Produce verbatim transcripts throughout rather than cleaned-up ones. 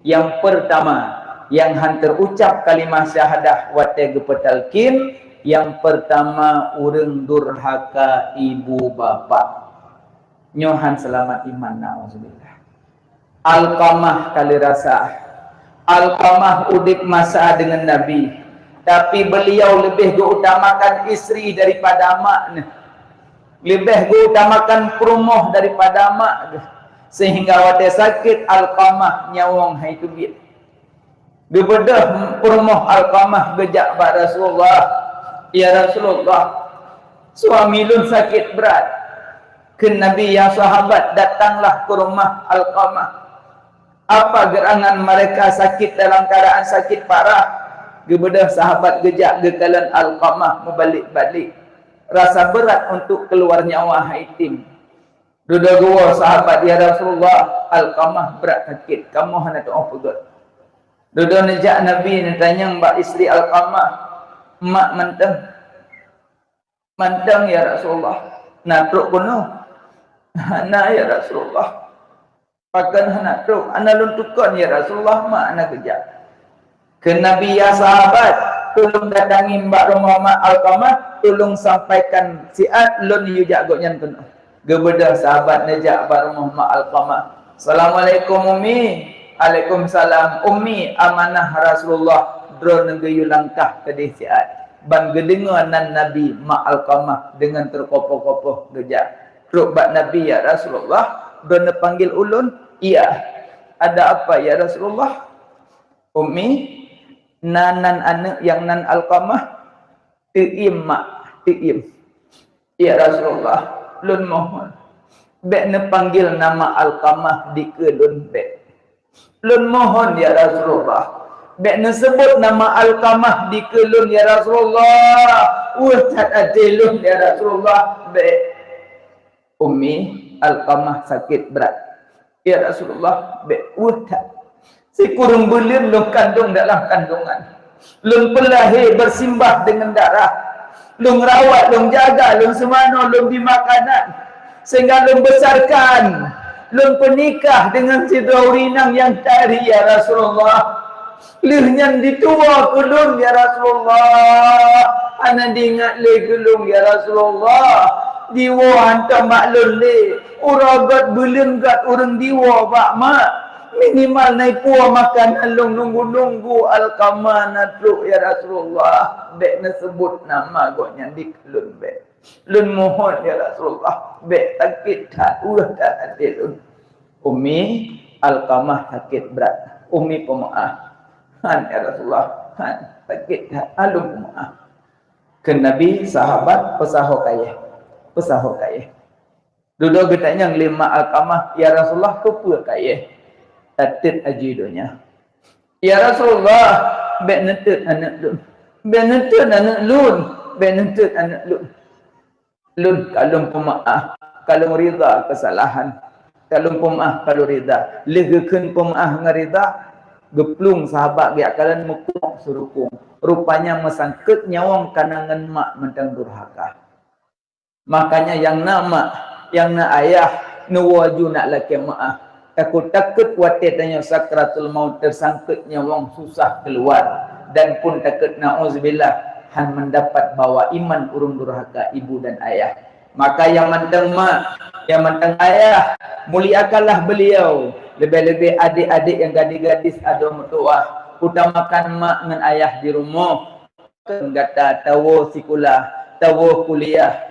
Nyang peurtama, nyang han teurucab kalimah syahadah watée geupeutalkin, nyang peurtama ureuëng durhaka ibu bapak. Nyoe han seulamat iman, naudzubillah. Alqamah ka lheueh rasa. Alqamah udeb masa deungon Nabi, tapi beliau leubeh geuutamakan istri daripada mak neuh. Leubeh geuutamakan peurumoh daripada mak geuh, sehingga watée sakét Alqamah nyawöng hai teubiet. Geubeudôh peurumoh Alqamah geujak bak Rasulullah, "Ya Rasulullah, suami lôn sakét brat." Kheun Nabi, "Ya sahabat, datanglah ke rumah Alqamah." Apa geurangan mereka sakit dalam keadaan sakit parah? Geubeudôh sahabat geujak geukalon Alqamah meubalek-balek. Rasa berat untuk keluar nyawa hai tim. Dudoe geuwoe sahabat, "Ya Rasulullah, Alqamah brat sakét, kamoe hana tu'oh peugét." Dudoe neujak Nabi neutanyong bak istri Alqamah, "Mak mantong?" "Mantong, ya Rasulullah." "Na trok keunoe?" "Hana, ya Rasulullah." "Pakon hana trok?" "Hana lôn tukon, ya Rasulullah, mak hana geujak." Kheun Nabi, "Ya sahabat, tulông datangi bak rumoh mak Alqamah, tulông sampaikan siat lôn yue jak gobnyan keunoe." Geubeudôh sahabat neujak bak rumoh mak Alqamah. "Assalamualaikum, Ummi." "Alaikumsalam, Ummi, amanah Rasulullah, droeneuh geuyue langkah keudeh siat." Ban geudeungoe nan Nabi, mak Alqamah deungon teukopoh-kopoh geujak. Trok bak Nabi, "Ya Rasulullah, droeneuh panggil ulôn?" "Iya." "Ada apa, ya Rasulullah?" "Ummi, na nan aneuëk nyang nan Alqamah?" "Teuiem, mak, teuiem." "Ya Rasulullah, lôn mohon, bék neupanggil nama Alqamah dikeue lôn bék. Lôn mohon, ya Rasulullah, bék neuseubut nama Alqamah dikeue lôn, ya Rasulullah. Weueh that até lôn, ya Rasulullah, bék." "Ummi, Alqamah sakét brat." "Ya Rasulullah, bék weueh that. Sikureueng buleuen lôn kandong dalam kandungan. Lôn peulahé beusimbah deungon darah. Lôn rawat, lôn jaga, lôn seumanoe, lôn bi makanan. Sehingga lôn beusarkan, lôn peunikah deungon sidroe ureuëng inong nyang tari, ya Rasulullah. Lheueh nyan dituwoe keu lôn, ya Rasulullah. Hana diingat lé keu lôn, ya Rasulullah. Diwoe hantom bak lôn lé. Uroe gét buleuen gét ureuëng diwoe bak mak. Minimal na ipuwoe makanan lôn nunggu-nunggu Alqamah na trok, ya Rasulullah. Bék neuseubut nama gobnyan dikeue lôn bék. Lôn mohon, ya Rasulullah, bék sakét that, weueh that até lôn." "Ummi, Alqamah sakét brat. Ummi peumeu'ah." "Han, ya Rasulullah, han, sakét that, ulôn peumeu'ah." Kheun Nabi, "Sahabat, peusaho kayée, peusaho kayée." Dudoe geutanyong lé mak Alqamah, "Ya Rasulullah, keupeue kayée?" "Tateuet aju donya." "Ya Rasulullah, bék neuteuet aneuëk lôn. Bék neuteuet aneuëk lôn. Bék neuteuet aneuëk lôn. Lôn ka lôn peumeu'ah, ka lôn ridha keusalahan. Ka lôn peumeu'ah, ka lôn ridha." Lheueh geukheun peumeu'ah ngon ridha, geuplueng sahabat geujak kalon meukumok sirukong. Rupanya meusangkot nyawöng ka na ngon mak mantong durhaka. Makanya nyang na mak, nyang na ayah, neuwoe aju nak lakée meu'ah. Takot-takot watée tanyoe sakratul maut teusangkot nyawöng susah keuluar, dan pun takot, naudzubillah, han meudapat bawa iman ureuëng durhaka ibu dan ayah. Maka nyang mantong mak, nyang mantong ayah, muliakanlah beliau. Leubeh-leubeh adék-adék nyang gadis-gadis adoe meutuwah, utamakan mak ngon ayah di rumoh. Gata tawoe sikula, tawoe kuliah,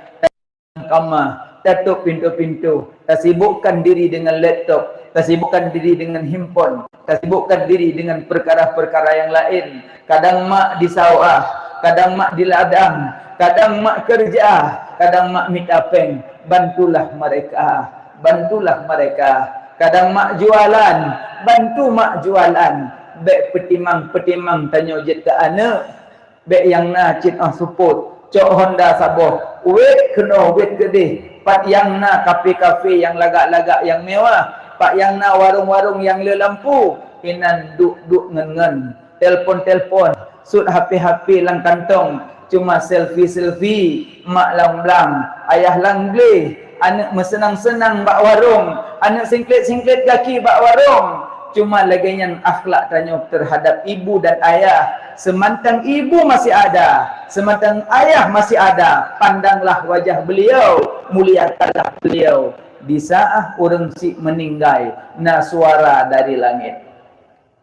kama, tatôp pintoe-pintoe, tasibukkan diri deungon laptop, tasibukkan diri deungon handphone, tasibukkan diri deungon peukara-peukara nyang laén. Kadang mak di sawah, kadang mak di ladang, kadang mak keureuja, kadang mak mita péng. Bantulah mereka, bantulah mereka. Kadang mak jualan, bantu mak jualan. Bék peutimang-peutimang tanyoe jeuet keu aneuëk. Bék nyang na cit óh seupôt, cok honda saboh, wét keunoe wét keudeh. Pat nyang na kafe-kafe nyang lagak-lagak nyang mewah, pat nyang na warong-warong nyang le lampu, inan duek-duek ngon-ngon, telpon-telpon, sut hape-hape lam kantong, cuma selfie-selfie, mak lam blang, ayah lam gleh, aneuëk meuseunang-seunang bak warong, aneuëk singklet-singklet gaki bak warong. Cuma lagée nyan akhlak tanyoe terhadap ibu dan ayah. Seumantang ibu masih ada, seumantang ayah masih ada, pandanglah wajah beliau, muliakanlah beliau. Di saat ureuëng syiek meuninggai, na suara dari langét.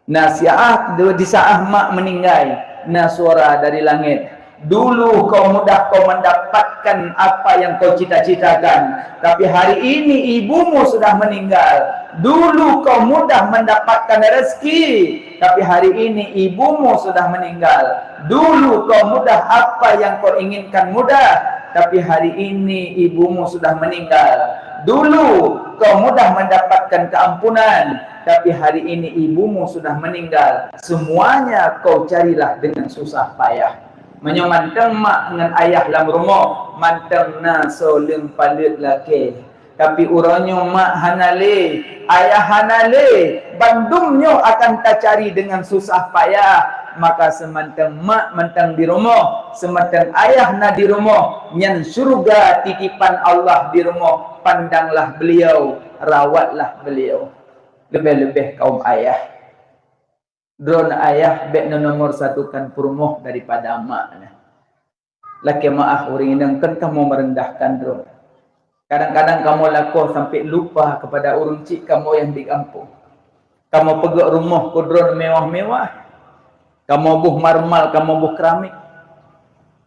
Na siah, di saat mak meuninggai, na suara dari langét. Dulu kau mudah kau mendapatkan apa yang kau cita-citakan, tapi hari ini ibumu sudah meninggal. Dulu kau mudah mendapatkan rezeki, tapi hari ini ibumu sudah meninggal. Dulu kau mudah apa yang kau inginkan mudah, tapi hari ini ibumu sudah meninggal. Dulu kau mudah mendapatkan keampunan, tapi hari ini ibumu sudah meninggal. Semuanya kau carilah dengan susah payah. Meunyoe mantong mak ngon ayah lam rumoh, mantong na soe leueng paleuet lakée. Tapi uroe nyoe mak hana lé, ayah hana lé, bandum nyoe akan tacari dengan susah payah. Maka seumantong mak mantong di rumoh, seumantong ayah na di rumoh, nyan syeuruga titipan Allah di rumoh, pandanglah beliau, rawatlah beliau. Leubeh-leubeh kaum ayah. Droeneuh ayah bék neunomor satukan peurumoh daripada mak nyan. Lakée meu'ah ureuëng inong, kon kamoe meurendahkan droe. Kadang-kadang kamoe lakoe sampai lupa kepada ureuëng syiek kamoe nyang di gampông. Kamoe peugét rumoh keu droe mewah-mewah. Kamoe boh marmal, kamoe boh keramik.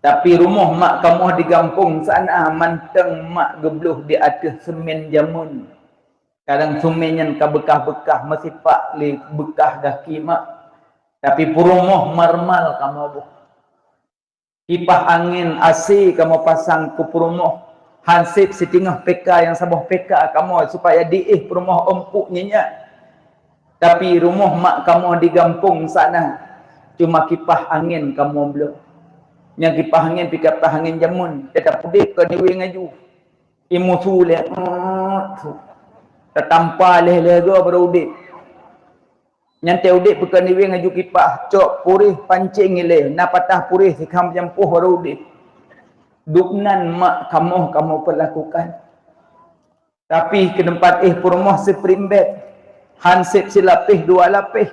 Tapi rumoh mak kamoe di gampông sana mantong mak geubloh di ateueh seumén jameun. Kadang seumén nyan ka beukah-beukah meusipak lé beukah gaki mak. Tapi peurumoh marmal kamoe boh. Kipah angén, A C kamoe pasang keu peurumoh. Hanseb siteungoh P K nyang saboh P K kamoe supaya diéh peurumoh empuk nyenyak. Tapi rumoh mak kamoe di gampông sana, cuma kipah angén kamoe bloe. Nyang kipah angén pih kipah angén jameun, teutap udeb keu niweng aju. Imusu lé, tatampa lé-lé goe baru udeb. Nyan teuh udeb peukaniweng aju kipah, cok puréh pancéng ilée, na patah puréh sikham jampoh baru udeb. Dubnan mak kamoe kamoe peulakukan. Tapi keu teumpat éh peurumoh siprimbet, hanseb silapéh dua lapéh,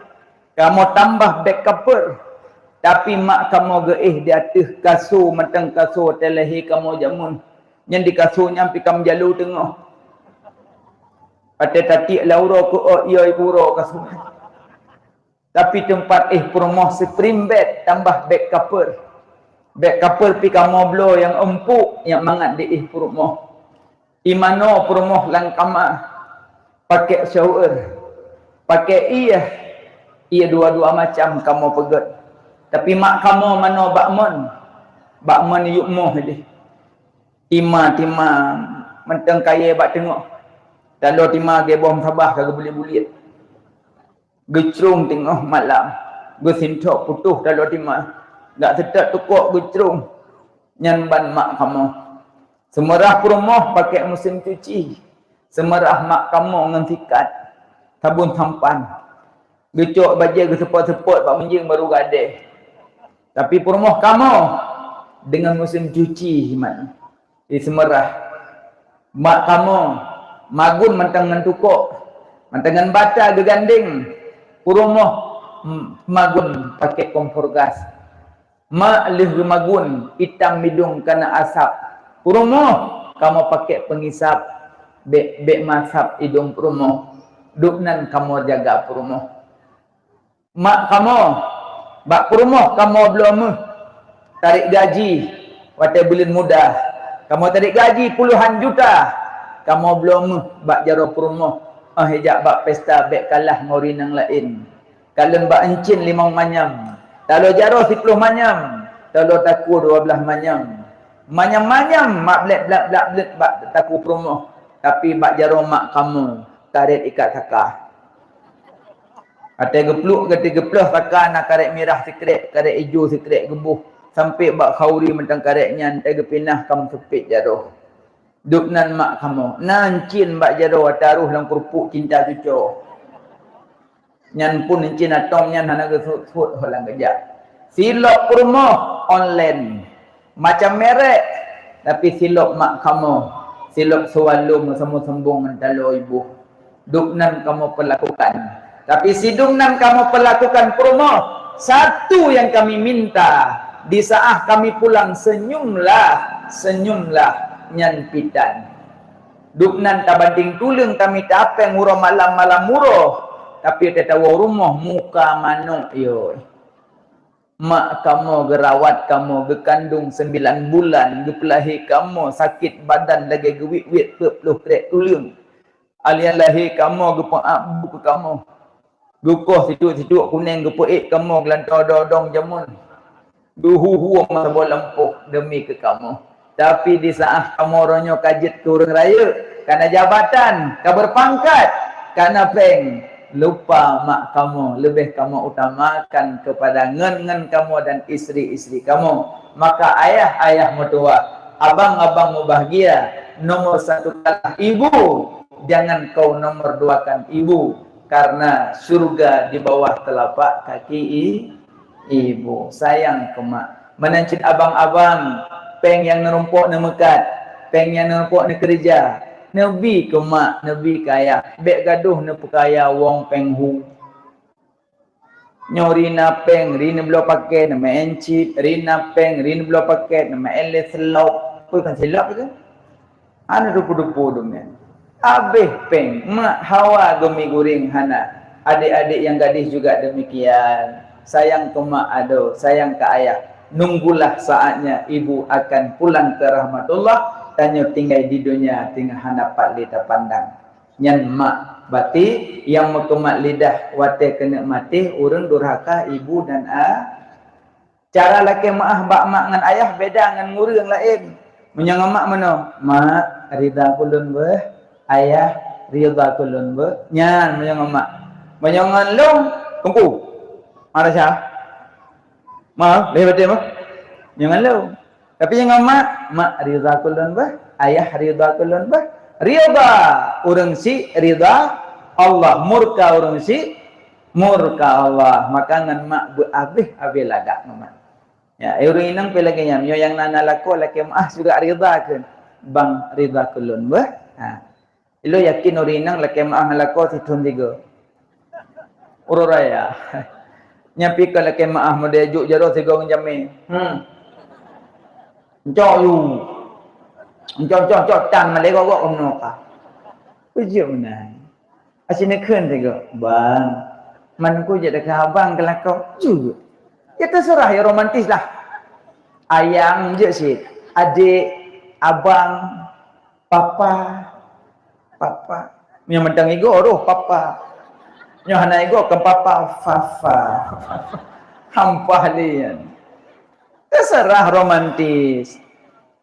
kamoe tambah bék kapeur. Tapi mak kamoe geuéh di ateueh kaso mantong kaso watée lahé kamoe jameun. Nyan di kaso nyan pih ka meujalu teungoh. Watée tatiek lam uroe keu ôk, yo ibu uroe kaso. Tapi teumpat éh peurumoh siprimbet tambah bék kapeur. Bék kapeur pih kamoe bloe nyang empuk nyang mangat diéh peurumoh. Imanoe peurumoh lam kama, pakék shower, pakék iéh, iéh dua-dua macam kamoe peugét. Tapi mak kamoe manoe bak mon, bak mon yup moh deh. Tima-tima mantong kayée bak teungoh. Taloe tima geuboh sabah ka geubuliet-buliet. Geucrong teungoh malam, geusintok putôh taloe tima. Gak seutôt tukok geucrong. Nyan ban mak kamoe. Seumeurah peurumoh pakék musém cuci. Seumeurah mak kamoe ngon sikat, sabon sampan. Geucok bajée geuseupôt-seupôt bak meunjeueng baru gadée. Tapi peurumoh kamoe deungon musém cuci himan. Di seumeurah. Mak kamoe magun mantong ngon tukok, mantong ngon bata geugandeng. Peurumoh, m-, magun pakék kompor gas. Mak lheueh geumagun, itam midong kana asap. Peurumoh, kamoe pakék peungisap, bék, bék masap idong peurumoh. Dubnan kamoe jaga peurumoh. Mak kamoe, bak peurumoh kamoe bloe méuh tarek gaji watée buleuen muda. Kamoe tarek gaji puluhan juta. Kamoe bloe méuh bak jaroe peurumoh, óh ijak bak pesta bék kalah ngon ureuëng nyang laén. Kalon bak euncien limong manyam, taloe jaroe siploh manyam, taloe takue dua blaih manyam. Manyam-manyam mak blét blak-blak blét bak takue peurumoh, tapi bak jaroe mak kamoe tarek ikat saka. Watée geupluek, watée geuploh saka na karet mirah sikrek, karet ijo sikrek geuboh, sampai bak khauri mantong karet nyan watée geupinah ka meuseupet jaroe. Dubnan mak kamoe, na euncien bak jaroe taroh lam keurupuk cinta cuco. Nyan pun euncien atong nyan hana geusut-sut ho lam geujak. Silop peurumoh online. Macam merek, tapi silop mak kamoe, silop seuwalo meusamu seumbong ngon taloe iboh. Dubnan kamoe peulakukan. Tapi sidum nan kamoe peulakukan peurumoh, satu nyang kami minta, di saat kami pulang, senyumlah, senyumlah, nyan pitan. Dubnan tabandéng tuleueng kami tapéng uroe malam-malam uroe, tapi tatawoe rumoh muka manok yoi. Mak kamoe geurawat kamoe, geukandong sembilan bulan, geupeulahé kamoe sakét badan lagée geuwiet-wiet peuet ploh krek tuleueng. Alien lahé kamoe geupeuak bu keu kamoe. Geukoh situek-situek kuneng geupeuék kamoe geulantoe dodong jameun. Geuhu-hu meusaboh lampôh deumi keu kamoe. Tapi di saat kamoe uroe nyoe ka jeuet keu ureuëng rayeuk, kana jabatan, ka beurpangkat, kana péng, lupa mak kamoe, leubeh kamoe utamakan keupada ngon-ngon kamoe dan istri-istri kamoe. Maka ayah-ayah meutuwah, abang-abang mubahgia, nomor satu kalah ibu, jangan kau nomor duakan ibu, karena syurga di bawah telapak kaki i-, ibu. Sayang keu mak. Meunan cit abang-abang, péng nyang neurumpok neumeukat, péng nyang neurumpok neukeureuja, neubi keu mak, neubi keu ayah, bék gadoh neupeukaya wong péng hu. Nyoe ri na péng, ri neubloe pakét, neumeu'en cit, ri na péng, ri neubloe pakét, neumeu'en lé silop. Peue kan silop itu? Hana dupu-dupu dum nyan. Abéh péng, mak hawa geumi guréng hana. Adik-adik nyang gadis juga demikian. Sayang keu mak adoe, sayang keu ayah. Nunggulah saatnya ibu akan pulang ke rahmatullah. Tanyoe tinggai di dunia, tinggai hana pat lé tapandang. Nyan mak. Berarti nyang meukeumat lidah watée keuneuk maté ureuëng durhaka ibu dan a-, Cara lakée meuáh bak mak ngon ayah beda ngon ureuëng laén. Meunyoe ngon mak meunoe, "Mak, ridha keu lôn beuh. Ayah, ridha keu lôn beuh." Nyan meunyoe ngon mak. Meunyoe ngon lôn, teungku. Mak rasa? Mak, leh batin mah. Meunyoe ngon lôn. Tapi nyang ngon mak, "Mak, ridha keu lôn beuh. Ayah, ridha keu lôn beuh." Ridha ureuëng syiek, ridha Allah. Murka ureuëng syiek, murka Allah. Maka ngon mak beuabéh-abéh lagak ngon mak. Ya, ureuëng inong pih lagée nyan. Meunyoe nyang na, na lakoe lakée meuáh juga ridha kheun. "Bang, ridha keu lôn beuh." Ha. Ilôn yakin ureuëng inong lakée meuáh ngon lakoe sithon tiga. Uroe raya. Nyan pih ka lakée meuáh model juk jaroe sigoe ngon jamé. Hmm. Encok yu. Encok, encok, encok tan malée gok-gok keunoe ka. Peujeuet meunan. Aci neukheun sigoe, "Bang, man ku jeuet deungon abang keu lakoe." Jeuet. Ya teuseurah ya romantis lah. Ayang jeuet cit. Adik, abang, papa, papa. Nyang mantong igoe roh papa. Nyang hana igoe kon papa, fafa. Hampah lé nyan. Teuseurah romantis.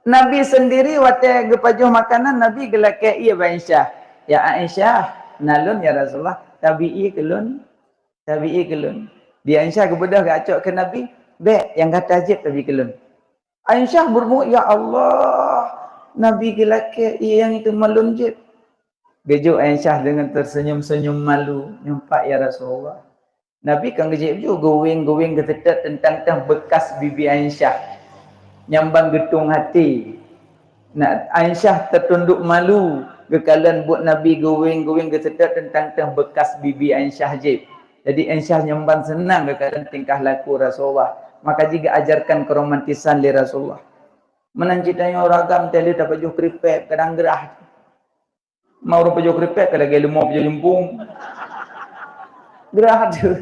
Nabi sendiri watée geupajoh makanan, Nabi geulakée ié bak Aisyah. "Ya Aisyah, na lôn ya Rasulullah, tabi ié keu lôn, tabi ié keu lôn." Di Aisyah geubeudôh geucok keu Nabi, "Bék, nyang gata jieb tabi keu lôn." Aisyah beureubuet, "Ya Allah, Nabi geulakée ié nyang teuma lôn jieb." Geujok Aisyah deungon teusenyum-senyum malu, "Nyumpak ya Rasulullah." Nabi kan geujak ju geuweng-geuweng geuseutôt teuntang teuh beukas bibi Aisyah nyang ban geutung até. Nah, Aisyah teutundok malu geukalon buet Nabi geuweng-geuweng geuseutôt teuntang teuh beukas bibi Aisyah jép. Jadi Aisyah nyang ban seunang geukalon tingkah laku Rasulullah. Maka jigeuajarkan keuromantisan lé Rasulullah. Meunan cit tanyoe ureuëng agam teuh lé tapajoh kripet kadang geurah. Ma ureuëng pajoh kripet ka lagée leumo pajoh jumpung. Geurah deuh.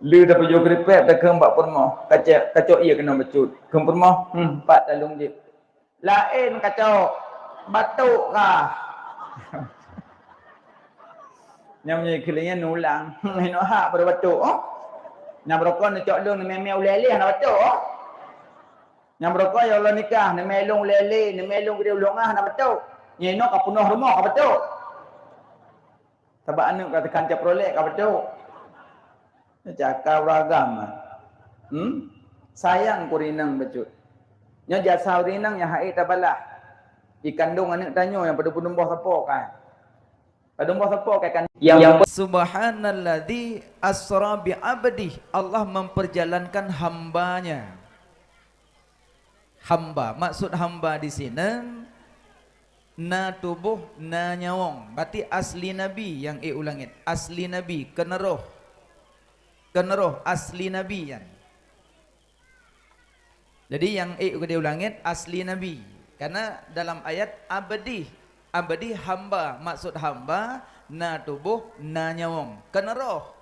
Lé tapajoh kripet takheun bak peurumoh, kacok, kacok ié keunoe bacut. Kheun peurumoh, "Hmm, pat talung jih." "Laén kacok, batuk kah?" Nyang meunyoe keulieng nulang, "Hmm, hinoe hak baru batuk, oh." Nyang beurokon neucok lôn neumé-mé ulée lé hana batuk, oh. Nyang beurokon ya Allah nikah, neumé lôn ulée lé, neumé lôn geude ulôn ah, hana batuk. Nyoe inoe ka peunoh rumoh ka batuk. Sabab aneuëk ka teukan Chevrolet ka batuk. Cakap ureuëng agam. Hmm? Sayang keu ureuëng inong bacut. Nyoe jasa ureuëng inong nyang hai tabalah. Ikandong aneuëk tanyoe nyang padub peunumbôh sapo kan. Padub peunumbôh sapo kan. Nyang Subhanalladzi asra bi abdih, Allah memperjalankan hambanya. Hamba, maksud hamba di sini Na tuboh, na nyawöng. Berarti asli Nabi nyang ék u langét. Asli Nabi, keuneurôh. Keuneurôh asli Nabi nyan. Jadi nyang ék keudéh u langét asli Nabi. Karena dalam ayat abdi, abdi hamba, maksud hamba na tuboh, na nyawöng. Keuneurôh.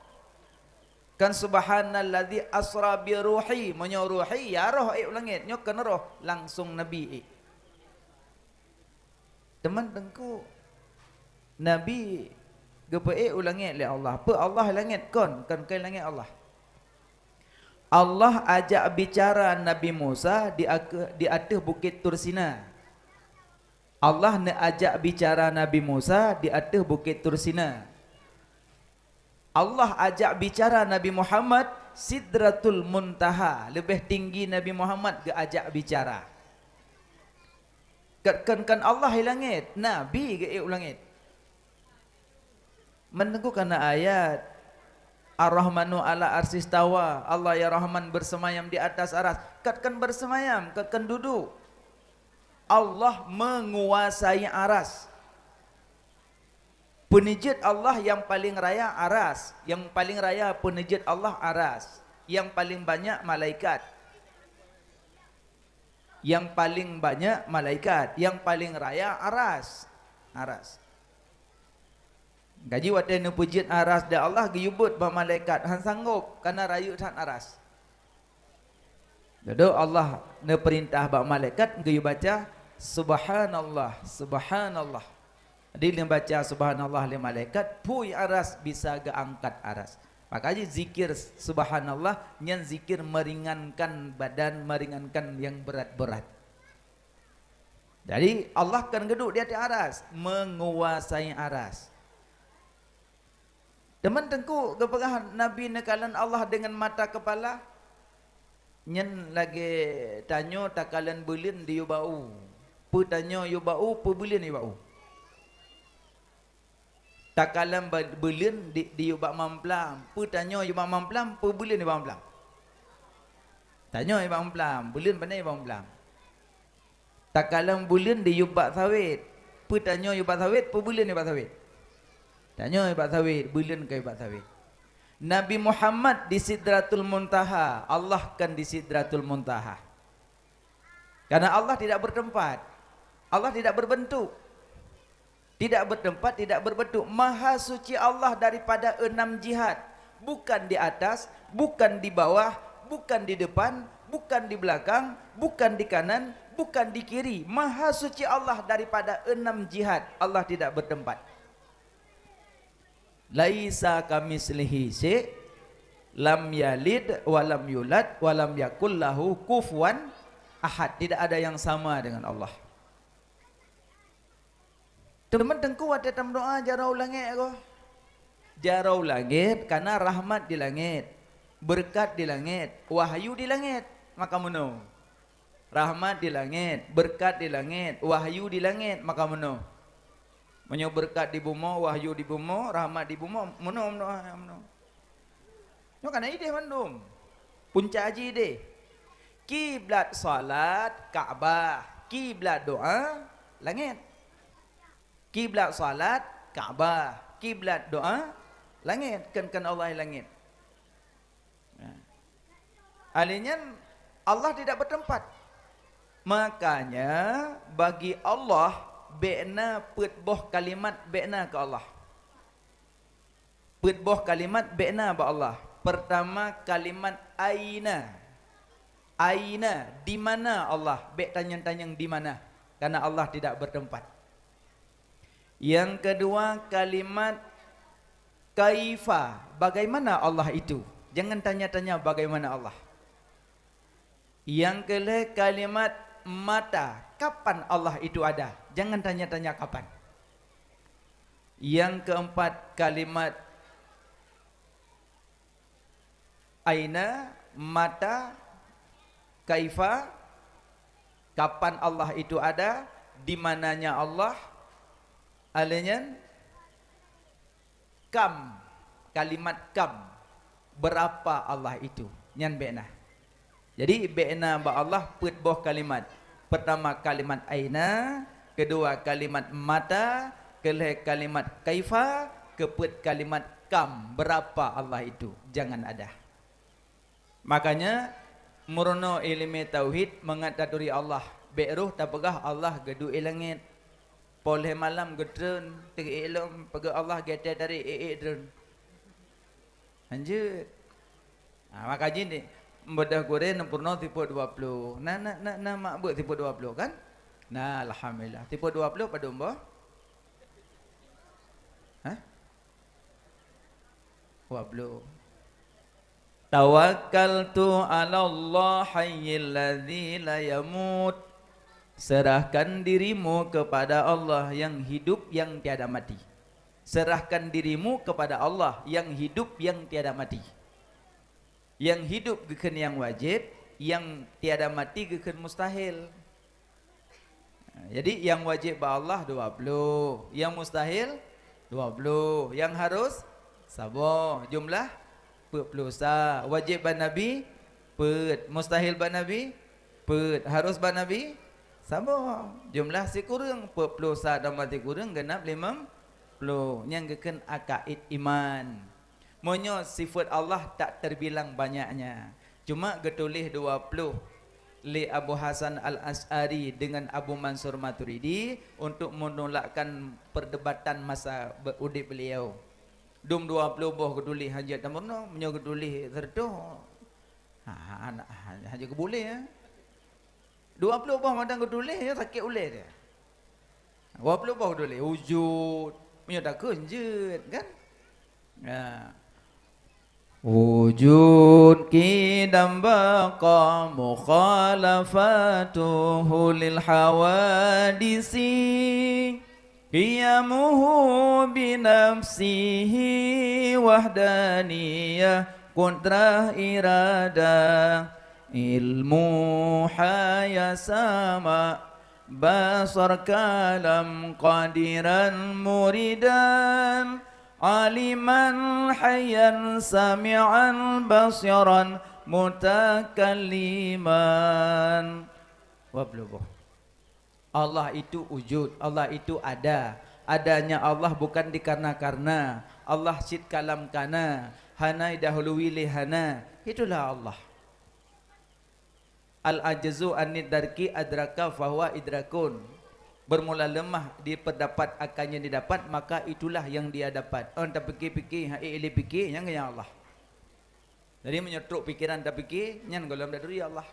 Kan subhanalladzi asra bi ruhi, meunyoe ruhi ya roh ék u langét, nyoe keuneurôh langsung Nabi ék. Teuma teungku, Nabi geupeuék u langét lé Allah. Peue Allah langét kon, kon keu langét Allah. Allah ajak bicara Nabi Musa di ake-, di ateueh Bukét Tursina. Allah neuajak bicara Nabi Musa di ateueh Bukét Tursina. Allah ajak bicara Nabi Muhammad Sidratul Muntaha, leubeh tinggi Nabi Muhammad geuajak bicara. Kon, kon, kon Allah i langét, Nabi geuék u langét. Meunteungku kana ayat, Ar-Rahmanu ala arsistawa, Allah ya Rahman bersemayam di atas aras. Kon, kon bersemayam, kon, kon duduk. Allah menguasai aras. Peuneujeuet Allah nyang paleng raya aras, nyang paleng raya peuneujeuet Allah aras, nyang paleng banyak malaikat. Nyang paleng banyak malaikat, nyang paleng raya aras. Aras. Kaji watée neupeujeuet aras di Allah geuyue beuet bak malaikat, han sanggop, kana rayeuk that aras. Jadi Allah neupeurintah bak malaikat geuyue baca, "Subhanallah, subhanallah." Jadi lheueh baca subhanallah lé malaikat, phui aras bisa geuangkat aras. Maka jih zikir subhanallah nyan zikir meringankan badan, meringankan yang berat-berat. Jadi Allah kan geuduek di ateueh aras, menguasai aras. Teuma teungku geupeugah Nabi neukalon Allah deungon mata keupala? Nyan lagée tanyoe takalon buleuen diyue bak u. Peue tanyoe yue bak u, peue buleuen yue bak u. Takalon ba-, buleuen di, diyue bak mamplam. Peue tanyoe yue bak mamplam, peue buleuen yue bak mamplam. Tanyoe yue bak mamplam, buleuen pane yue bak mamplam. Takalon buleuen diyue bak sawét. Peue tanyoe yue bak sawét, peue buleuen yue bak sawét. Tanyoe yue bak sawét, buleuen ka yue bak sawét. Nabi Muhammad di Sidratul Muntaha, Allah kan di Sidratul Muntaha. Karena Allah tidak bertempat. Allah tidak berbentuk. Tidak bertempat, tidak berbentuk. Maha suci Allah daripada enam jihad. Bukan di atas, bukan di bawah, bukan di depan, bukan di belakang, bukan di kanan, bukan di kiri. Maha suci Allah daripada enam jihad. Allah tidak bertempat. Laisa kamitslihi syai', lam yalid wa lam yulad wa lam yakul lahu kufuwan ahad. Tidak ada yang sama dengan Allah. Teuma teungku watée tameudoá jaroe u langét goh. Jaroe u langét kana rahmat di langét, beureukat di langét, wahyu di langét. Maka meunoe. Rahmat di langét, beureukat di langét, wahyu di langét, maka meunoe. Meunyoe beureukat di bumoe, wahyu di bumoe, rahmat di bumoe, meunoe, meunoe, meunoe. Nyoe kana idéh mandum. Punca jih idéh. Kiblat salat Ka'bah, kiblat doá langét. Kiblat salat Ka'bah, kiblat doá langét, kan, kan Allah langét. Nah. Akhirnya Allah tidak bertempat. Makanya bagi Allah bék na peuet boh kalimat bék na keu Allah. Peuet boh kalimat bék na bak Allah. Pertama kalimat aina. Aina, di mana Allah? Bék tanyong-tanyong di mana. Karena Allah tidak bertempat. Yang kedua kalimat kaifa, bagaimana Allah itu? Jangan tanya-tanya bagaimana Allah. Yang kelhée kalimat mata, kapan Allah itu ada? Jangan tanya-tanya kapan. Yang keempat kalimat aina, mata, kaifa, kapan Allah itu ada, di mananya Allah, aleuh nyan kam, kalimat kam, berapa Allah itu, nyan bék na. Jadi bék na bak Allah peuet boh kalimat. Pertama kalimat aina, Keudua kalimat mata, keulhée kalimat kaifa, keupeuet kalimat kam, beurapa Allah itu, jangan ada. Makanya, meurunoe iéleumé tauhid mangat taturi Allah, bék roh tapeugah Allah geuduek i langét. Poh lhée malam geutreun, teuk ék lom peugah Allah geutéh dari ék-ék treun. Hanjeuet. Ha, maka jih ni, beudôh gurée neupeurunoe sifeuet dua ploh. Na, na, na, na mak beuet sifeuet dua ploh kan? Na, alhamdulillah. Sifeuet dua ploh padum boh? Hah? Dua ploh. Tawakkaltu 'alallah hayyil ladzi la yamut. Serahkan dirimu kepada Allah yang hidup yang tiada mati. Serahkan dirimu kepada Allah yang hidup yang tiada mati. Yang hidup geukheun nyang wajéb, yang tiada mati geukheun mustahil. Jadi, nyang wajéb bak Allah dua ploh, nyang mustahil dua ploh, nyang harôh saboh, jumlah peuet ploh sa. Wajéb bak Nabi peuet, mustahil bak Nabi peuet, harôh bak Nabi saboh, jumlah sikureueng, peuet ploh sa tambah sikureueng geunap limong ploh. Nyang geukheun akaid iman. Meunyoe sifeuet Allah tak terbilang banyaknya, cuma geutuléh dua ploh lé Abu Hasan Al-Asy'ari deungon Abu Mansur Maturidi untuk menolakkan perdebatan masa be-, udeb beliau. Dum dua ploh boh geutuléh hanjeuet tameurunoe, meunyoe geutuléh siratoh, ha, ha, ha, hanjeuet geubuléh, ya. Dua ploh boh mantong geutuléh, ya, sakét ulée dia. Dua ploh boh geutuléh, wujud. Meunyoe takheun jeuet, kan? Ya. Wujud qidam baqa mukhalafatuhu lil hawadisi. Qiyamuhu binafsihi wahdaniyah qudrah iradah. Ilmu haya sama basar kalam qadiran muridan. Aliman hayyan sami'an basiran mutakalliman. Dua ploh boh. Allah itu wujud, Allah itu ada. Adanya Allah bukan dikarena-karena. Allah cit kalam kana, hana idahului lé hana. Itulah Allah. Al-ajzu anid darki adraka fahuwa idrakun. Bermula lemah di pendapat akan yang didapat, maka itulah yang dia dapat. Ôn tapikir-pikir, ha, eh, lé pikir, nyang nyan Allah. Jadi, meunyoe trok pikeran tapikir, nyan gohlom taturi Allah.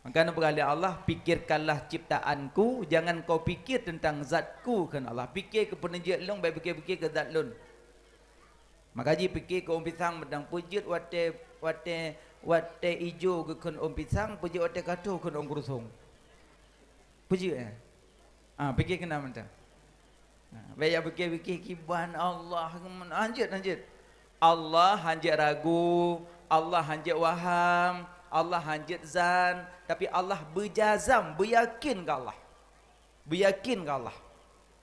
Maka neupeugah lé Allah, "Pikirkanlah ciptaan-Ku, jangan kau pikir tentang zat-Ku," kheun Allah. Pikir keu peuneujeuet lôn, bèk pikir-pikir keu zat lôn. Maka jih pikir keu ôn pisang mantong, peue jeuet watèe, watèe, watèe ijo geukheun ôn pisang, peue jeuet watèe ka tho kheun ôn keurusong. Peue jeuet, eh? Ah, pikir keunan mantong. Nah, bèk jak pikir-pikir kiban Allah, hanjeuet, hanjeuet. Allah hanjeuet ragu, Allah hanjeuet waham, Allah hanjeuet zan, tapi Allah beujazam, beuyakin keu Allah. Beuyakin keu Allah.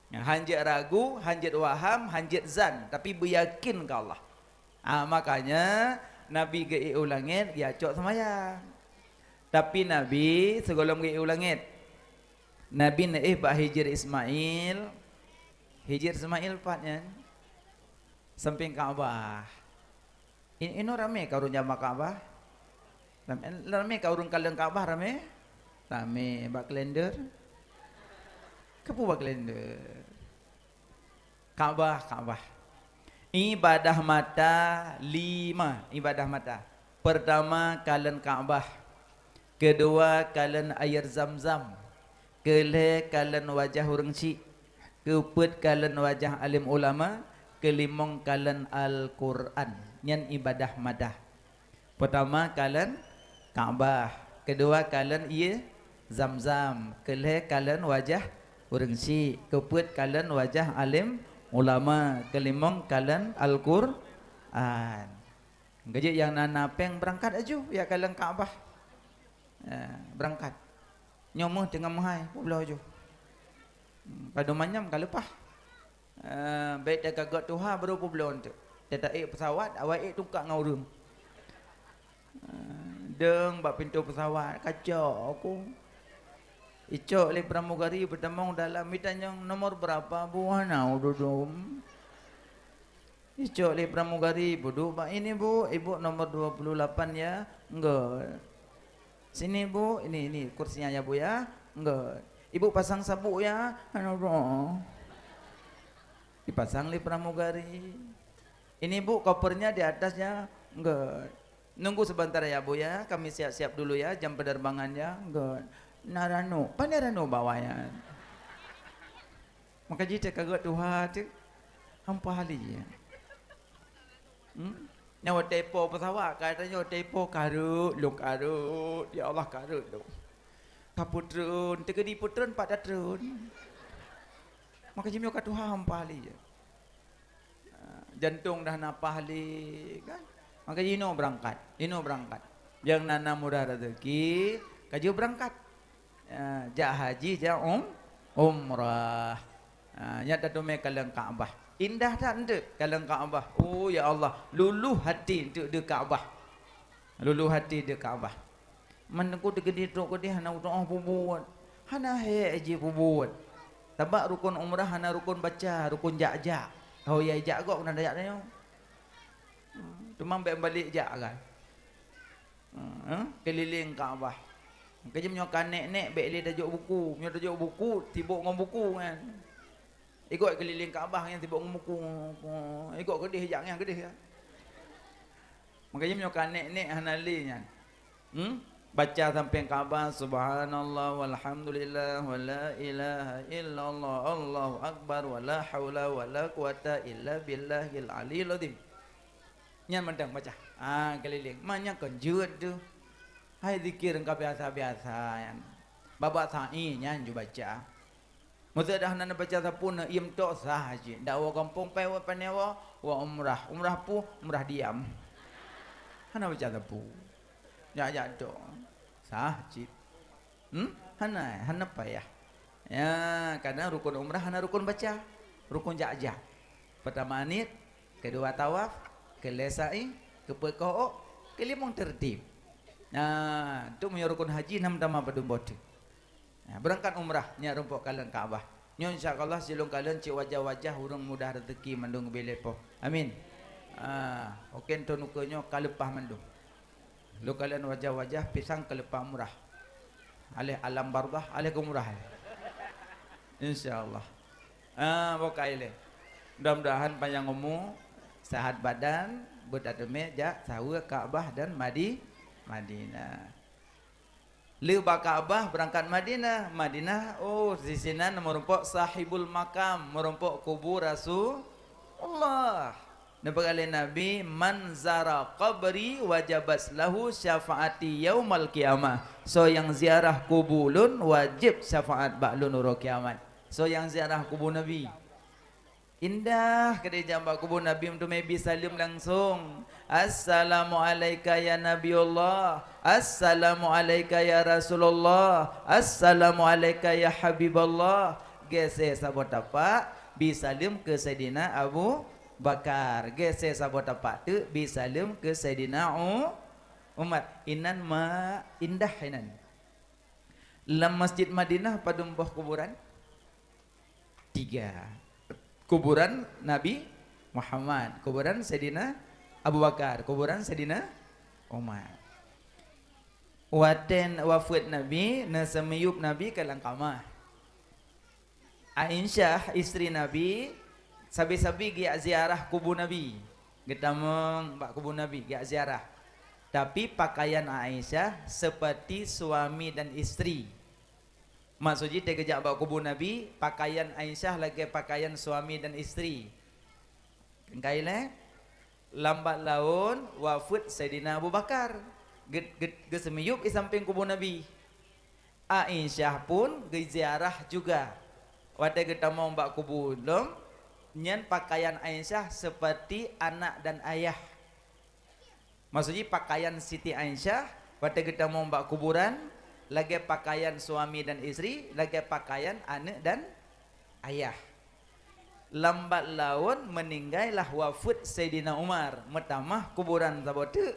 Hanjeuet ragu, hanjeuet waham, hanjeuet zan, tapi beuyakin keu Allah. Ah, makanya Nabi geuék u langét, geucok seumayang. Tapi Nabi sigohlom geuék u langét, Nabi neuéh bak Hijir Ismail. Hijir Ismail pat nyan? Sampéng Ka'bah. In-, inoe ramé ka ureueng jamak Ka'bah? Ramé, ramé ka ureueng kalon Ka'bah, ramé? Ramé. Bak kalender? Keupeue bak kalender? Ka'bah, Ka'bah. Ibadah mata lima, ibadah mata. Pertama, kalon Ka'bah. Keudua, kalon air Zam-Zam. Keulhèe, kalon wajah ureueng chik. Keupeuet, kalon wajah além ulama. Keulimong, kalon Al-Qur'an. Nyan ibadah mata. Peutama kalon Ka'bah, keudua kalon ié Zam-Zam, keulhèe kalon wajah ureueng chik, keupeuet kalon wajah além ulama, keulimong kalon Al-Qur'an. Geujeuet nyang na, na pèng beurangkat laju jak kalon Ka'bah. Eh, beurangkat. Nyoe meuh teungoh meuhai, peubloe laju. Hmm, padum manyam ka leupah. Eh, bèk teuka göt tuha baru peubloe eunteuk. Teuta ék peusawat, awai ék tungkak ngon ureueng. Eh, deueng bak pintoe peusawat, kacok aku. Icok lé pramugari peutamong dalam, itanyong, "Nomor berapa, Bu?" "Hana ududum." Icok lé pramugari, peuduek bak ini, "Bu, Ibu nomor dua puluh delapan ya?" "Enggak." "Sini, Bu, ini, ini kursinya ya, Bu ya." "Enggak." "Ibu pasang sabuk ya." "Hana ududum." Dipasang lé pramugari. "Ini, Bu, kopernya di atasnya." "Enggak." "Nunggu sebentar ya, Bu, ya. Kami siap-siap dulu ya, jam penerbangan ya." "Enggak." "Na ranuk." "Pane ranuk bak awaknyan?" Maka jih teuka gét tuha teuh. Hampa lé. Hmm? Nyoe tepo pesawat, ka tanyoe tepo kareuet lôn, kareuet. Ya Allah, kareuet lôn. Ka peutreun, teukeudi peutreun pat tatreun. Maka jih meunyoe ka tuha hampa lé. Ah, jantong dah na paih lé, kan? Maka inoe beurangkat, inoe beurangkat. Nyang na, na mudah rezeki, ka jeuet beurangkat. Ah, jak haji, jak um-, umrah. Ah, nyan tateumé kalon Ka'bah. Indah that eunteuk kalon Ka'bah. Oh, ya Allah, luluh hati eunteuk di Ka'bah. Luluh hati di Ka'bah. Man teungku teukeudi trok keudeh hana utoh peubuet. Hana hék jih peubuet. Sabab rukon umrah hana rukon baca, rukon jak-jak. Ho ya jak gok keunan jak tanyoe. Hmm, teuma bèk balek jak kan. Hmm, eh, keulileng Ka'bah. Keujeuem nyoe ka nèk-nèk bèk lé tajok buku. Meunyoe tajok buku, sibok ngon buku kan. Ikot keulileng Ka'bah nyan sibok ngon buku. Ikot keudeh jak nyan keudeh ya. Maka jih meunyoe ka nèk-nèk hana lé nyan. Hmm? Baca sampéng Ka'bah, "Subhanallah walhamdulillah wa la ilaha illallah, Allahu akbar, wa la haula wa la quwata illa billahil aliyil azim." Nyan mantong baca. Ah, keulileng. Man nyan kon jeuet teuh. Hai zikir ka biasa-biasa nyan. Babak sa'i nyan ju baca. Meuseudah hana baca sapeue na iem tok sah cit. Dak woe gampông pèe woe pané woe, woe umrah. Umrah peue? Umrah diam. Hana baca sapeue. Jak-jak tok. Sah cit. Hmm? Hana, hana payah. Ya, kadang rukun umrah hana rukun baca. Rukun jak-jak. Pertama niet, kedua tawaf, keulhèe sa'i, keupeuet koh ôk, keulimong tertib. Nah, tu meunyoe rukun haji nam tama padum boh teuk. Nah, beurangkat umrah nyan rumpok kalon Ka'bah. Nyoe insya Allah silôn kalon cit wajah-wajah ureueng mudah rezeki mandum geubri lé Po. Amin. Ah, oke, enton ukeue nyoe ka leupah mandum. Lôn kalon wajah-wajah pisang ka leupah umrah. Aléh alam barzakh, aléh keu umrah. Insya Allah. Ah, boh ka ilée. Mudah-mudahan panjang umu, sehat badan, beutateumé jak saweue Ka'bah dan Madi-, Madinah. Lé bak Ka'bah beurangkat Madinah. Madinah, oh, disinan meurumpok sahibul makam, meurumpok kubu Rasulullah. Neupeugah lé Nabi, "Man zara qabri wajabat lahu syafaati yaumal qiyamah." Soe nyang ziarah kubu lôn, wajéb syafaat bak lôn uroe kiamat. Soe nyang ziarah kubu Nabi. Indah keudeh jak bak kubu Nabi meuteumé bi saleuem langsong. "Assalamu alaika ya Nabiullah. Assalamu alaika ya Rasulullah. Assalamu alaika ya Habiballah." Geusé saboh tapak, bi saleuem keu Saidina Abu Bakar. Geusé saboh tapak teuk, bi saleuem keu Saidina U-, Umar. Inan ma indah inan. Lam Masjid Madinah padum boh kuburan? Tiga. Kuburan Nabi Muhammad, kuburan Saidina Abu Bakar, kuburan Saidina Umar. Watée wafeuet Nabi, neuseumiyueb Nabi ka lam kama. Aisyah, istri Nabi, sabe-sabe geujak ziarah kubu Nabi. Geutamong bak kubu Nabi, geujak ziarah. Tapi pakaian Aisyah seperti suami dan istri. Maksud jih, teuk geujak bak kubu Nabi, pakaian Aisyah lagée pakaian suami dan istri. Keukai lé, lambat laun wafeuet Saidina Abu Bakar. Ge-, ge-, geuseumiyueb di sampéng kubu Nabi. Aisyah pun geuziarah juga. Watée geutamong bak kubu lom, nyan pakaian Aisyah seperti anak dan ayah. Maksud jih, pakaian Siti Aisyah watée geutamong bak kuburan, lagée pakaian suami dan istri, lagée pakaian aneuëk dan ayah. Lambat laun meuninggai lah wafeuet Saidina Umar, meutamah kuburan saboh teuk.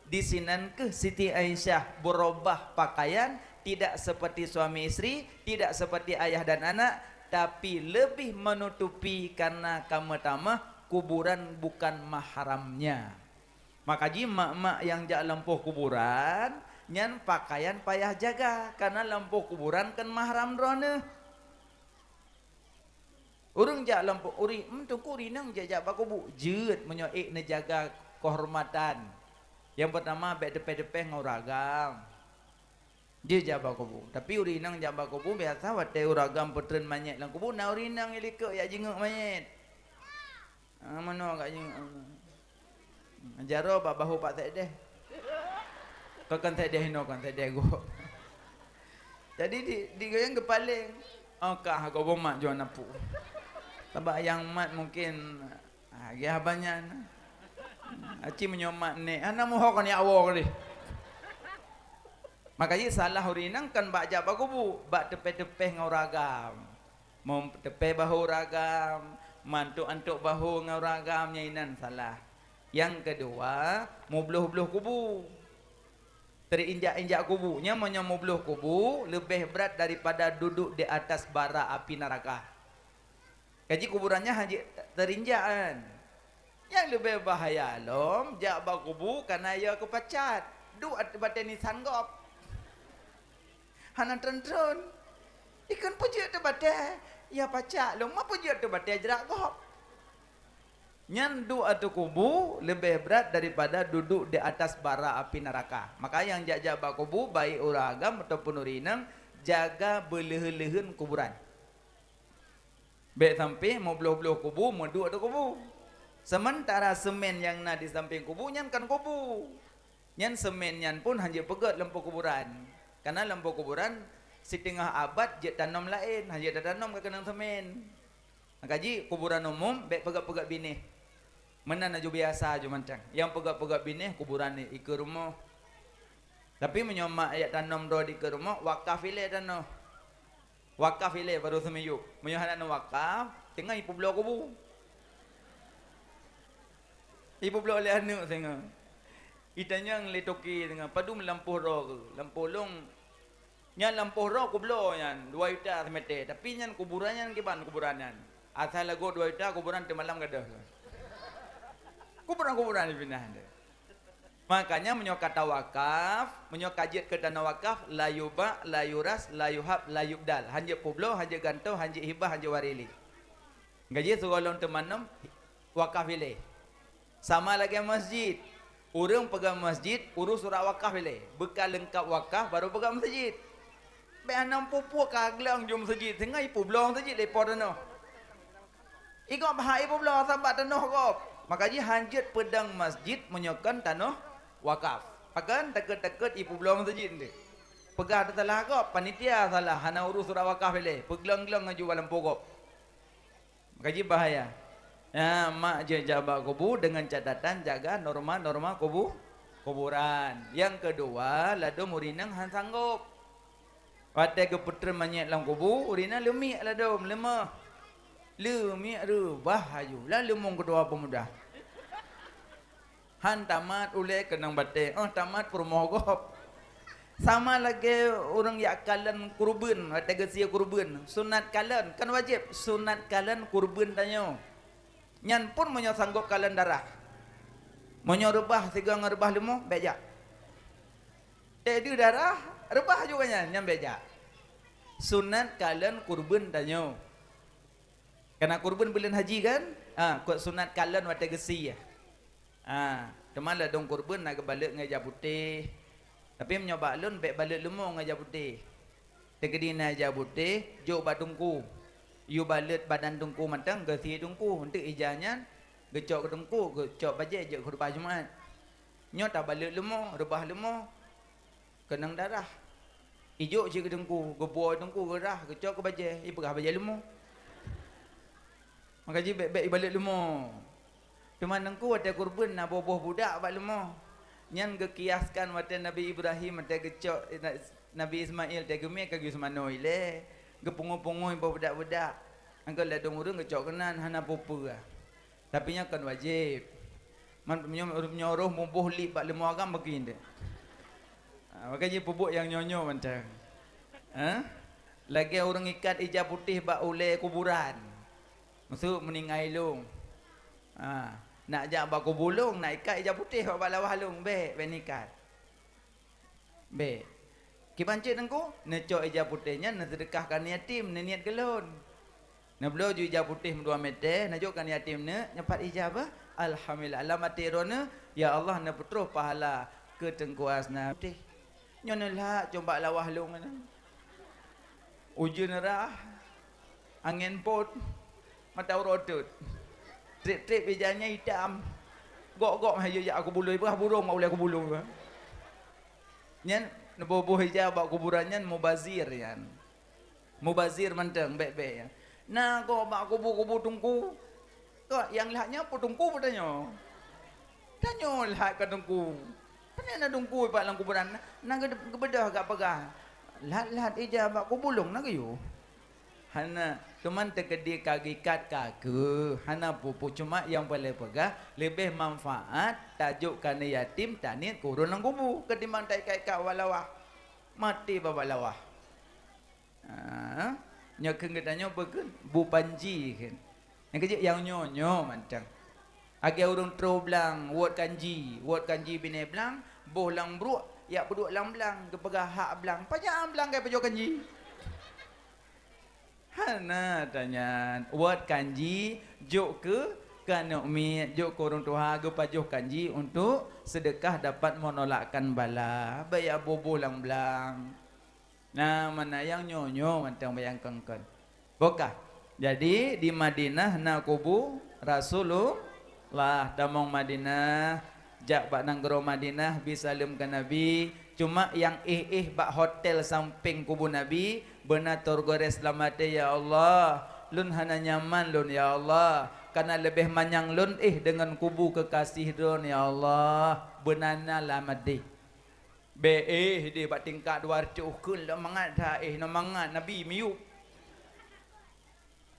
Disinan kheueh Siti Aisyah beurubah pakaian, Tidak seperti suami istri, tidak seperti ayah dan anak, tapi lebih menutupi karena kamu tamah kuburan bukan mahramnya. Maka jih mak-mak nyang jak lampôh kuburan, nyan pakaian payah jaga, karena lampôh kuburan kan mahram droeneuh. Ureuëng jak lampôh, uri, meuteuku uri inong jak, jak bak kubu, jeuet meunyoe ék neujaga keuhormatan. Nyang peurtama, bék teupéh-teupéh ngon ureuëng agam. Jeuet jak bak kubu. Tapi uri inong jak bak kubu, biasa watée ureuëng agam peutreun manyét lam kubu, na uri inong likot jak jingeuk manyét. Ah, meunoe ka jeuet. Jaroe bak bahu Pak Sekdes. Kon, kon Sekdes inoe, kon Sekdes gob. Jadi di, di goyang geupaléng. Oh, ka gob mak jual napu. Sabab nyang mat mungken, ah, geuh banyak na. Aci meunyoe mat nek, hana muho kon yak woe deh. Maka jih salah uri inong kon bak jak bak kubu, bak teupéh-teupéh ngon ureuëng agam. Meuteupéh bahu ureuëng agam, mantuk-antuk bahu ngon ureuëng agam, nyan inan salah. Nyang keudua, mubloh-bloh kubu. Teurinjak-injak kubu. Nyan meunyoe mubloh kubu, leubeh brat daripada duduk di atas bara api neuraka. Kaji kuburan nyan hana jeuet teurinjak kan. Nyang leubeh bahaya lom, jak bak kubu kana ya keupacat. Duek at-, batée nisan gob. Hana treun-treun. Ikheun peujeuet teubatée, ya pacak lom, ma peujeuet teubatée jrak gob. Nyan duek ateueh kubu leubeh brat daripada duduk di atas bara api neuraka. Maka nyang jak-jak bak kubu, baik ureuëng agam ataupun ureuëng inong, jaga beuleuheun-leuheun kuburan. Bék sampoe meubloh-bloh kubu, meuduek ateueh kubu. Seumeuntara seumén nyang na di sampéng kubu nyan kon kubu. Nyan seumén nyan pun hana jeuet peugét lampôh kuburan. Kareuna lampôh kuburan siteungoh abad jeuet tanom laén, hana jeuet tatanom ka keunong seumén. Maka jih kuburan umum bék peugét-peugét binéh. Meunan aju biasa aju mantong. Nyang peugét-peugét binéh kuburan di ikeue rumoh. Tapi meunyoe mak jak tanom droe di ikeue rumoh, wakaf ilée tanoh. Wakaf ilée barô seumiyueb. Meunyoe hana wakaf, teungoh ipeubloe kubu. Ipeubloe lé aneuëk singoh. Itanyong lé toke singoh, "Padum lampôh droe keuh?" "Lampôh lôn, nyan lampôh droe kubloe nyan, dua juta simètè, tapi nyan kuburan nyan kiban kuburan nyan. Asai lagot dua juta, kuburan teumalam gadôh." Kuburan-kuburan dipinah deh. Makanya meunyoe ka tawakaf, meunyoe ka jeuet keu tanoh wakaf, la yuba', la yuras, la yuhab, la yubdal. Hana jeuet peubloe, hana jeuet gantoe, hana jeuet hibah, hana jeuet waréh lé. Gaji sigohlom teumanom wakaf ilée. Sama lagée masjid. Ureuëng peugah masjid, urus surat wakaf ilée. Beuka leungkap wakaf, barô peugah masjid. Bék hana peue-peue ka gleueng jeuet masjid, singoh ipeubloe masjid lé po tanoh. Igob hana ipeubloe sabab tanoh gob. Maka jih hana jeuet peudong masjid meunyoe kon tanoh wakaf. Pakon takot-takot ipeubloe masjid nyan. Peugah teusalah gob, panitia salah, hana urus surat wakaf ilée, peugleueng-gleueng aju bak lampôh gob. Maka jih bahaya. Nyan, mak jeuet jak bak kubu deungon catatan jaga norma-norma kubu, kuburan. Nyang keudua, ladôm ureuëng inong hana sanggob. Watée geupeutreun manyét lam kubu, ureuëng inong leumiek ladôm, leumoh. Leumiek reubah aju, lam leumong keudua peumuda. Han tamat ulée keunong batée, óh tamat peurumoh gob. Sama lagée ureuëng jak kalon keureubeuen, watée geusie keureubeuen, sunat kalon, kan wajéb, sunat kalon keureubeuen tanyoe. Nyan pun meunyoe sanggob kalon darah. Meunyoe reubah sigoe ngon reubah leumo, bék jak. Tée deuh darah, reubah juga nyan, nyan bék jak. Sunat kalon keureubeuen tanyoe. Kana keureubeuen buleuen haji kan? Ha, kot sunat kalon watée geusie. Ha, teuma ladôm keureubeuen na geubalot ngon ija putéh. Tapi meunyoe bak lôn bék balot leumo ngon ija putéh. Teukeudi na ija putéh, jok bak teungku. Yue balot badan teungku mantong, geusie teungku. Eunteuk ija nyan geucok keu teungku, geucok bajée jeuet khutbah Jumat. Nyoe tabalot leumo, reubah leumo. Keunong darah. Ijok cit keu teungku, geubuoe teungku geurah, geucok keu bajée, ipeugah bajée leumo. Maka jih bék-bék ibalot leumo. Teuma teungku watée keureubeuen na boh-boh budak bak leumo. Nyan geukiaskan watée Nabi Ibrahim watée geucok, eh, na-, Nabi Ismail tée geumé ka geuyue seumanoe ilée, geupungoe-pungoe boh budak-budak. Angkot ladôm ureuëng geucok keunan hana peue-peue. Tapi nyan kon wajéb. Man, meunyoe, meunyoe roh muboh lip bak leumo agam bagi nyan. Ha, maka jih peubuet nyang nyoe-nyoe mantong. Eh? Lagèe ureueng ikat ija putéh bak ulèe kuburan. Maksud meuninggai lôn. Ha, nak jak bak kubu lôn, nak ikat ija putéh bak, bak lawah lôn, bèk, bèk neuikat. Bèk. Kiban cit Teungku, neucok ija putéh nyan neuseudeukah keu aneuk yatim, neuniet keu lôn. Neubloe ju ija putéh meudua mètè, neujok keu aneuk yatim neuk, nyoe pat ija bah. Alhamdulillah, lam até droeneuh, ya Allah, neupeutroh pahala keu Teungku Hasna putéh. Nyoe neulhak cok bak lawah lôn nyan. Ujeuen rhah, angén pôt, mata uroe teuet. Trép-trép ija nyan itam. Gok-gok mah jijak kubu lôn, peugah burông bak ulèe kubu lôn. Nyan neuboh-boh ija bak kuburan nyan mubazir nyan. Mubazir mantong, bèk-bèk nyan. Na gob bak kubu-kubu teungku. Kok nyang lheuh nyan peue teungku peue tanyoe? Tanyoe lheuh ka teungku. Tanyoe na teungku bak lam kuburan. Na, na geubeudôh gak peugah. Lheuh-lheuh ija bak kubu lôn na geuyue. Hana, cuman teukeudi ka geuikat ka keuh, hana peue-peue, cuma nyang paleng peugah leubeh manfaat tajok keu aneuk yatim, taniet keu ureueng lam kubu ketimbang taikat-ikat bak lawah. Maté bak lawah. Ha, nyoe kheun geutanyoe peue kheun? Bu panji kheun. Nyang keujeuet nyang nyoe-nyoe mantong. Lagèe ureueng troh blang, wot kanji, wot kanji binéh blang, boh lam bruek, jak peuduek lam blang, geupeugah hak blang, "Pajan blang ka pajoh kanji?" Hana tanyan, wot kanji jok keu, keu aneuk miet, jok keu ureueng tuha, geupajoh kanji untuk seudeukah dapat menolakkan bala, bèk jak boh-boh lam blang. Na, mana nyang nyoe-nyoe mantong bayangkan kon. Bukah. Jadi, di Madinah na kubu Rasulullah. Tamong Madinah, jak bak nanggroe Madinah, bi saleuem keu Nabi. Cuma nyang éh-éh bak hotel sampéng kubu Nabi, beuna teugores lam até, "Ya Allah, lôn hana nyaman lôn, ya Allah. Kana leubeh manyang lôn éh deungon kubu keukasih droen, ya Allah." Beuna na lam até. Bèk éh deh bak tingkat dua reutôh kheun, lôn mangat that éh, lôn mangat Nabi miyueb.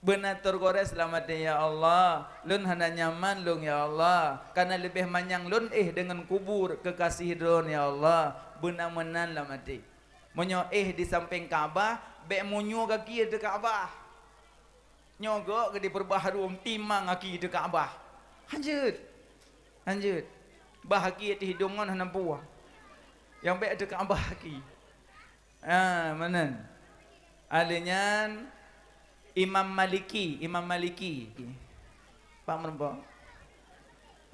Beuna teugores lam até, "Ya Allah, lôn hana nyaman lôn, ya Allah, kana leubeh manyang lôn éh deungon kubu keukasih droen, ya Allah." Beuna meunan lam até. Meunyoe éh di sampéng Ka'bah, bèk meunyoe gaki ateueh Ka'bah. Nyoe gok geudipeurubah harôm timang aki teuh Ka'bah. Hanjeuet. Hanjeuet. Bah aki ateueh hidông ngon hana puah. Nyang bèk teuh Ka'bah aki. Ah, meunan. Alèh nyan Imam Maliki, Imam Maliki. Pak meureumpok.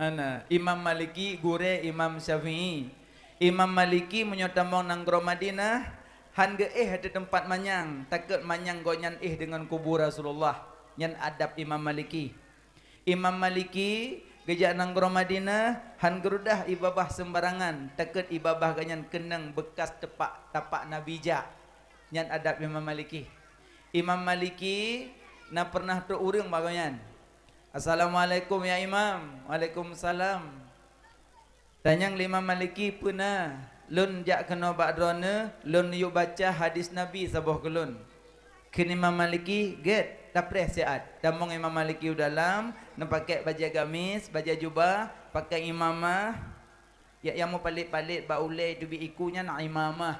Ana, Imam Maliki, gurèe Imam Syafi'i. Imam Maliki meunyoe tamong nanggroe Madinah, han geuéh ateueh teumpat manyang, takot manyang gobnyan éh deungon kubu Rasulullah. Nyan adab Imam Maliki. Imam Maliki geujak nanggroe Madinah, han geurudah ié babah seumbarangan, takot ié babah gobnyan keunong beukas tepak, tapak Nabi jak. Nyan adab Imam Maliki. Imam Maliki na peureunah trok ureueng bak gobnyan. "Assalamualaikum ya Imam." "Waalaikumsalam." Tanyong lé Imam Maliki, "Peue na?" "Lôn jak keunoe bak droeneuh, lôn yue baca hadis Nabi saboh keu lôn." Kheun Imam Maliki, "Gèt, tapreh siat." Tamong Imam Maliki u dalam, neupakèk bajèe gamis, bajèe jubah, pakèk imamah. Ya, nyang meupalet-palet bak ulèe teubiet iku nyan imamah.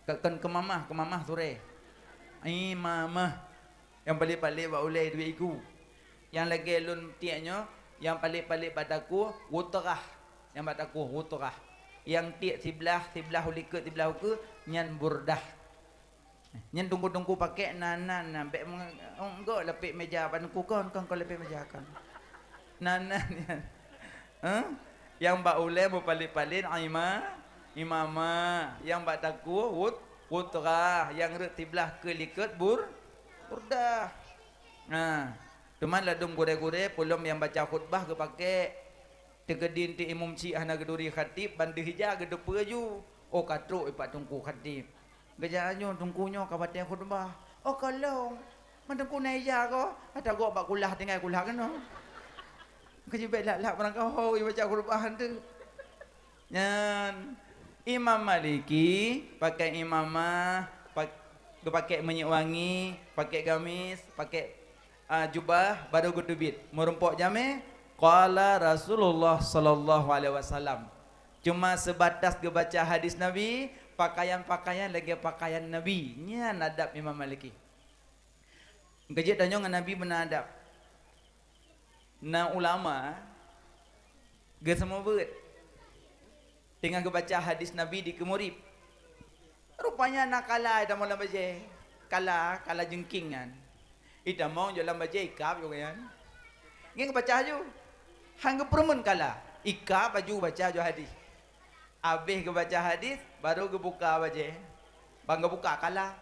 Ka kon keumamah, keumamah surèe. Imamah. Nyang palet-palet bak ulèe teubiet iku. Nyang lagèe lôn tiek nyoe, nyang palet-palet bak takue, wutrah. Nyang bak takue, wutrah. Nyang tiek siblah, siblah u likot, siblah ukeue, nyan burdah. Nyan teungku-teungku pakèk nan-nan, nan bèk meng-, oh, enggak lapek meja ban ku kon, kon, kon lapek meja kon. Nan-nan nyan. Hah? Nyang bak ulèe meupalet-palet ima-, imamah, nyang bak takue wut-, wutrah, nyang rhot siblah keu likot bur-, burdah. Nah, teuma ladôm gurèe-gurèe peulom nyang baca khutbah geupakèk. Teukeudi eunteuk imum chik hana geuturi khatib, ban deuh ija geuteupeue ju. Oh, ka trok ipat teungku khatib. Geujak nyoe teungku nyoe ka watèe khutbah. Oh, ka lheueh. Man teungku na ija ko, ata gok bak kulah tinggai kulah keunoe. Keujeuet bèk lak-lak barangkaho ibaca khutbah eunteuk. Nyan Imam Maliki pakèk imamah, pak-, geupakèk minyeuk wangi, pakèk gamis, pakèk, ah, jubah, barô geuteubiet. Meurumpok jamèe, qala Rasulullah sallallahu alaihi wasallam. Cuma seubatas geubaca hadis Nabi, Pakaian-pakaian lagée pakaian Nabi. Nyan adab Imam Maliki. Keujeuet tanyoe ngon Nabi beuna adab. Na ulama geuseumeubeuet teungoh geubaca hadis Nabi dikeue murit. Rupanya na kala itamoe lam bajée. Kala, kala jeungking nyan. Itamoe jok lam bajée ikab jok nyan. Ngieng geubaca laju. Han geupeureumeun kala. Ikab laju baca jok hadis. Abéh geubaca hadis, baru geubuka bajée. Ban geubuka kala.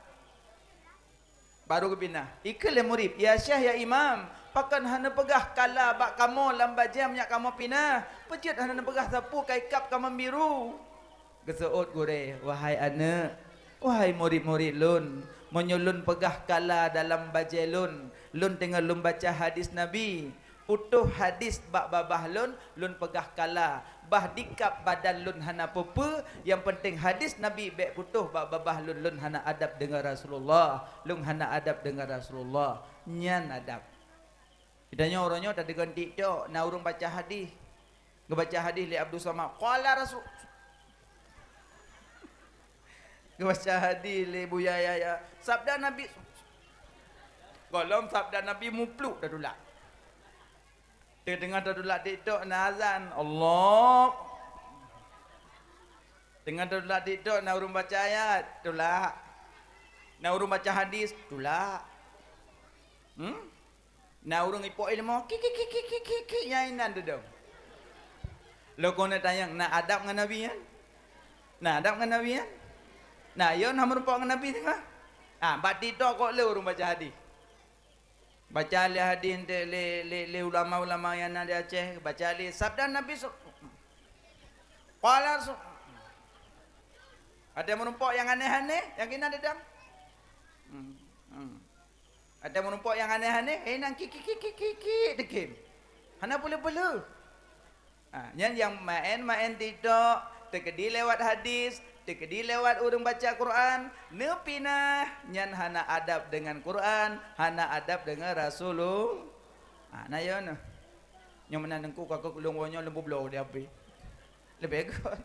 Baru geupinah. Ikheun lé murit, "Ya Syekh, ya Imam, pakon hana peugah kala bak kamoe lam bajée meunyak kamoe pinah? Peue jeuet hana neupeugah sapeue ka ikab kamoe biru?" Geuseuôt gurée, "Wahai aneuëk, wahai murit-murit lôn, meunyoe lôn peugah kala dalam bajée lôn, lôn teungoh lôn baca hadis Nabi, putôh hadis bak babah lôn, lôn peugah kala. Bah dikab badan lôn hana peue-peue, nyang peunteng hadis Nabi bék putôh bak babah lôn, lôn hana adab deungon Rasulullah, lôn hana adab deungon Rasulullah." Nyan adab. Geutanyoe uroe nyoe tadeungon TikTok, na ureuëng baca hadis. Geubaca hadis lé Abdul Somad, "Qala Rasul." Geubaca hadis lé Buya Yahya, "Sabda Nabi." Gohlom sabda Nabi mupluk tatulak. Teungoh tatulak TikTok na azan, Allah. Teungoh tatulak TikTok na ureuëng baca ayat, tulak. Na ureuëng baca hadis, tulak. Hmm? Na ureuëng ipok ilmu, ki, ki, ki, nyang inan deudong. Lôn keuneuk tanyong, na adab ngon Nabi nyan? Na adab ngon Nabi nyan? Na, yo na meurumpok ngon Nabi teungoh? Ah, bak TikTok kok le ureuëng baca hadis. Baca lé hadis enteuk lé, lé, lé ulama-ulama nyang na di Aceh, baca lé sabda Nabi su-, qala su-, ada meurumpok nyang aneh-aneh, nyang keunan deudong. Hmm, hmm. Ada meurumpok nyang aneh-aneh, eh, nang ki, ki, ki, ki, ki, ki, deukem. Hana peuleueh-peuleueh. Ha, nyan nyang maén-maén TikTok, teukeudi lewat hadis, teukeudi lewat ureuëng baca Quran, neupinah, nyan hana adab deungon Quran, hana adab deungon Rasulullah. Ha, na yo nyoe. Nyoe meunan teungku ka keu lôn woe nyoe lôn peubloe di H P. Leubeh göt.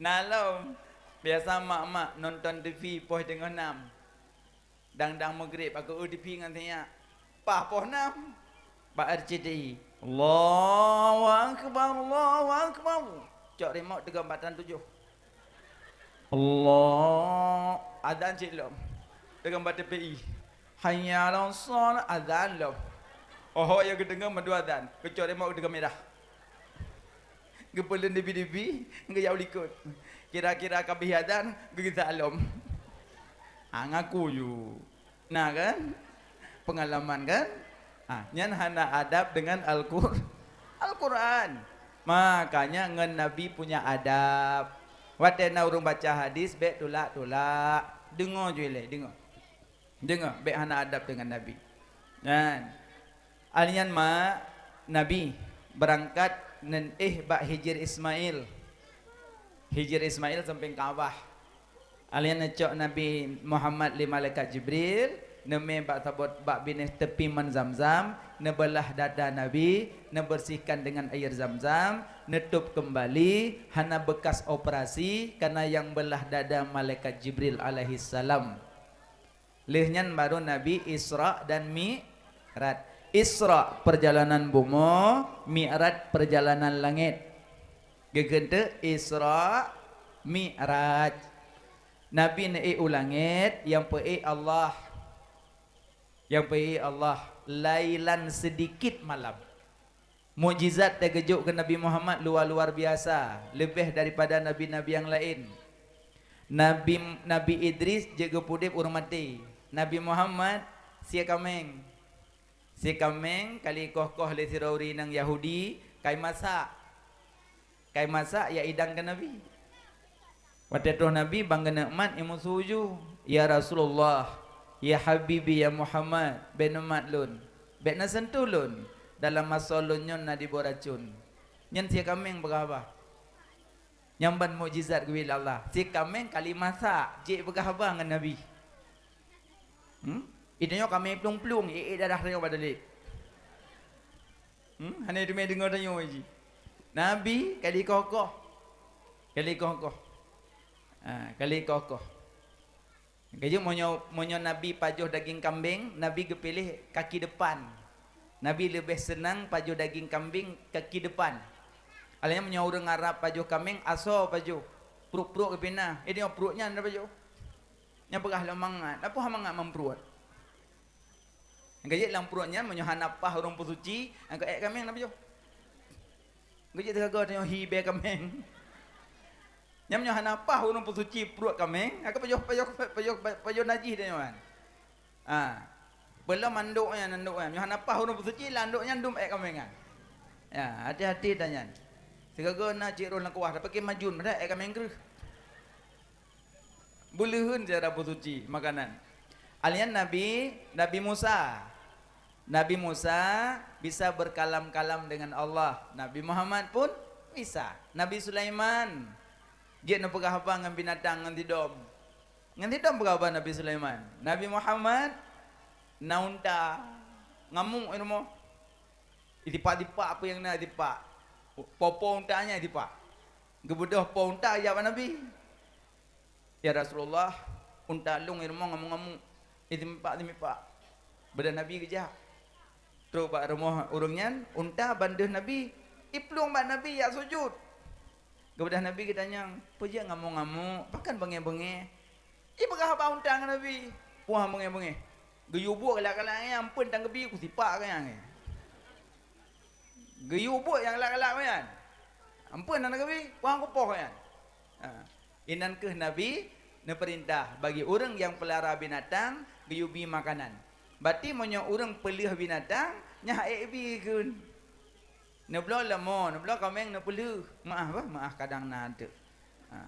Na lom, biasa mak-mak nonton T V poh teungoh nam. Dang-dang meugreb, aku eu T V ngon sinyak. Paih poh nam. Bak R C T I. Allahu Akbar, Allahu Akbar. Cok remote teugom bak tan tujoh. Allah. Azan cit lom. Teugom bak T P I. Hayya 'alas shalah, azan lom. Oho, ya geudeungoe meudu azan. Keucok remote teugom mirah. Geupeuleun dibi-dibi, geujak u likot. Kira-kira ka bih azan, geugisa lom. Ha, ngaku ju. Na kan? Peungalaman kan? Ha, nyan hana adab deungon Al-Qur-, Al-Quran. Makanya ngon Nabi punya adab. Watée na ureuëng baca hadis, bék tulak-tulak. Deungoe ju ilée, deungoe. Deungoe, bék hana adab deungon Nabi. Nyan. Alnyan ma Nabi beurangkat ngon éh bak Hijir Ismail. Hijir Ismail sampéng Ka'bah. Alnyan neucok Nabi Muhammad lé malaikat Jibril, neumé bak sabot bak binéh teupi man Zamzam, neubeulah dada Nabi, neubeursiehkan deungon air Zamzam, neutôb keumbali, hana beukas operasi, kana nyang beulah dada malaikat Jibril alaihissalam. Lheueh nyan baru Nabi Isra dan Mi'raj. Isra perjalanan bumoe, Mi'raj perjalanan langét. Geukheun teuk Isra, Mi'raj. Nabi neuék u langét, nyang peuék Allah. Nyang peuék Allah, lailan, seudikit malam. Mukjizat teugeujok keu Nabi Muhammad luwa-luwa biasa, leubeh daripada nabi-nabi nyang laén. Nabi, Nabi Idris jeuet geupeuudeb ureuëng maté. Nabi Muhammad sie kaméng. Sie kaméng ka lheueh koh-koh lé sidroe ureuëng inong Yahudi, ka imasak. Ka imasak, ya idang keu Nabi. Watée troh Nabi ban geuneuk mat, imeusu ju, "Ya Rasulullah, ya Habibi, ya Muhammad, bék neumat lôn, bék neuseuntuh lôn, dalam asoe lôn nyoe na diboh racon." Nyan sie kaméng peugah haba. Nyan ban mukjizat geubri lé Allah. Sie kaméng ka lheueh masak, jeuet peugah haba ngon Nabi. Hmm? Itu nyoe kaméng plueng-plueng, ék-ék dadah tanyoe bak dalek. Hmm? Hana teumé deungoe tanyoe jih. Nabi ka lheueh koh-koh. Ka lheueh koh-koh. Ha, kali koh-koh. Kajeuet meunyoe, meunyoe Nabi pajoh daging kambing, Nabi geupiléh kaki depan. Nabi leubeh seunang pajoh daging kambing kaki depan. Alanya meunyoe ureuëng Arab pajoh kambing, asoe pajoh, pruet-pruet geupinah. Eh, nyoe pruet nyan pajoh. Nyan peugah lom mangat. Apa mangat meuprot? Nyang ka jeuet lam pruet nyan, meunyoe hana paih ureuëng peusuci, nyang ka ék kaméng na pajoh. Nyang ka jeuet teugaga tanyoe hi bèe kaméng. Nyan meunyoe hana paih ureuëng peusuci pruet kaméng, nyang ka pajoh, pajoh, pajoh, pajoh najih tanyoe kan. Ha. Peulom andok nyan, andok nyan. Meunyoe hana paih ureuëng peusuci, lam andok nyan dum ék kaméng kan. Ya, hati-hati tanyan. Sigaga na cit roh lam kuah, tapi ke majun, padahai ék kaméng kreueh. Beuleuheun cara peusuci makanan. Alian Nabi, Nabi Musa. Nabi Musa bisa berkalam-kalam dengan Allah. Nabi Muhammad pun bisa. Nabi Sulaiman jeuet neupeugah haba ngon binatang ngon sidom. Ngon sidom peugah haba Nabi Sulaiman. Nabi Muhammad na unta, ngamuk i rumoh. Itipak-tipak apa nyang na itipak. Po-po unta nyan itipak. Geubeudôh po unta jak bak Nabi. "Ya Rasulullah, unta lôn i rumoh ngamuk-ngamuk, itipak-tipak." Beudôh Nabi geujak. Trok bak rumoh ureuëng nyan, unta ban deuh Nabi. Iplueng bak Nabi jak sujut. Geubeudôh Nabi geutanyong, "Peue jeuet ngamuk-ngamuk? Pakon beungéh-beungéh?" Ipeugah bak unta ngon Nabi, "Puah beungéh-beungéh." Geuyue buet galak-galak nyan, amphon tan geubi kusipak keu nyan. Geuyue buet nyang galak-galak nyan. Amphon tan geubi, puah kupoh nyan. Ha. Inan kheueh Nabi neupeurintah bagi ureuëng nyang peulara binatang geuyue bi makanan. Bati meunyoe ureuëng peuleueh binatang, nyan han ék bi kheun. Neubloe leumô, neubloe kaméng neupeuleueh. Meuáh bah, meuáh kadang na teuk. Ha.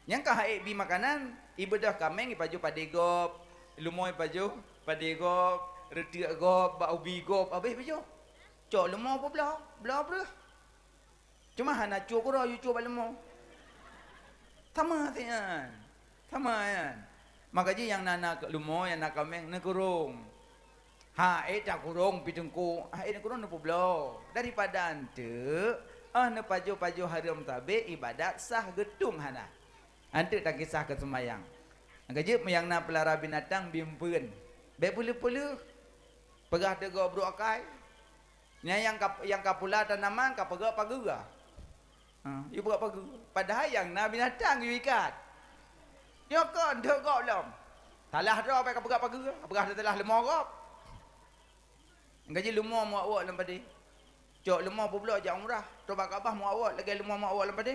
Nyang ka han ék bi makanan, ibeudôh kaméng ipajoh padé gob, leumô ipajoh padé gob, reutiek gob, bak ubi gob, habéh ipajoh. Cok leumô peubloe, bloe breueh. Cuma hana cue keudroe, yue cue bak leumô. Sama siat nyan. Sama nyan. Maka jih nyang na, na leumô, nyang na kaméng, neukurong. Han ék takurong pih teungku, han ék neukurong neupeubloe. Daripada eunteuk, ah, neupajoh-pajoh hareuem sabé ibadat sah geutung hana. Eunteuk takisah keu seumayang. Nyang ka jeuet nyang na peulara binatang bi eumpeuen. Bék peuleueh-peuleueh. Peugah teuk gob brok akai. Nyan nyang ka, nyang ka pula tanaman ka peugah pageue. Ha, yue peugah pageue. Padahai nyang na binatang yue ikat. Nyoe kon deuek gob lom. Salah droe ka peugah pageue, peugah teulah leumô gob. Gaji leumô meuwak-wak lam padé. Cok leumô peubloe jak umrah, trok bak Ka'bah meuwak-wak lagée leumô meuwak-wak lam padé.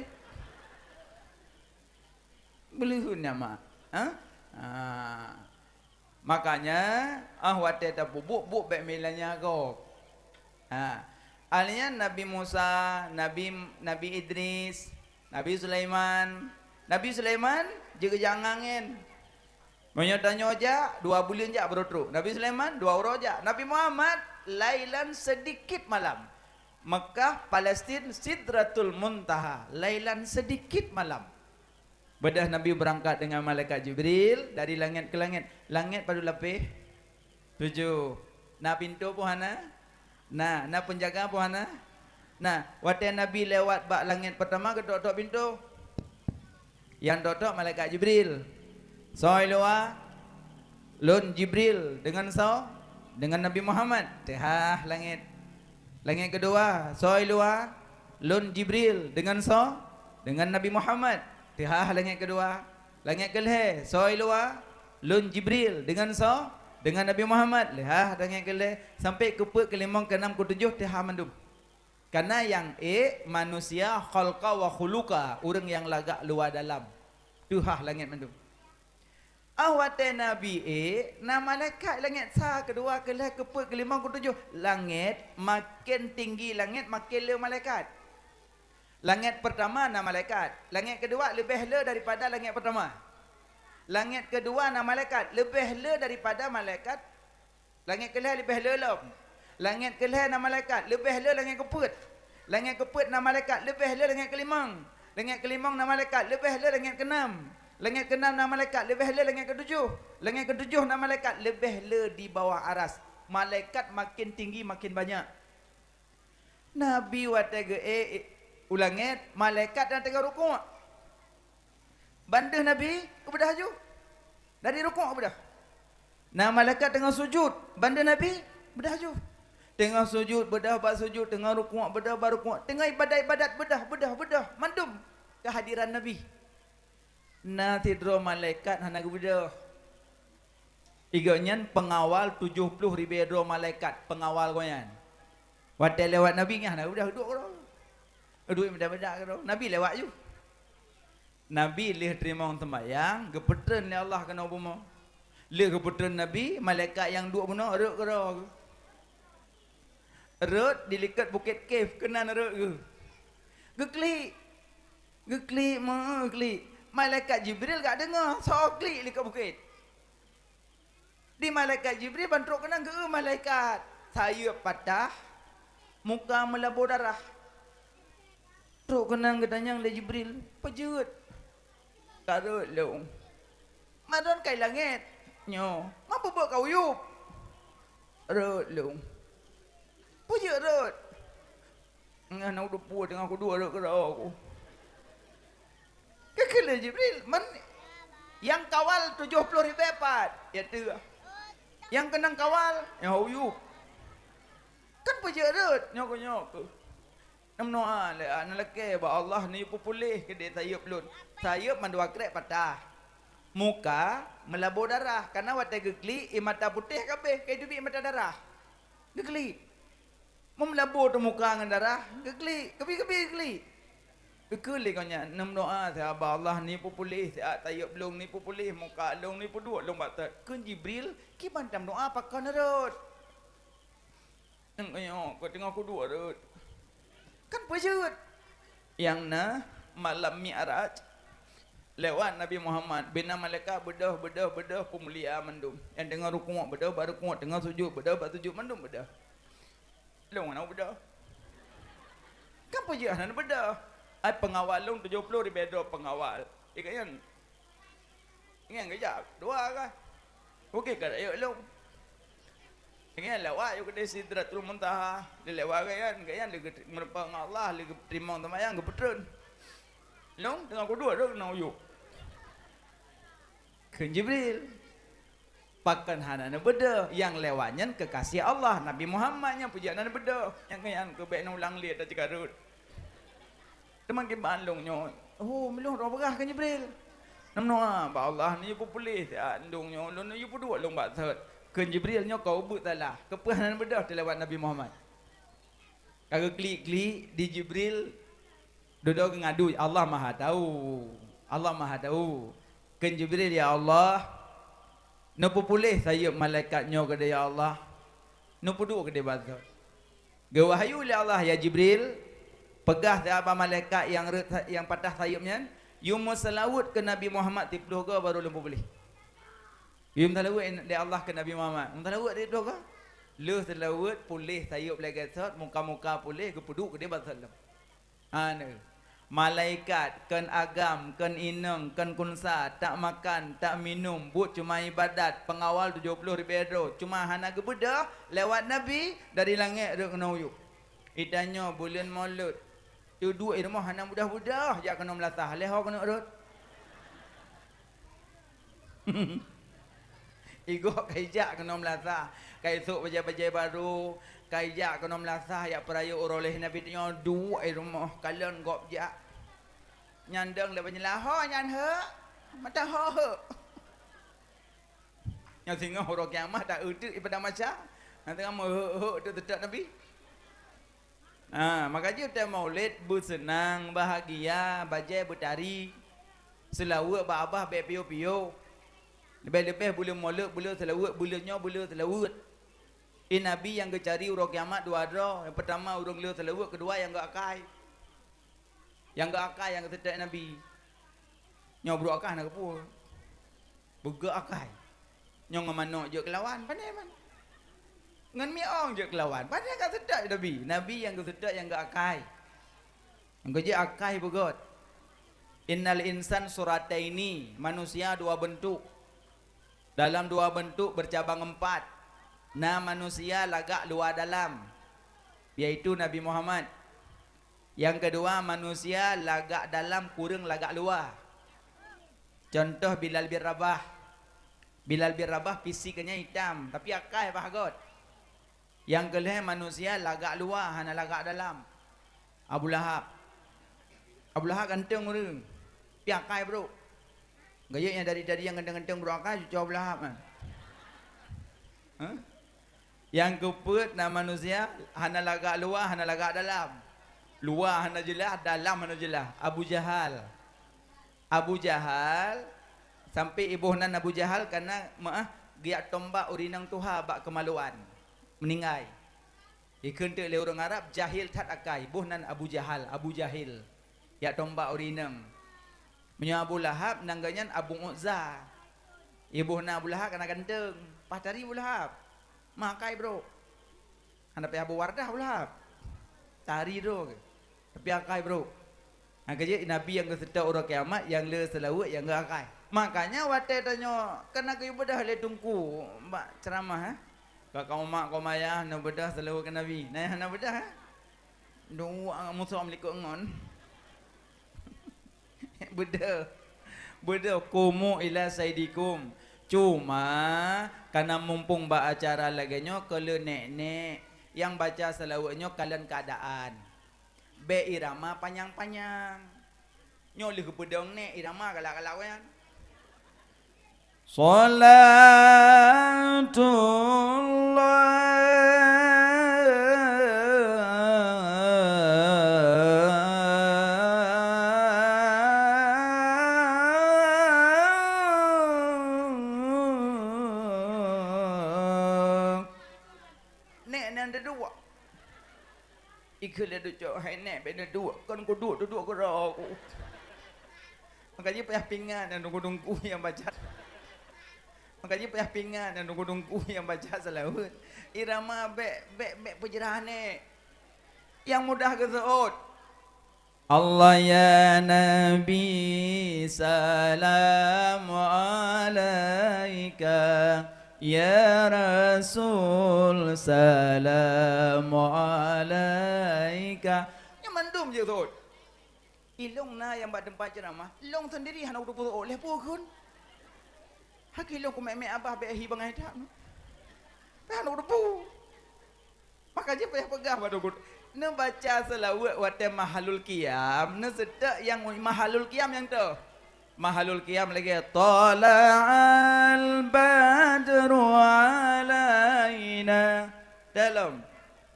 Beuleuheun nyan mak. Ha? Ha. Makanya, ah, watée tapeubuet, buet bék meulanya gob. Ha. Alian Nabi Musa, Nabi, Nabi Idris, Nabi Sulaiman. Nabi Sulaiman jeuet jangangen. Meunyoe tanyoe jak, dua buleuen jak baru trok. Nabi Sulaiman dua uroe jak. Nabi Muhammad lailan sedikit malam. Mekah, Palestin, Sidratul Muntaha, lailan sedikit malam. Beudôh Nabi beurangkat deungon malaikat Jibril dari langét keu langét. Langét padub lapéh? Tujoh. Na pintoe peue hana? Na. Na peunjaga peue hana? Na. Watée Nabi lewat bak langét peurtama, geutok-tok pintoe. Nyang tok-tok malaikat Jibril. Soe luwa? Lôn Jibril. Deungon soe? Deungon Nabi Muhammad. Teuhah langét. Langét keudua, soe luwa? Lôn Jibril. Deungon soe? Deungon Nabi Muhammad. Teuhah langét keudua. Langét keulhée, soe luwa? Lôn Jibril. Deungon soe? Deungon Nabi Muhammad. Leuhah langét keulhée. Sampai keupeuet, keulimong, keunam, keutujoh, teuhah mandum. Kana nyang ék manusia khalqa wa khuluqa, ureuëng nyang lagak luwa dalam. Teuhah langét mandum. Ah, watée Nabi ék, na malaikat langét sa, keudua, keulhée, keupeuet, keulimong, keutujoh. Langét, maken tinggi langét, maken le malaikat. Langét peurtama na malaikat. Langét keudua leubeh le daripada langét peurtama. Langét keudua na malaikat, leubeh le daripada malaikat. Langét keulhée leubeh le lom. Langét keulhée na malaikat, leubeh le langét keupeuet. Langét keupeuet na malaikat, leubeh le langét keulimong. Langét keulimong na malaikat, leubeh le langét keunam. Langét keunam na malaikat, leubeh le langét keutujoh. Langét keutujoh na malaikat, leubeh le di bawah aras. Malaikat maken tinggi, maken banyak. Nabi watée geuék u langét, malaikat na teuga rukuk. Ban deuh Nabi, beudôh ju. Dari rukuk beudôh. Na malaikat teungoh sujud, ban deuh Nabi, beudôh ju. Teungoh sujud, beudôh bak sujud, teungoh rukuk, beudôh bak rukuk, teungoh ibadat-ibadat, beudôh, beudôh, beudôh, mandum keuhadiran Nabi. Na sidroe malaikat hana geubeudôh. Gobnyan peungawal tujoh ploh ribée droe malaikat, peungawal gobnyan. Watée lewat Nabi nyan hana geubeudôh, duek keudroe. Duek meuda-meuda keudroe. Nabi lewat ju. Nabi lheueh teurimong seumayang, geupeutreun lé Allah keunoe bumoe. Lheueh geupeutreun Nabi, malaikat nyang duek bunoe rhot keudroe. Rhot di likot Bukét Kaf keunan rhot geuh. Geuklik. Geuklik, meugeuklik. Malaikat Jibril ka deungoe, soe klik likot bukét. Di malaikat Jibril ban trok keunan geu malaikat. Sayeuep patah, muka meulabô darah. Trok keunan geutanyong lé Jibril, "Peue jeuet?" "Ka rhot lôn." "Meunan kai langét nyoe, ma peubeuet ka uyueb?" "Rhot lôn." "Peue jeuet rhot?" "Ngon na udeup peue teungoh kuduek rhot keudroe ku." Geukheun lé Jibril, "Man nyang kawal tujoh ploh ribée pat?" "Ya teuh." "Nyang keunong kawal?" "Nyang uyueb." "Kan peue jeuet rhot?" "Nyoe keuh, nyoe keuh." Neumeudoá lé, na lakée bak Allah neuyue peupuléh keudeh sayeuep lôn. Sayeuep mandua krek patah. Muka meulabô darah, kareuna watée geuklik, ie mata putéh ka abéh, ka teubiet mata darah. Geuklik. Meulabô teumuka ngon darah, geuklik, keubi-keubi geuklik. Geukheun lé gobnyan, "Neumeudoá siat bak Allah neuyue peupuléh siat sayeuep lôn, neuyue peupuléh muka lôn, neuyue peuduek lôn bak thot." Kheun Jibril, "Kiban tameudoá pakon rhot?" "Nyoe keuh teungoh kuduek rhot." "Kan peue jeuet?" Nyang na malam Mi'raj, lewat Nabi Muhammad, bina malaikat beudôh, beudôh, beudôh, peumulia mandum. Nyang teungoh rukuk beudôh bak rukuk, teungoh sujud beudôh bak sujud, mandum beudôh. Lôn hana beudôh. Kan peue jeuet hana beudôh? Ai peungawal lôn tujoh ploh ribée droe peungawal. Ikeu nyan. Nyan geujak dua kah? Bukon ka rayeuk lôn. Nyan lewat yue keudeh Sidratul Muntaha. Dilewat gobnyan, gobnyan lé geumeureumpok ngon Allah, lé geuteurimong seumayang, geupeutreun. Lôn teungoh kuduek rhot keunoe uyueb. Kheun Jibril, "Pakon hana neubeudôh? Nyang lewat nyan keukasih Allah, Nabi Muhammad nyan peue jeuet hana neubeudôh? Nyang keu nyan keuh bék neulang lé ata ceukarot." Teuma kiban lôn nyoe, "Oh, meulôn droe peugah," kheun Jibril. "Neumeudoá bak Allah neuyue peupuléh siat lôn nyoe, lôn neuyue peuduek lôn bak thot." Kheun Jibril, "Nyoe kah ubeuet salah, keupeue hana neubeudôh teulewat Nabi Muhammad?" Ka geuklik-klik di Jibril, dudoe geungadu, "Allah Maha Tahu. Allah Maha Tahu." Kheun Jibril, "Ya Allah, neupeupuléh sayeuep malaikat nyoe keudeh, ya Allah. Neupeuduek keudeh bak thot." Geuwahyu lé Allah, "Ya Jibril, peugah siat bak malaikat nyang rhot sa-, nyang patah sayeuep nyan, yue meuseulaweuet keu Nabi Muhammad siplôh goe barô lôn peupuléh." Yue meuseulaweuet lé Allah keu Nabi Muhammad. Meuseulaweuet siplôh goe. Lheueh seulaweuet, puléh sayeuep lagée thot, muka-muka puléh, geupeuduek keudeh bak thot lom. Hana. Malaikat, kon agam, kon inong, kon kunsa, tak makan, tak minum, buet cuma ibadat, peungawal tujoh ploh ribée droe, cuma hana geubeudôh lewat Nabi dari langét rhot keunoe uyueb. Geutanyoe buleuen Molot, teuduek i rumoh hana mudah-mudah jak keunoe meulasah, lé ho keuneuk rhot. Igoe ka ijak keunoe meulasah, ka isôk bajée-bajée barô, ka ijak keunoe meulasah, jak peurayeuk uroe lhée Nabi, tanyoe duek i rumoh, kalon gob jak. Nyan dong lé banyeulaho nyan hek, mata ho hek. Nyoe singoh uroe kiamat ta-eu teuk i padang mahsyar, nyang teungoh meuhek-hek teuk teutab Nabi. Ha, maka jih teuh Maulid beuseunang, bahagia, bajée beutari, seulaweuet bak babah bék piôh-piôh. Leubeh-leubeh buleuen Molot, buleuen seulaweuet, buleuen nyoe, buleuen seulaweuet. Di Nabi nyang geucari uroe kiamat dua droe, nyang peutama ureuëng le seulaweuet, keudua nyang geuakai. Nyang geuakai nyang geuseutôt Nabi. Nyoe brôk akai hana geupeue. Beugeuakai. Nyoe ngon manök jeuet keulawan, pane man. Ngon miong jeuet keulawan, pane ka seutôt Nabi. Nabi nyang geuseutôt nyang geuakai. Nyang geujiôh akai beugöt. Innal insan surataini, manusia dua beuntuk. Dalam dua beuntuk bercabang empat. Na manusia lagak luwa dalam, yaitu Nabi Muhammad. Nyang keudua, manusia lagak dalam kureueng lagak luwa. Contoh Bilal bin Rabah. Bilal bin Rabah fisik geuhnyan itam, tapi akai bah göt. Nyang keu lhèe manusia lagak luwa, hana lagak dalam. Abu Lahab. Abu Lahab ganteng ureueng, tapi akai brôk. Geuh nyang dari-dari nyang ganteng-ganteng brôk akai, cucu Abu Lahab nyan. Hah? Nyang keupeuet na manusia hana lagak luwa, hana lagak dalam. Luwa hana jeulaih, dalam hana jeulaih. Abu Jahal. Abu Jahal, sampai iboh nan Abu Jahal kana meu'ah geujak tombak ureueng inong tuha bak keumaluan. Meuninggai. Ikheun teuk lé ureueng Arab, jahil that akai, boh nan Abu Jahal, Abu Jahil. Jak tombak ureueng inong. Meunyoe Abu Lahab, nan geuh nyan Abu Uzza. Iboh nan Abu Lahab kana ganteng, paih tari Abu Lahab. Meu'ah akai brôk. Hana payah Abu Wardah Abu Lahab. Tari droe geuh. Tapi akai brôk. Nyang keujeuet Nabi nyang geuseutôt uroe kiamat, nyang le seulaweuet, nyang geuakai. Makanya watèe tanyoe, kan na geuyue beudôh lé teungku bak ceuramah, eh. Ka kaum mak, kaum ayah, na beudôh seulaweuet keu Nabi. Na nyang hana beudôh, eh? Duek musoh meulikot ngon. Beudôh. Beudôh, qumu ila sayyidikum. Cuma, kana mumpung bak acara lagèe nyoe, keu le nèk-nèk nyang baca seulaweuet nyoe kalon keuadaan. Bèk irama panyang-panyang. Nyoe lheueh geupeudong nèk, irama galak-galak nyan. Shalatullah. Nèk nyan teuduek. Ikheun lé ducok, "Hai nèk, bèk neuduek, kon kuduek, duduek keudroe ku." Maka jih payah pingat nyan teungku-teungku nyang baca. Maka jih payah pingat nyan teungku-teungku nyang baca seulaweuet. Irama bèk, bèk, bèk peujeurah nèk. Nyang mudah geuseuôt. Allah ya Nabi, salam alaika, ya Rasul, salam alaika. Nyan mandum jeuet seuôt. Ilông na nyang bak teumpat ceuramah, lông seundiri hana kuteupeu lhèe pue kheun. Haki lông kumèk-mèk abah bèk hi bangai that. Hana kuteupeu. Maka jih payah peugah bak teungku, neubaca seulaweuet watèe mahalul qiyam, neuseutôt nyang mahalul qiyam nyang toh. Mahalul qiyam lagèe, "Tala'al badru alaina." Dalam,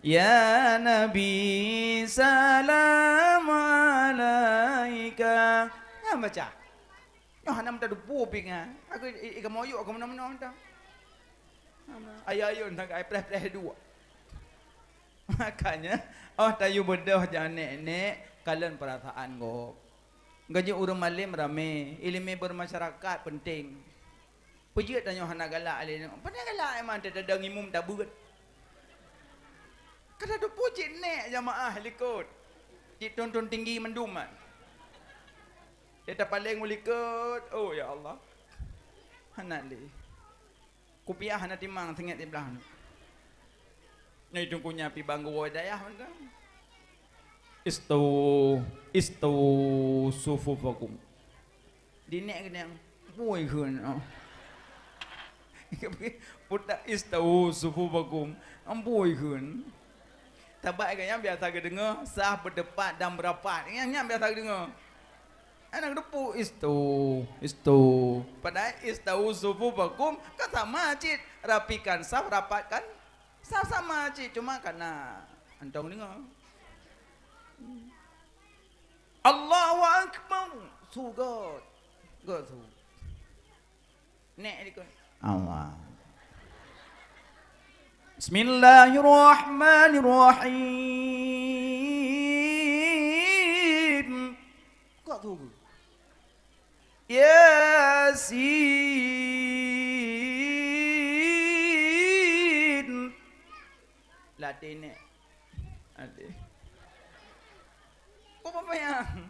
"Ya Nabi, salam alaika." Nyan baca. Nyoe hana meuteupeu pingan. Aku i, i, i kamoe yuk, aku meunoe-meunoe mantong. Ayo-ayo, entah ka preh-preh dua. Makanya, oh, tayue beudôh jak nèk-nèk, kalon peurasaan gob. Gaji ureueng malém ramé, ileumèe beurmasyarakat peunteng. Peujeuet tanyoe hana galak lé nyoe. Pane galak emang teuh tadong imum tabeuet. Ka tateupeue cit nèk jamaah likot. Cit thon-thon tinggi mandum nyan. Dia tapaleng u likot. Oh, ya Allah. Hana lé. Kupiah hana timang singet siblah. Nyoe teungku nyan pi bang geuwoe dayah mantong. Istawu, istawu sufufakum. Di nèk geuh nyan, "Amboi kheun." Oh. Putak, "Istawu sufufakum." "Amboi kheun." Sabab geuh nyan biasa geudeungoe, saf, beuteupat dan beurapat. Nyan, nyan biasa geudeungoe. Hana geuteupeue, "Istawu, istawu." Padahai "Istawu sufufakum" kan sama cit. Rapikan saf, rapatkan saf, sama cit. Cuma kana mantong deungoe. Allahu Akbar. Su göt. Göt su. Nèk likot. Allah. Bismillahirrahmanirrahim. Göt su. Yasin. Latih nèk. Latih. Peue panyang?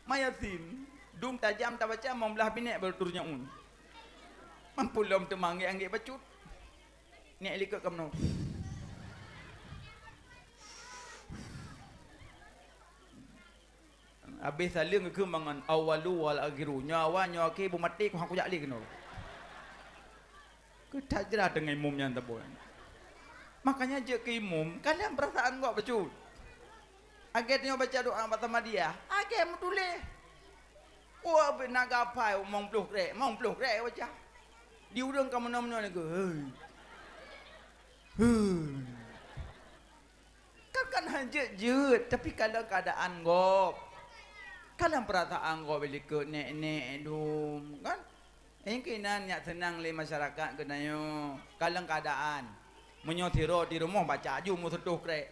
Ma Yasin. Dum tajam tabaca, mong blah binèk baru turun nyaun. Mampu lom teuma anggèk-anggèk bacut. Nèk likot ka meunoe. Habéh saleuem geukheun mangat, "Awwalu wal akhiru." Nyoe awai, nyoe akhé, beumaté, ku hana kujak lé keunoe. Keutajra teungoh imum nyan tabôi. Makanya jeuet keu imum, kalon peurasaan gob bacut. Lagèe tanyoe baca doa bak Samadiyah, lagèe meutuléh. Wah, beu na gapai, mong ploh krek, mong ploh krek baca. Di ureueng ka meunoe-meunoe lagèe, "Hei. Hei." Kan, kan han jeuet-jeuet, tapi kalon keuadaan gob. Kalon peurasaan gob, likot nek-nek dum, kan? Nyang keunan nyak seunang lé masyarakat geutanyoe, kalon keuadaan. Meunyoe sidroe di rumoh baca aju meuseutôh krek.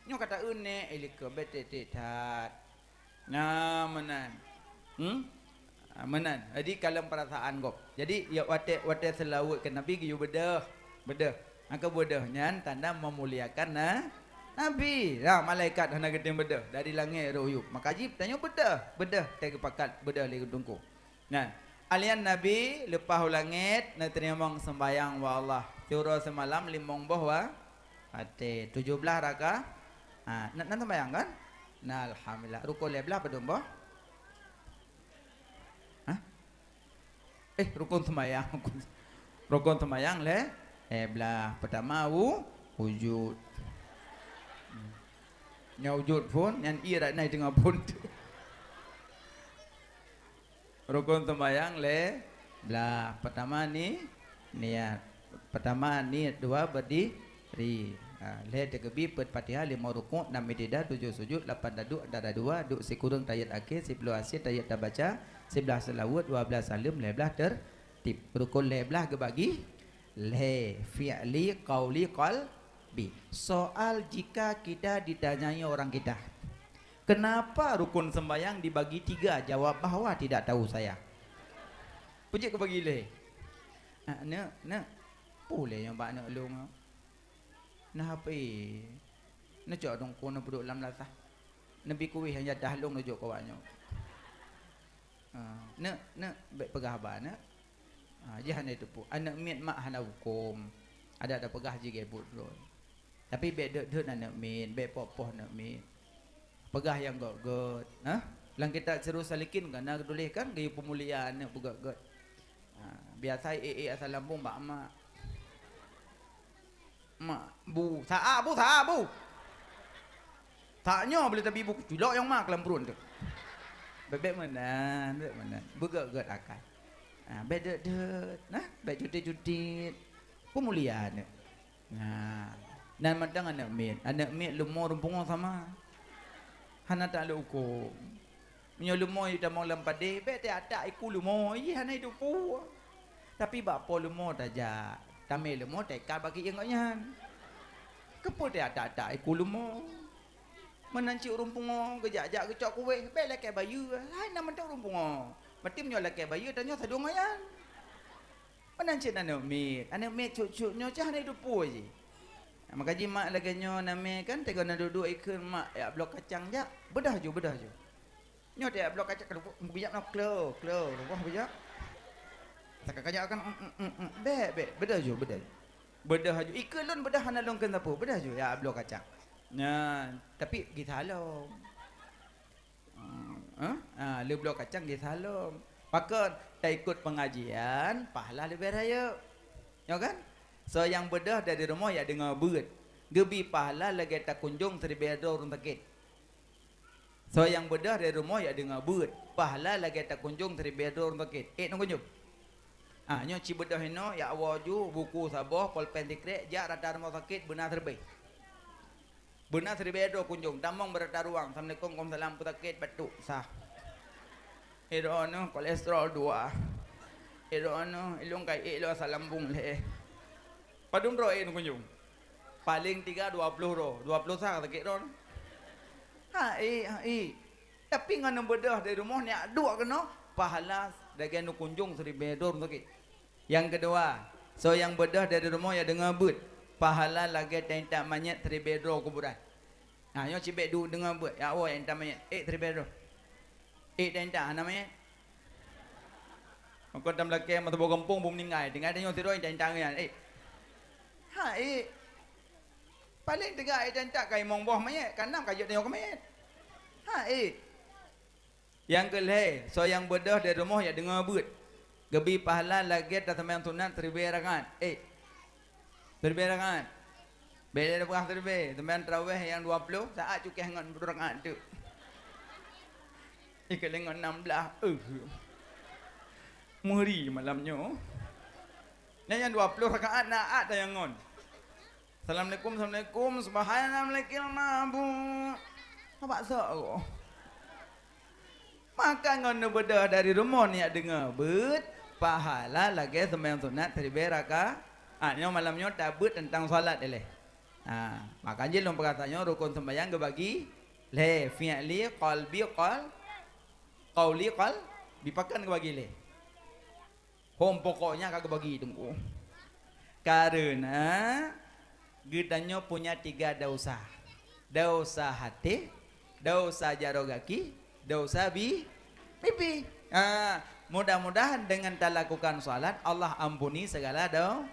Nyoe ka ta-eu nek, eh, likot bèk tiek-tiek that. Nah, meunan. Hmm? Ah, meunan. Jadi, kalon peurasaan gob. Jadi, ya, watèe, watèe seulaweuet keu Nabi geuyue beudôh. Beudôh. Maka beudôh nyan tanda meumuliakan na-, Nabi. Nah, malaikat hana geutem beudôh. Dari langèt rôh yub. Maka jih tanyoe beudôh. Beudôh teuh geupakat, beudôh lé geuteungku. Nah, alian Nabi leupah u langèt neuteurimong seumbahyang wa Allah. Siuroe seumalam limong boh wa-, watèe tujoh blaih raka-, ha, na, na seumbahyang kan? Nah, alhamdulillah. Rukon lhèe blaih padum boh? Hah? Eh, rukon seumbahyang. Rukon seumbahyang lhèe, lhèe blaih. Peutama wu-, wujud. Hmm. Nyoe wujud phôn, nyan ie rak nai teungoh phôn. Rukon seumbahyang lhèe blaih. Peutama ni, niat. Peutama niat, dua berdiri. Ha, lhèe teukeubie, peuet Fatihah, limong rukuk, nam i'tidal, tujoh sujud, lapan taduek antara dua, duek sikureueng tahiyat akhé, siploh asie tahiyat tabaca, siblaih seulaweuet, dua blaih saleuem, lhèe blaih tertib. Rukon lhèe blaih geubagi lhèe, fi'li, qauli, qalbi. Soal jika kita ditanyai orang kita, "Kenapa rukun sembahyang dibagi tiga?" Jawab bahwa tidak tahu saya. Peue jeuet keu bagi lhèe? Ah, neuk, neuk. Peue lé nyoe bak neuk lôn? Nah, apa? Neucok dongko neupeuduek lam lasah. Neubi kueh nyang jadah lôn neujok keu awak nyoe. Ah, neuk, neuk, bèk peugah haba, neuk. Ah, jih hana teupeu. Aneuk miet mak hana huköm. Adak tapeugah jih gèt buet droe. Tapi bèk deuet-deuet aneuk miet, bèk poh-poh aneuk miet. Peugah nyang gèt-gèt, ha? Lam kitab Sirus Salikin kan na geutuléh kan, geuyue peumulia aneuk beugèt-gèt. Ha, biasa ék-ék asai lambông bak mak. Mak, bu, sa-a, bu, sa-a, bu. Sa nyoe boleh tabi bu, culok nyang ma keu lam pruet teuh. Bèk-bèk meunan, bèk meunan. Beugèt-gèt akai. Ha, bèk deuet-deuet, nah, bèk cutit-cutit. Peumulia aneuk. Nah, nan mantong aneuk miet. Aneuk miet leumo rumpung sama. Hana taklok huköm. Meunyoe leumo jitamong lam padé, bèk teuatak iku leumo, ih hana jiteupeue. Tapi bak po leumo tajak, tamè leumo taikat bak kiéng gobnyan. Keupeue teuatak-atak iku leumo? Meunan cit ureueng pungo geujak-jak geucok kuéh, bèk lakèe bayeue, hai na mantong ureueng pungo. Berarti meunyoe lakèe bayeue, tanyoe sadong nyan. Meunan cit aneuk miet, aneuk miet cut-cut nyoe cah hana jiteupeue jih. Maka jih mak lagèe nyoe namè kan, teungoh na duek-duek ikheun mak jak bloe kacang jak, beudôh ju, beudôh ju. Nyoe teuh jak bloe kacang, keudeuh, bijak nyoe klo, klo, rubah bijak. Takajak kan, em, em, em, em, bèk, bèk, beudôh ju, beudôh. Beudôh ju, ikheun lôn beudôh hana lôn kheun sapeue, beudôh ju, jak bloe kacang. Nyan, tapi gisa lom. Hmm, eh? Ha, lheuh bloe kacang gisa lom. Pakon? Taikot pengajian, pahala leubeh rayeuk. Nyo kan? Soe nyang beudôh dari rumoh jak deungoe beuet, geubri pahala lagèe takunjong siribèe droe ureueng sakét. Soe nyang beudôh dari rumoh jak deungoe beuet, pahala lagèe takunjong siribèe droe ureueng sakét. Ék neukunjong? Ah, nyoe ci beudôh inoe, jak woe ju, buku saboh, polpen sikrek, jak rata rumoh sakét beuna siribèe. Beuna siribèe droe kunjong, tamong beurata ruang, "Assalamualaikum, waalaikumsalam, peue sakét?" "Batuk." "Sah." "Eh, droeneuh, kolesterol dua." "Eh, droeneuh, ilôn ka ék lôn asai lambung lé." Padum droe ék neukunjong? Paleng tiga dua ploh droe, dua ploh sah sakét droeneuh. Ha ék, ha ék. Tapi ngon neubeudôh dari rumoh neujak duek keunoe, pahala lagèe neukunjong siribèe droe ureueng sakét. Nyang keudua, soe nyang beudôh dari rumoh jak deungoe beuet, pahala lagèe taintat manyét siribèe droe kuburan. Ha, nyoe cit bèk duek deungoe beuet, jak woe jak intat manyét, ék siribèe droe. Ék taintat hana manyét. Maka tam lakèe meutuboh gampông beu meuninggai, tinggai tanyoe sidroe intat-intat ngon nyan, ék. Ha ék. Paleng teuga ék taintat ka limong boh manyét, ka nam ka jeuet tanyoe keu manyét. Ha ék. Nyang keu lhèe, soe nyang beudôh dari rumoh jak deungö beuet, geubri pahala lagèe taseumayang sunat siribèe rakaat. Eh, siribèe rakaat. Bèk lé peugah siribèe, seumayang tarawèh nyang dua ploh, saát cukéh ngon peuet rakaat teuk. Ikeu lé ngon nam blah, eh. Meuri malam nyoe. Nyan nyang dua ploh rakaat na at nyang ngon. Assalamualaikum, assalamualaikum, subhanallah, malikil mabuk. Abak sok aku. Maka ngon neubeudôh dari rumoh neujak deungö beuet, pahala lagèe seumayang sunat siribèe rakaat. Nyoe malam nyoe tabeuet teuntang salat ilèe. Ha, maka jih lôn peugah tanyoe rukon seumayang geubagi lhèe, fi'li, qalbi, qal-, qauli, qalbi, pakon geubagi lhèe. Hom pokoknya ka geubagi teungku. Karena geutanyoe punya tiga dosa. Dosa haté, dosa jaroe gaki, dosa bi-, bibi. Ha, mudah-mudahan dengan talakukan salat, Allah ampuni segala do-,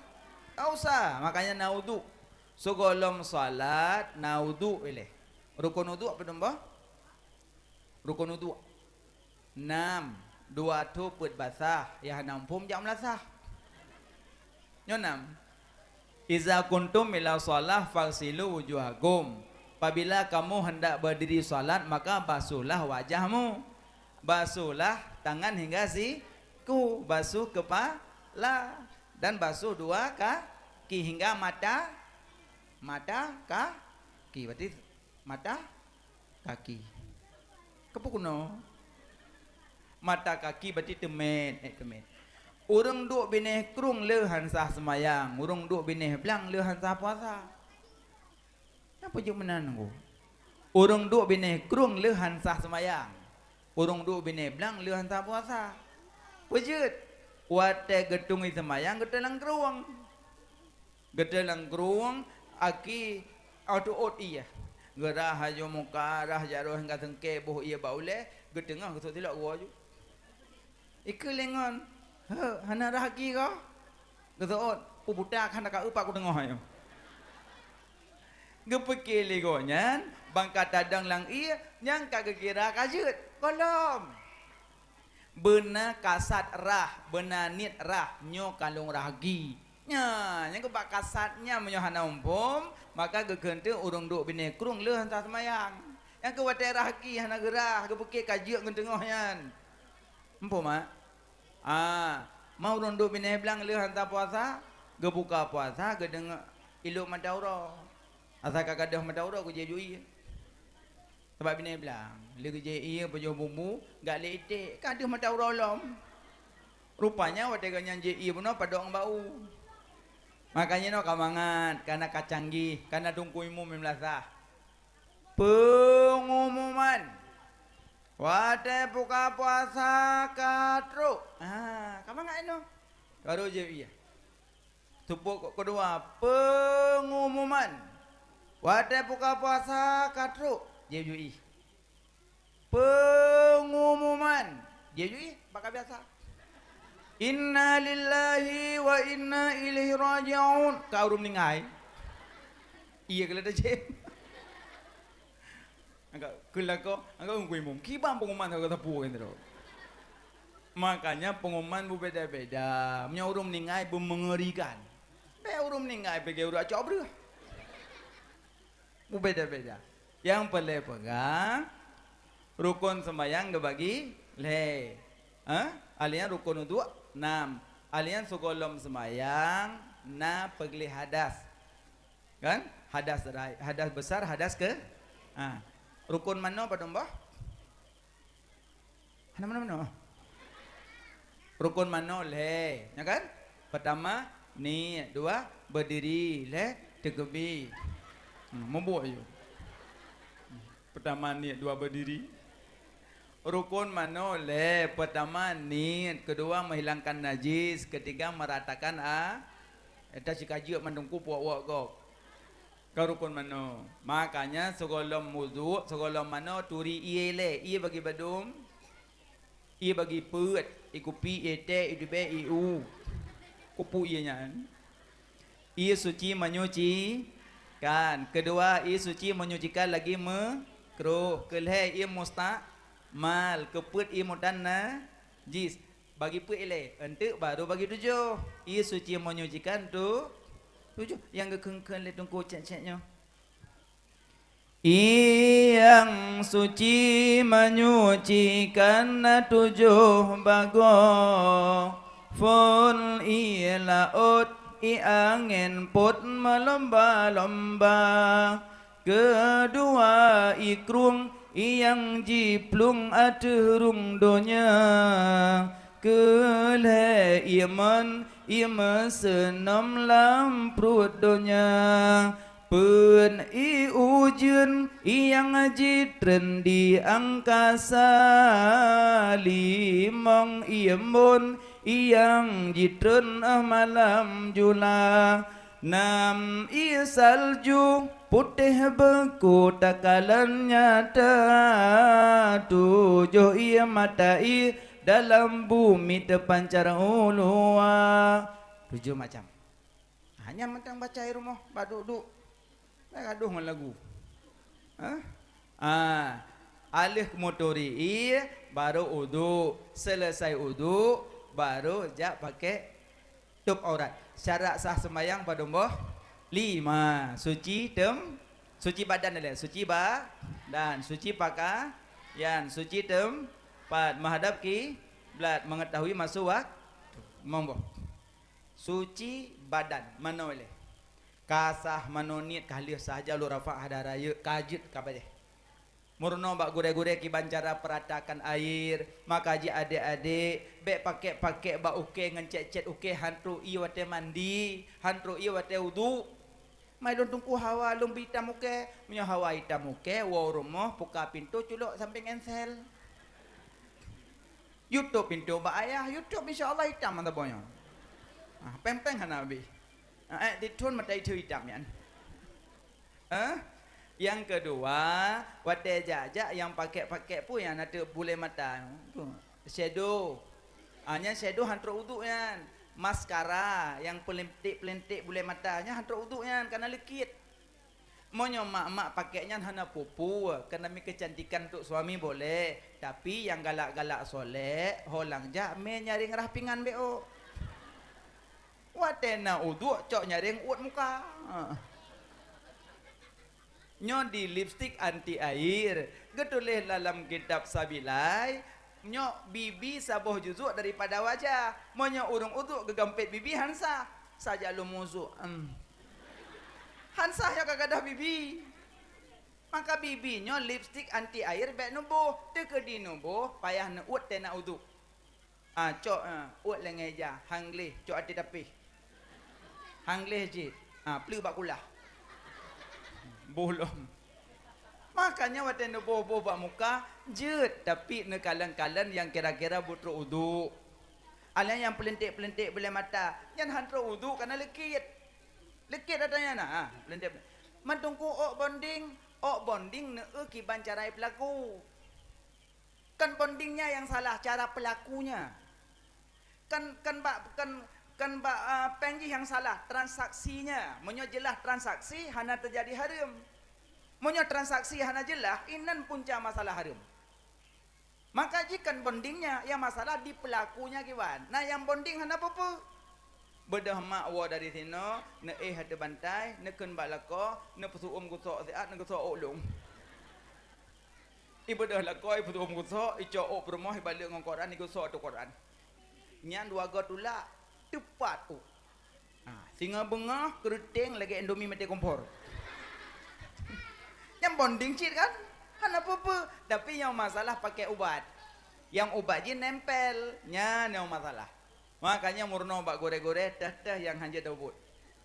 dosa. Makanya na udhu. Sigohlom salat, na udhu ilèe. Rukon udhu apa nambah? Rukon udhu. Nam, dua tho peuet basah, nyang hana muphom jak meulasah. Nyoe nam. Iza kuntum ila shalah faghsilu wujuhakum. Apabila kamu hendak berdiri salat, maka basuhlah wajahmu. Basuhlah tangan hingga siku, basuh kepala, dan basuh dua kaki hingga mata, mata kaki. Berarti mata kaki. Keupeue keunoe? Mata kaki berarti teumèt, eh, teumèt. Ureueng duek binéh krueng le han sah seumayang, ureueng duek binéh blang le han sah puasa. Nyan peue jeuet meunan, Teungku? Ureueng duek binéh krueng le han sah seumayang, ureueng duek binéh blang le han sah puasa. Peue jeuet? Watèe geutungui seumayang, geuteulang krueng. Geuteulang krueng, aki, ateuôt ié. Geurhah aju muka, rhah jaroe hingga seungkée, boh ié bak ulèe, geuteungoh geusut silop geuwoe aju. Ikeu lé ngon, "Heu, hana rhah aki kah?" Geuseuôt, "Peue buta ka hana ka eu pat kuteungoh nyoe." Geupeuké lé gobnyan, ban ka tadong lam ié, nyan ka geukira ka jeuet. Gohlom. Beuna kasat rhah, beuna niet rhah, nyoe ka lôn rhah aki. Nyan, nyang keuh bak kasat nyan meunyoe hana muphom, maka geukheun teuk ureueng duek binéh krueng le han sah seumayang. Nyang keuh watèe rhah aki hana geurhah, geupeuké ka jeuet ngon teungoh nyan. Muphom, mak? Ah, ma ureueng duek binéh blang le han sah puasa, geubuka puasa, geudeungoe ilop mata uroe. Asai ka gadôh mata uroe, geujép aju ié. Sabab binéh blang, lé geujép ié, pajoh bumbu, gak lé iték, ka deuh mata uroe lom. Rupanya watèe gobnyan jép ié bunoe padub ngon bak u. Makanya nyoe ka mangat, kana ka canggih, kana teungku imum meulasah. Peungumuman. Watèe buka puasa ka trok. Ha, ka mangat inoe. Baru jép ié. Teupeu keudua, peungumuman. Watèe buka puasa ka trok, jép aju ié. Peungumuman, jép aju ié, bak ka biasa. Innalillahi wa inna ilaihi raji'un. Ka ureueng meuninggai. Ié keuh lé tajép. Agak keulakoe, agak ungkui mum. Kiban pengumuman saboh sapeue kan tu. Makanya pengumuman beubeda-beda. Meunyoe ureueng meuninggai beumeungerikan. Bèk ureueng meuninggai pike ureueng acok breuh. Beubeda-beda. Nyang peureulèe peugah, rukon seumayang geubagi lhèe. Ha? Alian rukon udhu nam. Alian sigohlom seumayang na peugleh hadas. Kan? Hadas rai-, hadas besar, hadas ke-, ha. Rukon manoe padum boh? Hana manoe-manoe. Rukon manoe lhèe, ya kan? Pertama, niet, dua, berdiri, lhèe, teukeubie. Hmm, meubuet yôh. Pertama niet, dua berdiri. Rukon manoe lhèe, pertama niet, kedua menghilangkan najis, ketiga meratakan a-, Ata sikajeuk mandum ku puak-puak gob. Ka rukon manoe. Makanya sigohlom wudhu, sigohlom manoe turi ié lé, ié bagi badum, ié bagi peuet, ié kupi, ié teh, ié tibèe, ié u. Kupu ié nyan. Ié suci menyucikan. Kedua, ié suci menyucikan lagi meukrôh. Keulhèe, ié musta-, Mal, keu peuet ié mutan najis. Bagi peuet ilée, eunteuk baru bagi tujoh. Ié suci menyucikan tu tujoh. Nyang geukheun-kheun lé Teungku cék-cék nyoe. Ié nyang suci menyucikan na tujoh bagoe. Phon ié laôt, ié angén pôt meulomba-lomba. Keudua ié krueng, ié nyang jiplueng ateueh rueng donya. Keulhée ié mon, ié meuseunom lam pruet donya. Peuet ié ujeuen, ié nyang jitreun di angkasa. Limong ié embôn, ié nyang jitreun malam jula. Nam ié salju putéh beuku takalon nyata, tujoh ié mata ié dalam bumi teupancar u luwa. Tujoh macam. Ha, nyan mantong baca i rumoh, bak duek-duek. Bèk gadoh ngon lagu. Ha? Ah, aleuh muturi ié, baru uduk. Seuleusai uduk, baru jak pakék tôb aurat. Syarat sah seumayang padum boh? Lima. Suci tem-, suci badan ilée. Suci ba-, dan suci pakaian, suci teumpat, meuhadab kiblat, meungeutahui masu wak-, limong boh. Suci badan, manoe ilée. Ka sah manoe niet, ka lheueh sah jalur rafa' hada rayeuk, ka jeuet ka padeh. Meurunoe bak gurée-gurée kiban cara peuratakan air, maka jih adék-adék, bèk pakék-pakék bak ukée ngon cét-cét ukée han trok ié watée mandi, han trok ié watée uduk. Mai lôn teungku hawa lôn bri itam ukée, meunyoe hawa itam ukée, woe u rumoh, buka pintoe, culok sampéng ensel. Yue tôb pintoe bak ayah, yue tôb insya Allah itam mata boh nyoe. Ah, péng-péng hana habéh. Ah, ék tithon mata itheue itam nyan. Eh? Nyang keudua, watée jak-jak nyang pakék-pakék peue nyang na teuk bulée mata? Shadow. Ah, nyan shadow han trok uduk nyan. Maskara nyang peulinték-peulinték bulée mata, nyan han trok uduk nyan, ka na likit. Meunyoe mak-mak pakék nyan hana peue-peue, keu demi keucantikan untuk suami boleh, tapi nyang galak-galak solék, ho lam jak mé nyaréng rah pingan bék ôk. Watée na uduk cok nyaréng uet muka. Ha. Nyoe di lipstik anti air, geutuléh lam kitab Sabilai, nyoe bibi saboh juzuk daripada wajah. Meunyoe ureuëng uduk geugampét bibi han sah, sajak lom uduk. Em. Han sah nyoe ka gadôh bibi. Maka bibi nyoe lipstik anti air bék neuboh, teukeudi neuboh payah neuuet teunak uduk. Ah, cok, ah, uet lé ngon ija, han gleh, cok até tapéh. Han gleh cit, ah, pleue bak kulah. Boh lom. Makanya watée neuboh-boh bak muka, jeuet, tapi neukalon-kalon nyang kira-kira beutrok uduk. Alah nyang peulinték-peulinték bulée mata, nyan han trok uduk ka na likit. Likit ata nyan na, ah, peulinték. Mantong ku ôk bonding, ôk bonding neueu kiban cara ipeulaku. Kan bondingnya yang salah, cara pelakunya. Kan, kan bak, kan, kan bak, ah, péng jih yang salah, transaksinya. Meunyoe jeulaih transaksi, hana teujadi hareuem. Meunyoe transaksi hana jeulaih, inan punca masalah hareuem. Maka jih kan bondingnya, yang masalah di pelakunya kiban. Nah, yang bonding hana peue-peue. Beudôh mak woe dari sinoe, neuéh ateueh bantai, neukheun bak lakoe, neupeuseuuem gusok siat, neugeusok ôk lôn. Ibeudôh lakoe, ipeuseuuem gusok, icok ôk peurumoh, ibalek ngon koran, igusok ateueh koran. Nyan dua goe tulak, teupat ôk. Ha, singoh beungoh, keureuteng lagée Indomie maté kompor. Nyan bonding cit kan? Hana peue-peue. Tapi nyang masalah pakai ubat. Nyang ubat jih nempel. Nyan nyang masalah. Makanya meurunoe bak gurée-gurée, teuh-teuh nyang hanjeuet taubot.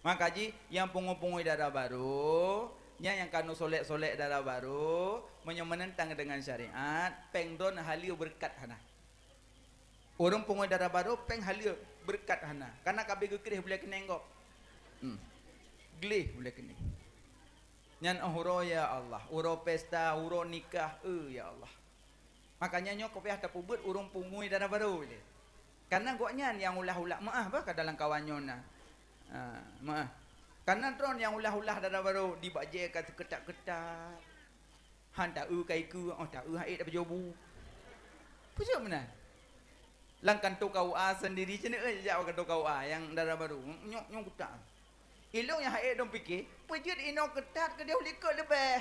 Maka jih, nyang pungo-pungo dara barô, nyan nyang ka neusolek-solek dara barô, meunyoe meunentang deungon syariat, péng droen haleue beureukat hana. Ureuëng pungo dara barô, péng haleue beureukat hana. Kana ka abéh geukreh bulée keuneng gob. Hmm. Gleh bulée keuneng. Nyan uroe, ya Allah, uroe pesta, uroe nikah, eh, ya Allah. Makanya nyoe ka payah tapeubeuet ureuëng pungo dara barô ilée. Karena gobnyan nyang ulah-ulah, meuáh bah ka dalam kawan nyoe na. Ha, meuáh. Karena droen nyang ulah-ulah dara barô, di bajée ka teuketak-ketak. Han taeu ka ikeue, oh, taeu han ék tapeujobu. Peue jeuet meunan? Lam kantô K U A sendiri, cit jak kantô K U A nyang dara barô. Nyoe, nyoe kutak. Ilôn nyang han ék lôn pike, peue jeuet inoe keutat keudéh likot leubeh.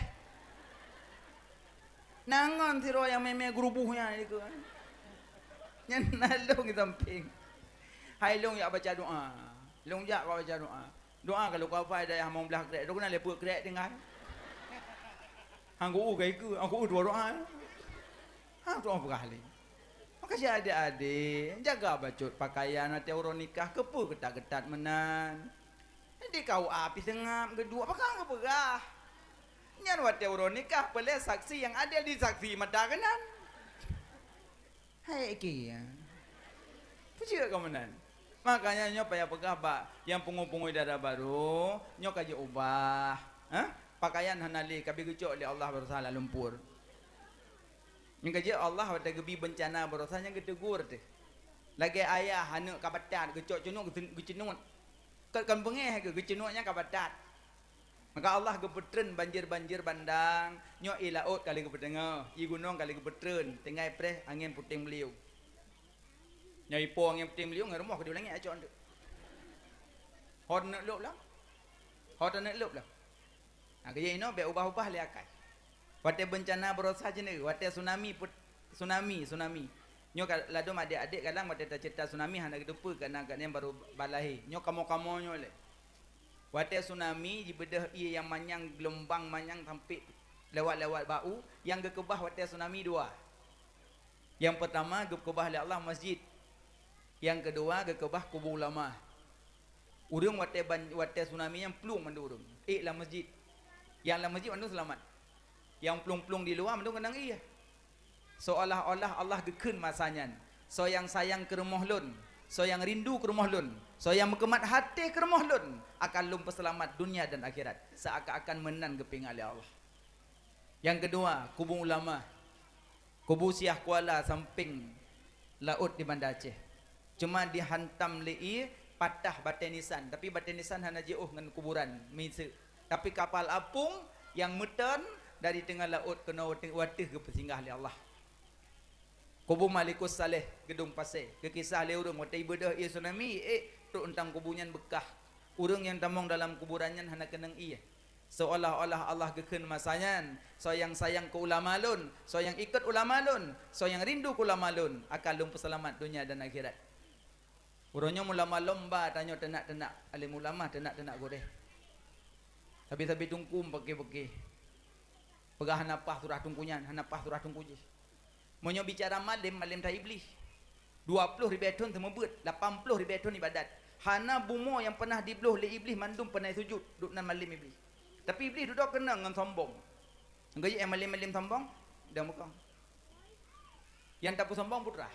Na ngon sidroe nyang mé-mé geuruboh nyan likot. Nyan na lôn di sampéng. Hai lôn jak baca doa. Lôn jak baca doa. Doa ka lôn kafai dayah limong blaih krek, lôn keunan lé peuet krek tinggai. Han geu-u ka ikeue, han geu-u dua doa. Ha, doa peugah lé. Maka si adék-adék, jaga bacut pakaian watée uroe nikah, keupeue keutat-keutat meunan. Di K U A pih seungab geuduek, pakon geupeugah. Nyan watée uroe nikah, peulée saksi nyang adil disaksi mata keunan. Hai, ék ya. Peue jeuet ka meunan? Makanya nyoe payah peugah bak nyang pungo-pungo dara barô, nyoe ka jiubah. Ha? Pakaian hana lé, ka bi geucok lé Allah baroesa lam lumpur. Nyang ka jeuet Allah watée geubi beuncana baroesa nyan geutegur teuh. Lagée ayah aneuk ka batat geucok cunuk geucen-, geuceunut. Kon, kon beungéh geu-, geuceunut nyan ka batat. Maka Allah geupeutreun banjir-banjir bandang, nyoe ié laôt ka lheueh geupeuteungoh, ié gunong ka lheueh geupeutreun, tinggai preh angén puténg beuliu. Nyoe ipo angén puténg beuliu ngon rumoh keudéh langét acok eunteuk. Ho taneuk lôb lam? Ho taneuk lôb lam? Nah, keu inoe bék ubah-ubah lé akai. Watée beuncana baroesa cit nyoe, watée tsunami put-, tsunami, tsunami. Nyoe ka ladôm adék-adék kadang watée taceurita tsunami hana geuteupeue, karena gobnyan barô ba lahé. Nyoe kamoe-kamoe nyoe lé. Watée tsunami jibeudôh ié nyang manyang, geulumbang manyang sampoe lewat-lewat bak u, nyang geukeubah watée tsunami dua. Nyang peurtama geukeubah lé Allah masjid. Nyang keudua geukeubah kubu ulama. Ureuëng watée ban-, watée tsunami nyan plueng mandum ureuëng. Ék lam masjid. Nyang lam masjid mandum seulamat. Nyang plueng-plueng di luwa mandum keunong ié. Seolah-olah Allah geukheun masa nyan, "Soe nyang sayang keu rumoh Lôn, soe nyang rindu keu rumoh Lôn, soe nyang meukeumat até keu rumoh Lôn, akan Lôn peuseulamat dunia dan akhirat." Seakan-akan meunan geupeuingat lé Allah. Nyang keudua, kubu ulama. Kubu Syiah Kuala sampéng laôt di Banda Aceh. Cuma dihantam lé ié, patah batée nisan, tapi batée nisan hana jiôh ngon kuburan miseue. Tapi kapal apung nyang meuteun dari teungoh laôt keunoe watée, watée geupeusinggah lé Allah. Kubu Malikus Saleh, Geudong Pasé, geukisah lé ureuëng watée ibeudôh ié tsunami, ék trok teuntang kubu nyan beukah. Ureuëng nyang tamong dalam kuburan nyan hana keunong ié. Seolah-olah Allah geukheun masa nyan, "Soe nyang sayang keu ulama Lôn, soe nyang ikot ulama Lôn, soe nyang rindu keu ulama Lôn, akan Lôn peuseulamat dunia dan akhirat." Uroe nyoe meulomba-lomba tanyoe teunak-teunak além ulama, teunak-teunak gurée. Sabe-sabe teungku meupaké-paké. Peugah hana paih surah teungku nyan, hana paih surah teungku jih. Meunyoe bicara malém, malém that Iblih. Dua ploh ribée thon seumeubeuet, lapan ploh ribée thon ibadat. Hana bumoe nyang peunah dibloh lé Iblih mandum peunah sujut, duek nan malém Iblih. Tapi Iblih dudoe keunong ngon sombong. Geuy nyang malém-malém sombong, dan mukong. Nyang tapeusombong putra.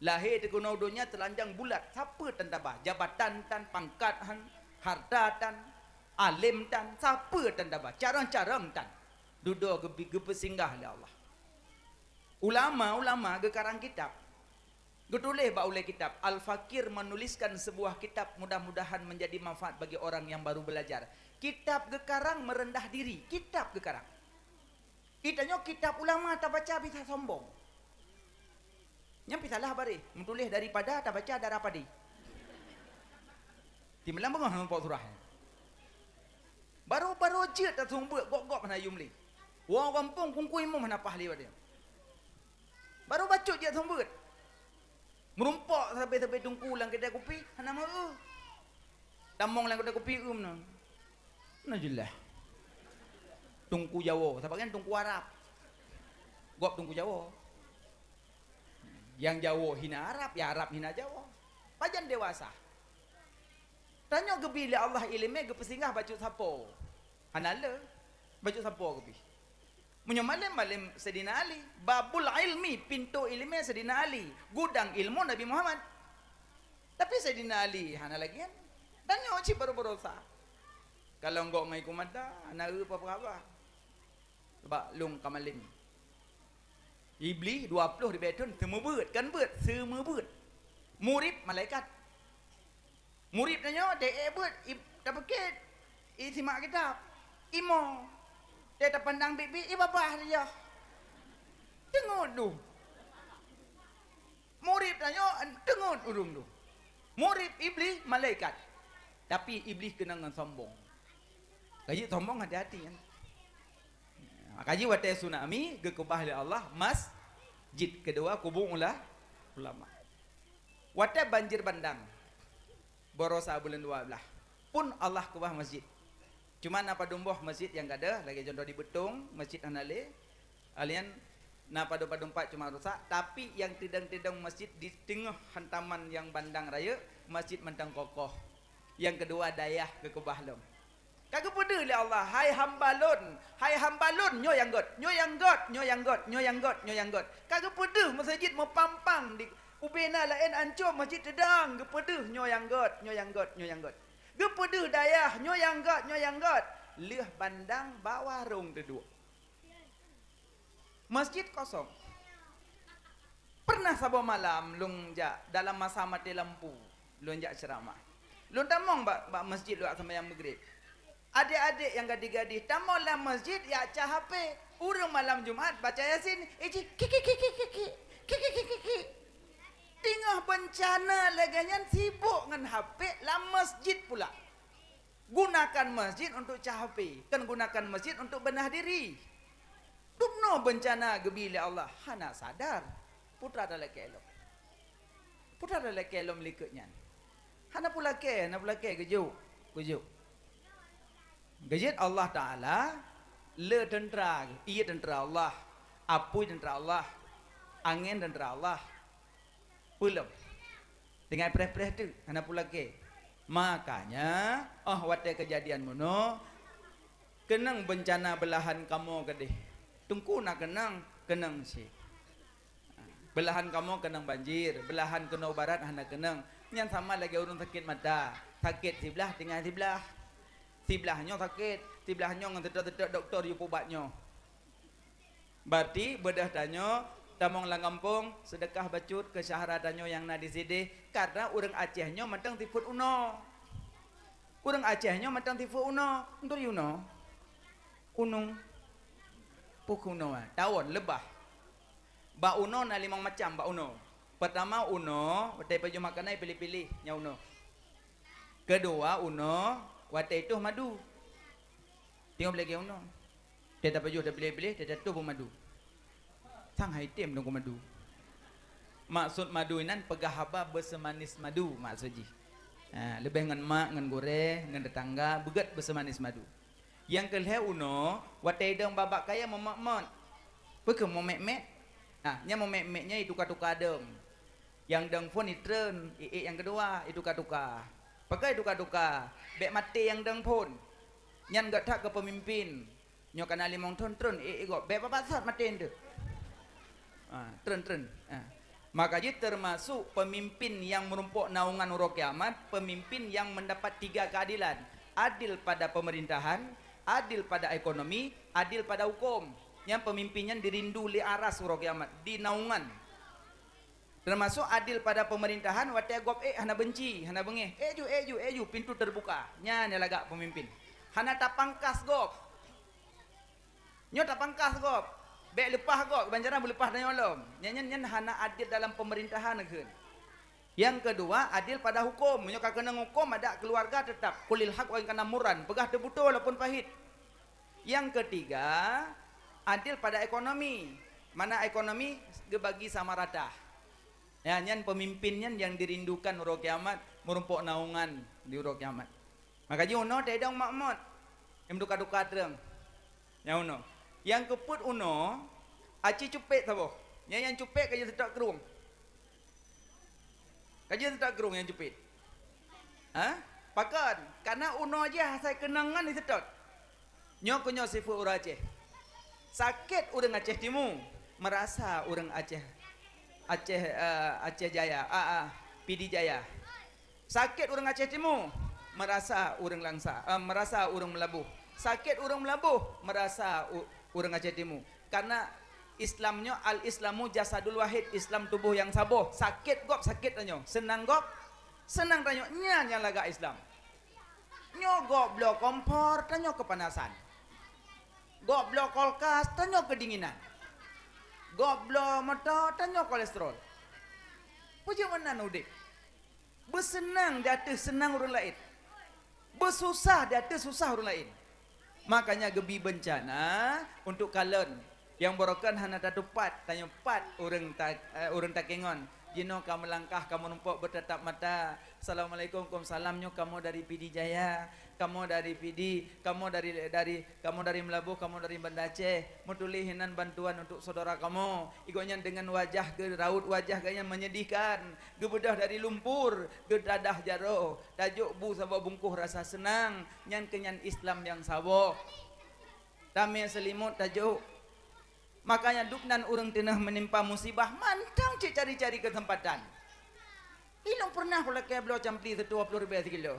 Lahé teukeunoe donya teulanjang bulat, sapeue tan tabah, jabatan tan, pangkat han, harta tan, além tan, sapeue tan tabah, carông-carông tan. Dudoe geubi-, geupeusinggah lé Allah. Ulama-ulama geukarang kitab. Geutuléh bak ulée kitab, Al-Fakir menuliskan sebuah kitab, mudah-mudahan menjadi manfaat bagi orang yang baru belajar. Kitab geukarang meureundah diri, kitab geukarang. Geutanyoe kitab ulama tabaca bisa sombong. Nyan pih salah bareh, meutuléh daripada tabaca darah padé. Timelang beungoh ngon pok surah nyan. Baru-baru jeuet taseumeubeuet gop-gop hana yum lé. Woe gampông kungkui mum hana paih lé watée. Baru bacut jeuet seumeubeuet. Meurumpok sabe-sabe teungku lam keudai kupi hana meu-eu. Tamong lam keudai kupi eu meunan. Na jeulaih. Teungku Jawoe, sabagian teungku Arab. Gop teungku Jawoe. Nyang Jawoe hina Arab, nyang Arab hina Jawoe. Pajan dewasa. Tanyoe geubi lé Allah iéleumé geupeusinggah bacut sapo. Hana le, bacut sapo geubi. Meunyoe malém, malém Saidina Ali. Babul ilmi, pintoe iéleumé Saidina Ali. Gudang ilmu Nabi Muhammad. Tapi Saidina Ali hana lagée nyan. Tanyoe cit baroe-baroe sa. Kalau gok ngon iku mata, hana eu peue haba. Sabab lôn ka malém. Iblih dua ploh ribée thon seumeubeuet, kon beuet, seumeubeuet. Murit malaikat. Murit tanyoe deh ék beuet, i, tapeuket, i simak kitab. Imo. Deh tapandang biet-biet, i babah saja. Teungoh duh. ureuëng tu. Murid Iblih malaikat. Tapi Iblih keunong ngon sombong. Ka jeuet sombong hati-hati nyan. Maka jih watée tsunami geukeubah lé Allah masjid, keudua kubu ulah ulama. Watée banjir bandang, barosa buleuen dua blaih, pun Allah keubah masjid. Cuma na padum boh masjid nyang gadôh, lagée contoh di Beutong, masjid hana lé. Alien na padum-padum pat cuma rusak, tapi nyang teudong-teudong masjid di teungoh hantaman nyang bandang rayeuk, masjid mantong kokoh. Nyang keudua dayah geukeubah lom. Ka geupeudeuh lé Allah, "Hai hamba Lôn, hai hamba Lôn, nyoe nyang gét, nyoe nyang gét, nyoe nyang gét, nyoe nyang gét, nyoe nyang gét." Ka geupeudeuh meuseujid meupampang di ubena laén ancô masjid teudong, geupeudeuh nyoe nyang gét, nyoe nyang gét, nyoe nyang gét. Geupeudeuh dayah, nyoe nyang gét, nyoe nyang gét. Lheueh bandang bawa rhung teuduek. Masjid kosong. Pernah saboh malam lôn jak dalam masa maté lampu, lôn jak ceuramah. Lôn tamong bak, bak masjid lôn jak seumayang Maghrib. Adék-adék nyang gadih-gadih tamong lam masjid jak cah H P. Ureuëng malam Jumat baca Yasin, iji kiki kiki kiki kiki kiki kiki. Teungoh beuncana lagée nyan sibok ngon H P lam masjid pula. Gunakan masjid untuk cah H P, kon gunakan masjid untuk beunah diri. Dumnoe beuncana geubi lé Allah, hana sadar. Putra talakée lom. Putra talakée lom likot nyan. Hana pulakée, hana pulakée geujok, geujok. Geujeuet Allah Taala le teuntra, ie teuntra Allah, apui teuntra Allah, angén teuntra Allah. Peulom. Tinggai preh-preh teuk, hana pulakée. Makanya, oh watée keujadian meunoe, keunong beuncana beulahan kamoe keudeh. Teungku na keunong, keunong cit. Beulahan kamoe keunong banjir, beulahan keunoe barat hana keunong. Nyan sama lagée ureuëng sakét mata. Sakét siblaih, tinggai siblaih. Siblaih nyoe sakét, siblaih nyoe ngon teutôk-teutôk dokto yue pubat nyoe. Berarti beudôh tanyoe tamong lam gampông, seudeukah bacut keu syedara tanyoe nyang na di sideh, karna ureuëng Aceh nyoe mantong sifeuet unoe. Ureuëng Aceh nyoe mantong sifeuet unoe. Nturi unoe? Unong. Pukh unoe, tawon, leubah. Bak unoe na limong macam bak unoe. Peurtama unoe, watée pajoh makanan piléh-piléh nyang unoe. Keudua unoe, watée itoh madu. Teungoh lagée unoe. Teuh tapajoh tapiléh-piléh, teuh tatoh beumadu. Sang hai tem nunggu madu. Maksud madu inan peugah haba beuseumanis madu maksud jih. Ha, leubeh ngon mak, ngon gurée, ngon tetangga, beugét beuseumanis madu. Nyang keulhée unoe, watée idong babak kayée meumot-mot. Peu kheueh meumét-mét? Ha, nyang meumét-mét nyan ituka-tuka dong. Nyang dong phon itreun, iék nyang keudua ituka-tuka. Pakon ituka-tuka? Bék maté nyang dong phon. Nyan gét that keu peumimpin. Nyoe kana limong thon treun iék gob, bék babah sat maté eunteuk. Ah, treun-treun. Ah. Maka jih teumasuk peumimpin nyang meurumpok naungan uroe kiamat, peumimpin nyang meudapat tiga keuadilan, adil pada peumeurintahan, adil pada ekonomi, adil pada huköm. Nyan peumimpin nyan dirindu lé aras uroe kiamat, di naungan. Teumasuk adil pada peumeurintahan, watée gob ék hana beunci, hana beungéh. Ék ju, ék ju, ék ju, pintoe teubuka. Nyan nyang lagak peumimpin. Hana tapangkas gob. Nyoe tapangkas gob. Bék leupah gob, ban cara beuleupah tanyoe lom. Nyan, nyan, nyan hana adil dalam peumeurintahan kheun. Nyang keudua, adil pada huköm. Meunyoe ka keunong huköm, adak keuluwarga teutap. Qulil haq wa in kana murran. Peugah teubeutôi walaupun pahit. Nyang keutiga, adil pada ekonomi. Mana ekonomi geubagi sama rata. Ya, nyan peumimpin nyan nyang dirindukan uroe kiamat, meurumpok naungan di uroe kiamat. Maka jih unoe teuidong mak mot, nyang duka-duka treung. Nyang unoe. Nyang keupeuet unoe, aci cupet saboh. Nyang, nyang cupet ka jeuet seutôt krueng. Ka jeuet seutôt krueng nyang cupet. Ha? Pakon? Karena unoe jih asai keunong ngon diseutôt. Nyoe keuh nyoe sifeuet ureuëng Aceh. Sakét ureuëng Aceh Timu, meurasa ureuëng Aceh, Aceh, eh, Aceh Jaya, ah, ah, Pidie Jaya. Sakét ureuëng Aceh Timu, meurasa ureuëng Langsa, eh, meurasa ureuëng Meulaboh. Sakét ureuëng Meulaboh, meurasa u-, ureuëng Aceh Timu. Karena Islam nyoe, al-Islamu jasadul wahid, Islam tuboh nyang saboh. Sakét gob, sakét tanyoe. Seunang gob, seunang tanyoe. Nyan nyang lagak Islam. Nyoe gob bloe kompor, tanyoe keupanasan. Gob bloe kulkas, tanyoe keudinginan. Gob bloe moto, tanyoe kolesterol. Peue jeuet meunan udeb? Beuseunang di ateueh seunang ureuëng laén. Beususah di ateueh susah ureuëng laén. Makanya geubi beuncana untuk kalon. Nyang barokon hana tatupat, tanyoe pat ureuëng ta-, eh, ureuëng takengon. Jinoe ka meulangkah, ka meurumpok beutatap mata. Assalamualaikum, waalaikumsalam, nyoe kamoe dari Pidie Jaya. Kamoe dari Pidie, kamoe dari, dari, kamoe dari Meulaboh, kamoe dari Banda Aceh. Meutuléh hinan bantuan untuk syedara kamoe. Gobnyan deungon wajah geu-, raut wajah gobnyan menyedihkan. Geubeudôh dari lumpur, geudadah jaroe. Tajok bu saboh bungkôh rasa seunang. Nyan keuh nyan Islam nyang saboh. Tamé seulimot tajok. Makanya dubnan ureuëng teungoh meunimpa musibah mantong cit cari-cari keuseumpatan. Ilong pernah kulakée bloe campli seutuwoe ploh ribée sikilo.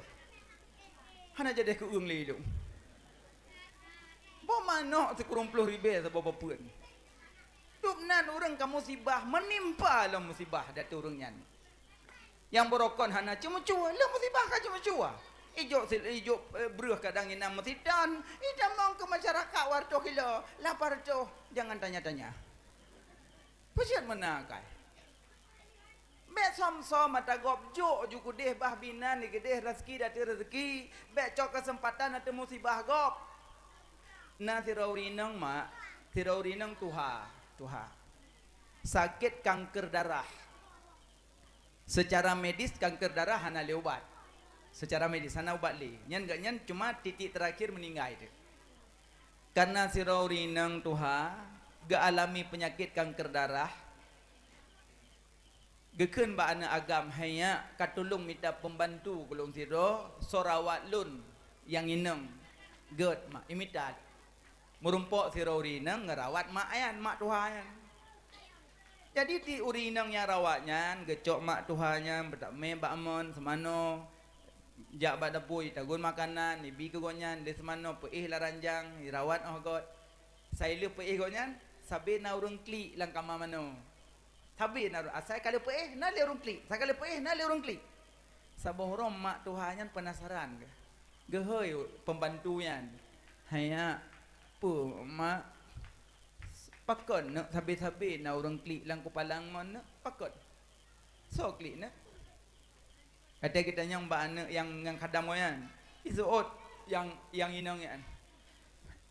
Hana jadeh keu-ueng lé ilong. Boh manok sikureueng ploh ribée saboh bapeuet. Dubnan ureuëng ka musibah, meunimpa lom musibah di ateueh ureuëng nyan. Nyang barokon hana ceumeucue, lheueh musibah ka ceumeucue. Ijok sil-, ijok, eh, breueh kadang inong meusitan, itamong keu masyarakat wartoh kilo, lapan ratus, jangan tanya-tanya. Peujeuet meunan akai. Bék som-som mata gob jok ju keudeh bah binan di keudeh raseuki di ateueh raseuki, bék cok keuseumpatan ateueh musibah gob. Na sidroe ureuëng inong mak, sidroe ureuëng inong tuha, tuha. Sakét kanker darah. Secara medis, kanker darah hana lé ubat. Secara medis, hana ubat lé. Nyan gobnyan cuma titik terakhir meuninggai teuk. Karena sidroe ureuëng inong tuha geualami peunyakét kanker darah, geukheun bak aneuëk agam, "Hai nyak, ka tulông mita peumbantu keu lôn sidroe, soe rawat lôn nyang inong gét, mak." Imita. Meurumpok sidroe ureuëng inong ngerawat mak nyan, mak tuha nyan. Jadi, di ureuëng inong nyang rawat nyan, geucok mak tuha nyan, beutamé bak mon, seumanoe, jak bak dapui, tagun makanan, ibi keu gobnyan, lé seumanoe, peuéh lam ranjang, irawat óh göt. Sai lheueh peuéh gobnyan, sabe na ureuëng klik lam kama manoe. Sabe na ureuëng, asai ka lheueh peuéh, na lé ureuëng klik, asai ka lheueh peuéh, na lé ureuëng klik. Saboh uroe mak tuha nyan peunasaran geuh. Geuhôi peumbantu nyan, "Hai nyak, peue mak, pakon neuk sabe-sabe na ureuëng klik lam kupalang mon neuk, pakon? Soe klik neuk?" Watée geutanyong bak aneuëk nyang, nyang khadam gobnyan, iseuôt nyang, nyang inong nyan,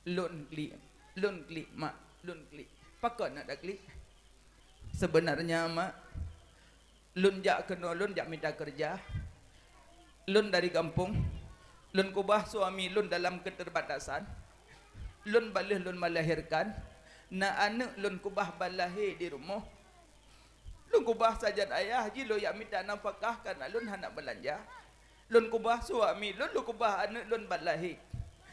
"Lôn klik, lôn klik mak, lôn klik." "Pakon neuk taklik?" "Sebenarnya mak, lôn jak keunoe lôn jak mita keureuja. Lôn dari gampông, lôn keubah suami lôn dalam keuteubatasan. Lôn ban lheueh lôn meulahérkan, na aneuëk lôn keubah ban lahé di rumoh. Lôn keubah sajan ayah jih lôn jak mita nafakah kareuna lôn hana beulanja. Lôn keubah suami lôn, lôn keubah aneuëk lôn ban lahé.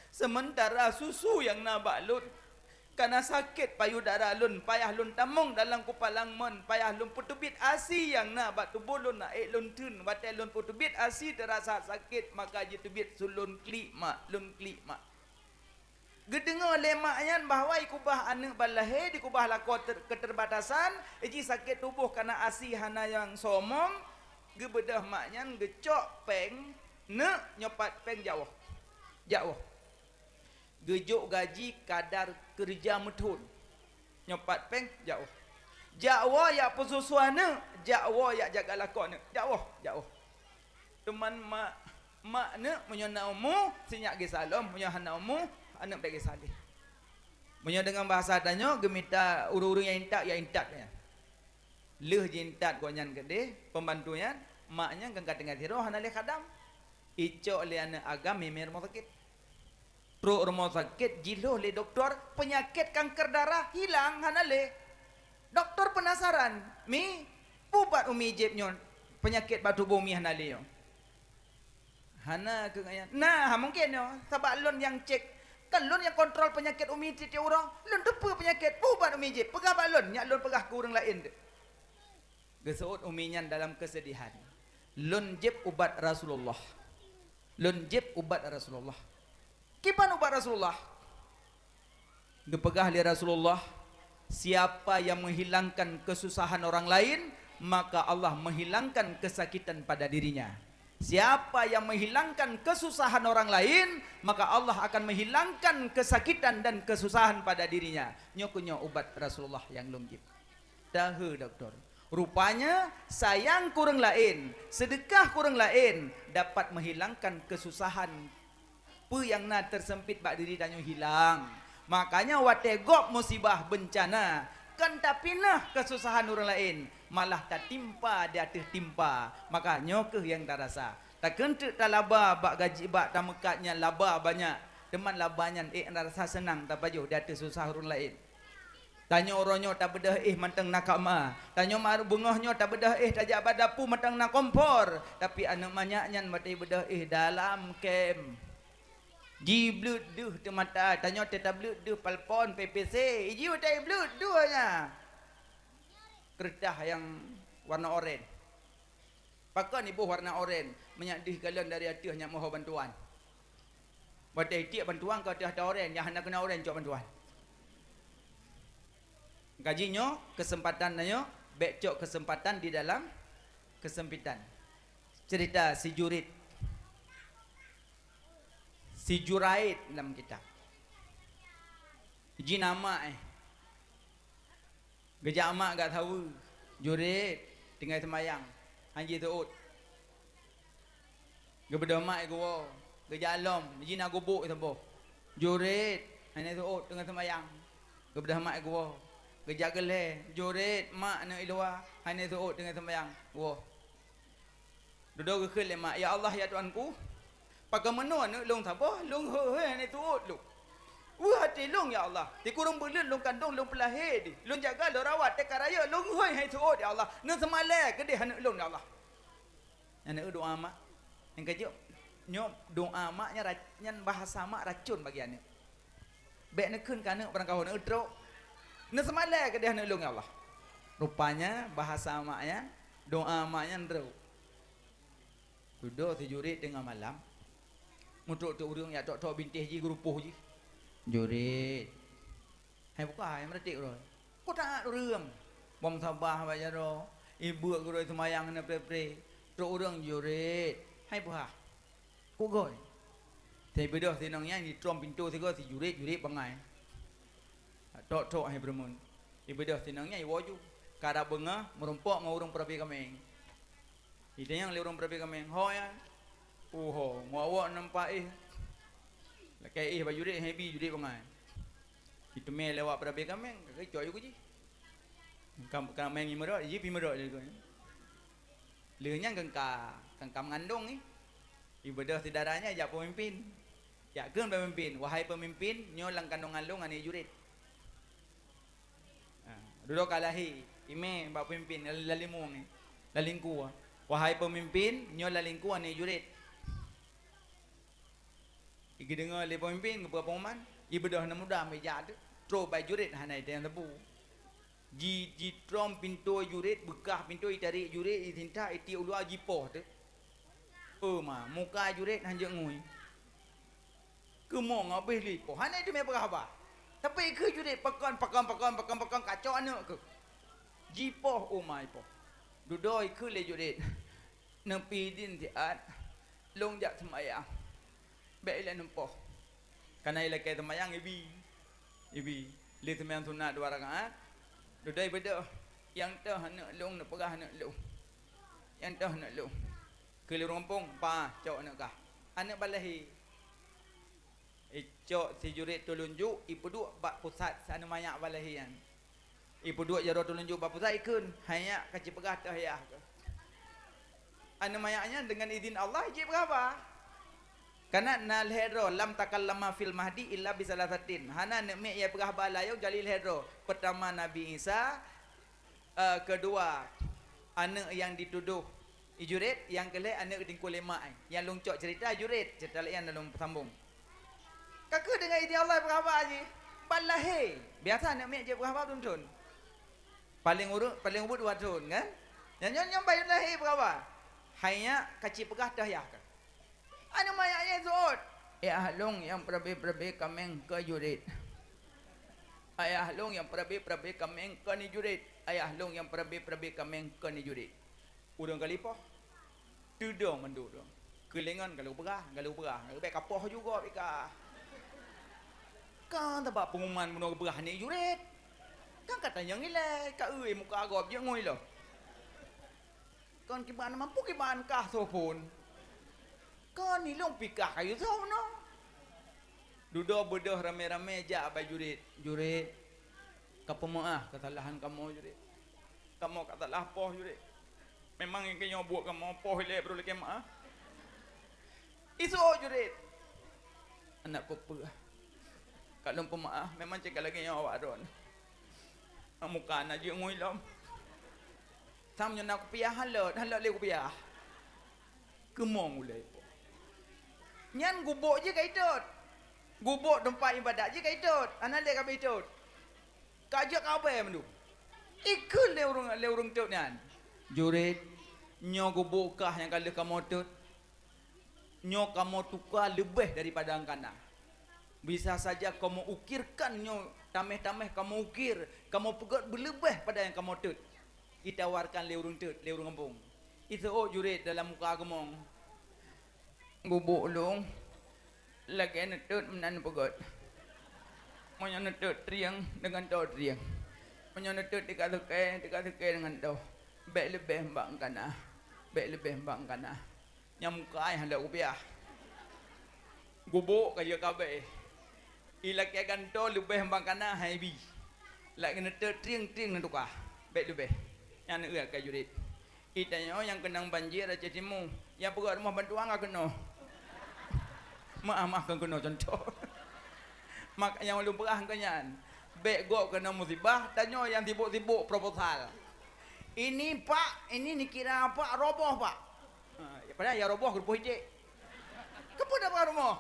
Seumeuntara susu nyang na bak lôn ka na sakét payudara lôn, payah lôn tamong dalam kupalang mon, payah lôn peuteubiet asi nyang na bak tuboh lôn, na ék lôn theun. Watée lôn peuteubiet asi teurasa sakét, maka jiteubiet su lôn klik mak, lôn klik mak." Geudeungoe lé mak nyan bahwa ikeubah aneuëk ban lahé, dikeubah lakoe ter-, keuteubatasan, jih sakét tuboh kareuna asi hana nyang somong, geubeudôh mak nyan geucok péng neuk nyoe pat péng jak woe. Jak woe. Geujok gaji kadar keureuja meuthon. Nyoe pat péng jak woe. Jak woe jak peususu aneuëk, jak woe jak jaga lakoe aneuëk. Jak woe, jak woe. Teuma mak, mak neuk meunyoe na umu, sinyak gisa lom, meunyoe hana umu, aneuëk bék gisa lé. Meunyoe deungon bahasa tanyoe, geumita ureuëng-ureuëng nyang intat, ya intat nyan. Lheueh jiintat gobnyan keudeh, peumbantu nyan, mak nyan kan ka tinggai sidroe hana lé khadam. Icok lé aneuëk agam mimé rumoh sakét. Trok rumoh sakét, jilhoh lé dokto, peunyakét kanker darah hilang hana lé. Dokto peunasaran, "Mi, peue ubat Umi jieb nyoe, peunyakét bak tuboh Umi hana lé nyoe?" "Hana," kheun ayah. "Na, ha mungken nyoe, sabab lôn nyang cek. Kan lôn nyang kontrol peunyakét Umi tieb-tieb uroe. Lôn teupeue peunyakét, peue ubat Umi jieb, peugah bak lôn, nyak lôn peugah keu ureuëng laén." Geuseuôt umi nyan dalam keusedihan, "Lôn jieb ubat Rasulullah. Lôn jieb ubat Rasulullah." Kiban ubat Rasulullah? Geupeugah lé Rasulullah, "Siapa yang menghilangkan kesusahan orang lain, maka Allah menghilangkan kesakitan pada dirinya. Siapa yang menghilangkan kesusahan orang lain, maka Allah akan menghilangkan kesakitan dan kesusahan pada dirinya." Nyoe keuh nyoe ubat Rasulullah nyang lôn jieb. Tahe dokto, Rupanya, sayang keu ureuëng laén, seudeukah keu ureuëng laén dapat meuhilangkan keususahan peue nyang na teuseumpét bak diri tanyoe hilang. Makanya watée gob musibah beuncana, kon tapineupeunoh keususahan ureuëng laén, malah tatimpa di ateueh timpa. Maka nyoe kheueh nyang tarasa. Takheun teuk talaba bak gaji bak tameukat nyan laba banyak, teuma laba nyan ék rasa seunang tapajoh di ateueh susah ureuëng laén. Tanyoe uroe nyoe tabeudôh éh mantong na kama. Tanyoe ma-, beungoh nyoe tabeudôh éh tajak bak dapu mantong na kompor. Tapi aneuëk manyak nyan watée beudôh éh dalam kem. Jibleuet deuh teumata, tanyoe teutab bleuet deuh palpon P P C. Iji watée bleuet deuh nya. Keureutah nyang warna oren. Pakon iboh warna oren, meunyak deuh kalon dari ateueh nyak moho bantuan. Watée tiek bantuan ka ateueh ata oren, nyang hana keuna oren cok bantuan. Gaji nyoe, keuseumpatan tanyoe, bék cok keuseumpatan di dalam keuseumpitan. Ceurita si Jurit, si Juraid lam kitab. Jih na mak, eh. Geujak mak gak saweue, Jurit, tinggai seumayang, han jiseuôt. Geubeudôh mak geuwoe, geujak lom, jih na gubuk saboh. Jurit, hana seuôt teungoh seumayang. Geubeudôh mak geuwoe, geujak geuh lhée, Jurit, mak neuk i luwa, hana seuôt teungoh seumayang. Woe. Dudoe geukheun lé mak, "Ya Allah, ya Tuhanku, pakon meunoe aneuëk lôn saboh, lôn hôi-hôi hana seuôt lôn. Weueh até lôn, ya Allah. Sikureueng buleuen lôn kandong, lôn peulahé dih, lôn jaga, lôn rawat, teuka rayeuk lôn hôi hana seuôt, ya Allah. Neuseumalée keudeh aneuëk lôn, ya Allah." Nyan na doá mak. Nyang ka jeuet, nyoe doá mak nyan ra-, nyan bahasa mak racon bagi aneuëk. Bék neukheun keu aneuëk barangkaho neutrok. Neuseumalée keudeh aneuëk lôn, ya Allah. Rupanya bahasa mak nyan, doá mak nyan trok. Dudoe si Jurit teungoh malam, meutrok-trok ureuëng jak trok-trok bintéh jih, geurupoh jih. Jurit. Hai buka, hai meuratik uroe. Ku taát ureuëng. Bom sabah bak jaroe, ibeuk gurée seumayang na pré-pré. Trok ureuëng, Jurit. Hai buha. Ku gôi. Teubeudôh sinong nyan di trom pintoe sigoe si Jurit, Jurit bangai. Tok-tok hai peureumeun. Ibeudôh sinong nyan iwoe ju. Karab beungoh meurumpok ngon ureuëng peurabe kaméng. Itanyong lé ureuëng peurabe kaméng, "Ho nyan?" "Uho, ngon awak nampak éh." Lakée éh bak Jurit, hai bi Jurit bangai. Iteumé lé awak peurabe kaméng, ka geucok ju keu jih. Kam-, kaméng imeurot, jih pi meurot lé geuh. Lheueh nyan keu ka, keu ka meungandong ngi. Ibeudôh si dara nyan jak peumimpin. Jak kheun peumimpin, "Wahai peumimpin, nyoe lam kandongan lôn aneuëk Jurit." Ha, dudoe ka lahé, imé bak peumimpin, lalimueng, lalingkue. "Wahai peumimpin, nyoe lalingkue aneuëk Jurit." Igeudeungoe lé peumimpin geupeugah pengumuman, ibeudôh aneuk muda meujak teuh, trok bak Jurit hana itanyong sapeue. Ji-, jitrom pintoe Jurit, beukah pintoe, itarek Jurit, itinta, itiek u luwa, jipoh teuh. Oh ma, muka Jurit han jeuet ngui. Keumong habéh lé ipoh, hana teumé peugah haba. Tapi keu Jurit pakon, pakon, pakon, pakon, pakon kacok aneuëk keuh. Jipoh, oh ma, ipoh. Dudoe keu lé Jurit. Neupi idin siat, lôn jak seumayang. Bék ilée neupoh. Kana ilakée seumayang ibi. Ibi. Lé seumayang sunat dua rakaat. Dudoe ibeudôh. Nyang toh aneuëk lôn, neupeugah aneuëk lôn. Nyang toh aneuëk lôn. Keu lé ureuëng gampông, pa, cok aneuëk kah. Aneuëk ban lahé. Icok si Jurit tulunjuk, ipeuduek bak pusat si aneuëk manyak ban lahé nyan. Ipeuduek jaroe tulunjuk bak pusat, ikheun, "Hai nyak, ka ci peugah teuh yah keuh." Aneuëk manyak nyan deungon idin Allah jeuet peugah haba. Kana na lhée droe, "Lam takallama fil mahdi illa bi salasatin." Hana aneuëk miet nyang peugah haba layong kecuali lhée droe. Peurtama Nabi Isa, eh, keudua aneuëk nyang jitudôh i Jurit, nyang keulhée aneuëk teungku lemak, eh, nyang lôn cok ceurita Jurit, ceurita laén lôn peusambong. Ka keuh deungon idin Allah peugah haba jih. Ban lahé, biasa aneuëk miet jeuet peugah haba thon-thon. Paleng ureuëng, paleng ubit dua thon, kan? Nyan nyoe, nyoe ban lahé peugah haba. "Hai nyak, ka ci peugah teuh yah keuh." Aneuëk manyak nyan seuôt, "Ayah lôn nyang peurabe-peurabe kaméng keu Jurit. Ayah lôn nyang peurabe-peurabe kaméng keu ni Jurit. Ayah lôn nyang peurabe-peurabe kaméng keu ni Jurit." Ureuëng ka lipoh. Teudong mandum ureuëng. Keulengon ka lheueh peugah, ka lheueh peugah. Ka leubeh ka poh juga pih ka. Kan teubak pengumuman bunoe geupeugah aneuëk Jurit. Kan ka tanyong ilée, ka eu muka gob jeuet ngui lom. Kon kiban, mampu kiban kah soe phon. Kon ilong pikah kayue soe meunoe. Dudoe beudôh ramé-ramé jak bak jurit. Jurit, kapeumeu'ah keusalahan kamoe, jurit. Kamoe ka salah poh, jurit. Memang nyang keunoe buet kamoe poh ilée brôk lakée meu'ah. Iseuôt, jurit. Aneuk peue-peue. Ka lôn peumeu'ah, memang cit ka lagée nyoe awak droen. Muka na jeuet ngui lom. Sam nyoe na kupiah halot, halot lé kupiah. Keumong ulée ipo. Nyan gubôk jih ka itot. Gubôk teumpat ibadat jih ka itot. Hana lé ka itot. Ka jeuet ka abée mandum. Ikheun lé ureuëng, lé ureuëng tot nyan. Jurit, nyoe gubôk kah nyang ka lheueh kamoe tot. Nyoe kamoe tuka leubeh daripada nyang kana. Bisa saja kamoe ukirkan nyoe, taméh-taméh kamoe ukir, kamoe peugét beuleubeh pada nyang kamoe tot. Ditawarkan lé ureuëng tot, lé ureuëng gampông. Iseuôt jurit dalam muka keumong. Gubôk lôn lagée neutot meunan peugét. Meunyoe neutot trieng deungon toh trieng. Meunyoe neutot tiga sukée, tiga sukée deungon toh. Bék leubeh mbak kana. Bék leubeh mbak kana. Nyang muka ai hana kupiah. Gubôk ka jeuet ka abée. I lakée gantoe leubeh mbak kana hai bi. Lagée neutot trieng-trieng neutuka. Bék leubeh. Nyan neueu keu jurit. I tanyoe nyang keunong banjir Aceh Timu, nyang peugét rumoh bantuan ka keunoe. Meu'ah-meu'ah kon keunoe cuntoh. Maka nyang ulôn peugah keu nyan, bék gob keunoe musibah, tanyoe nyang sibok-sibok proposal. Ini pak, ini nikira pak, roboh pak. Ha, padahai nyang roboh keureupôh iték. Keupeue dak peugah rumoh?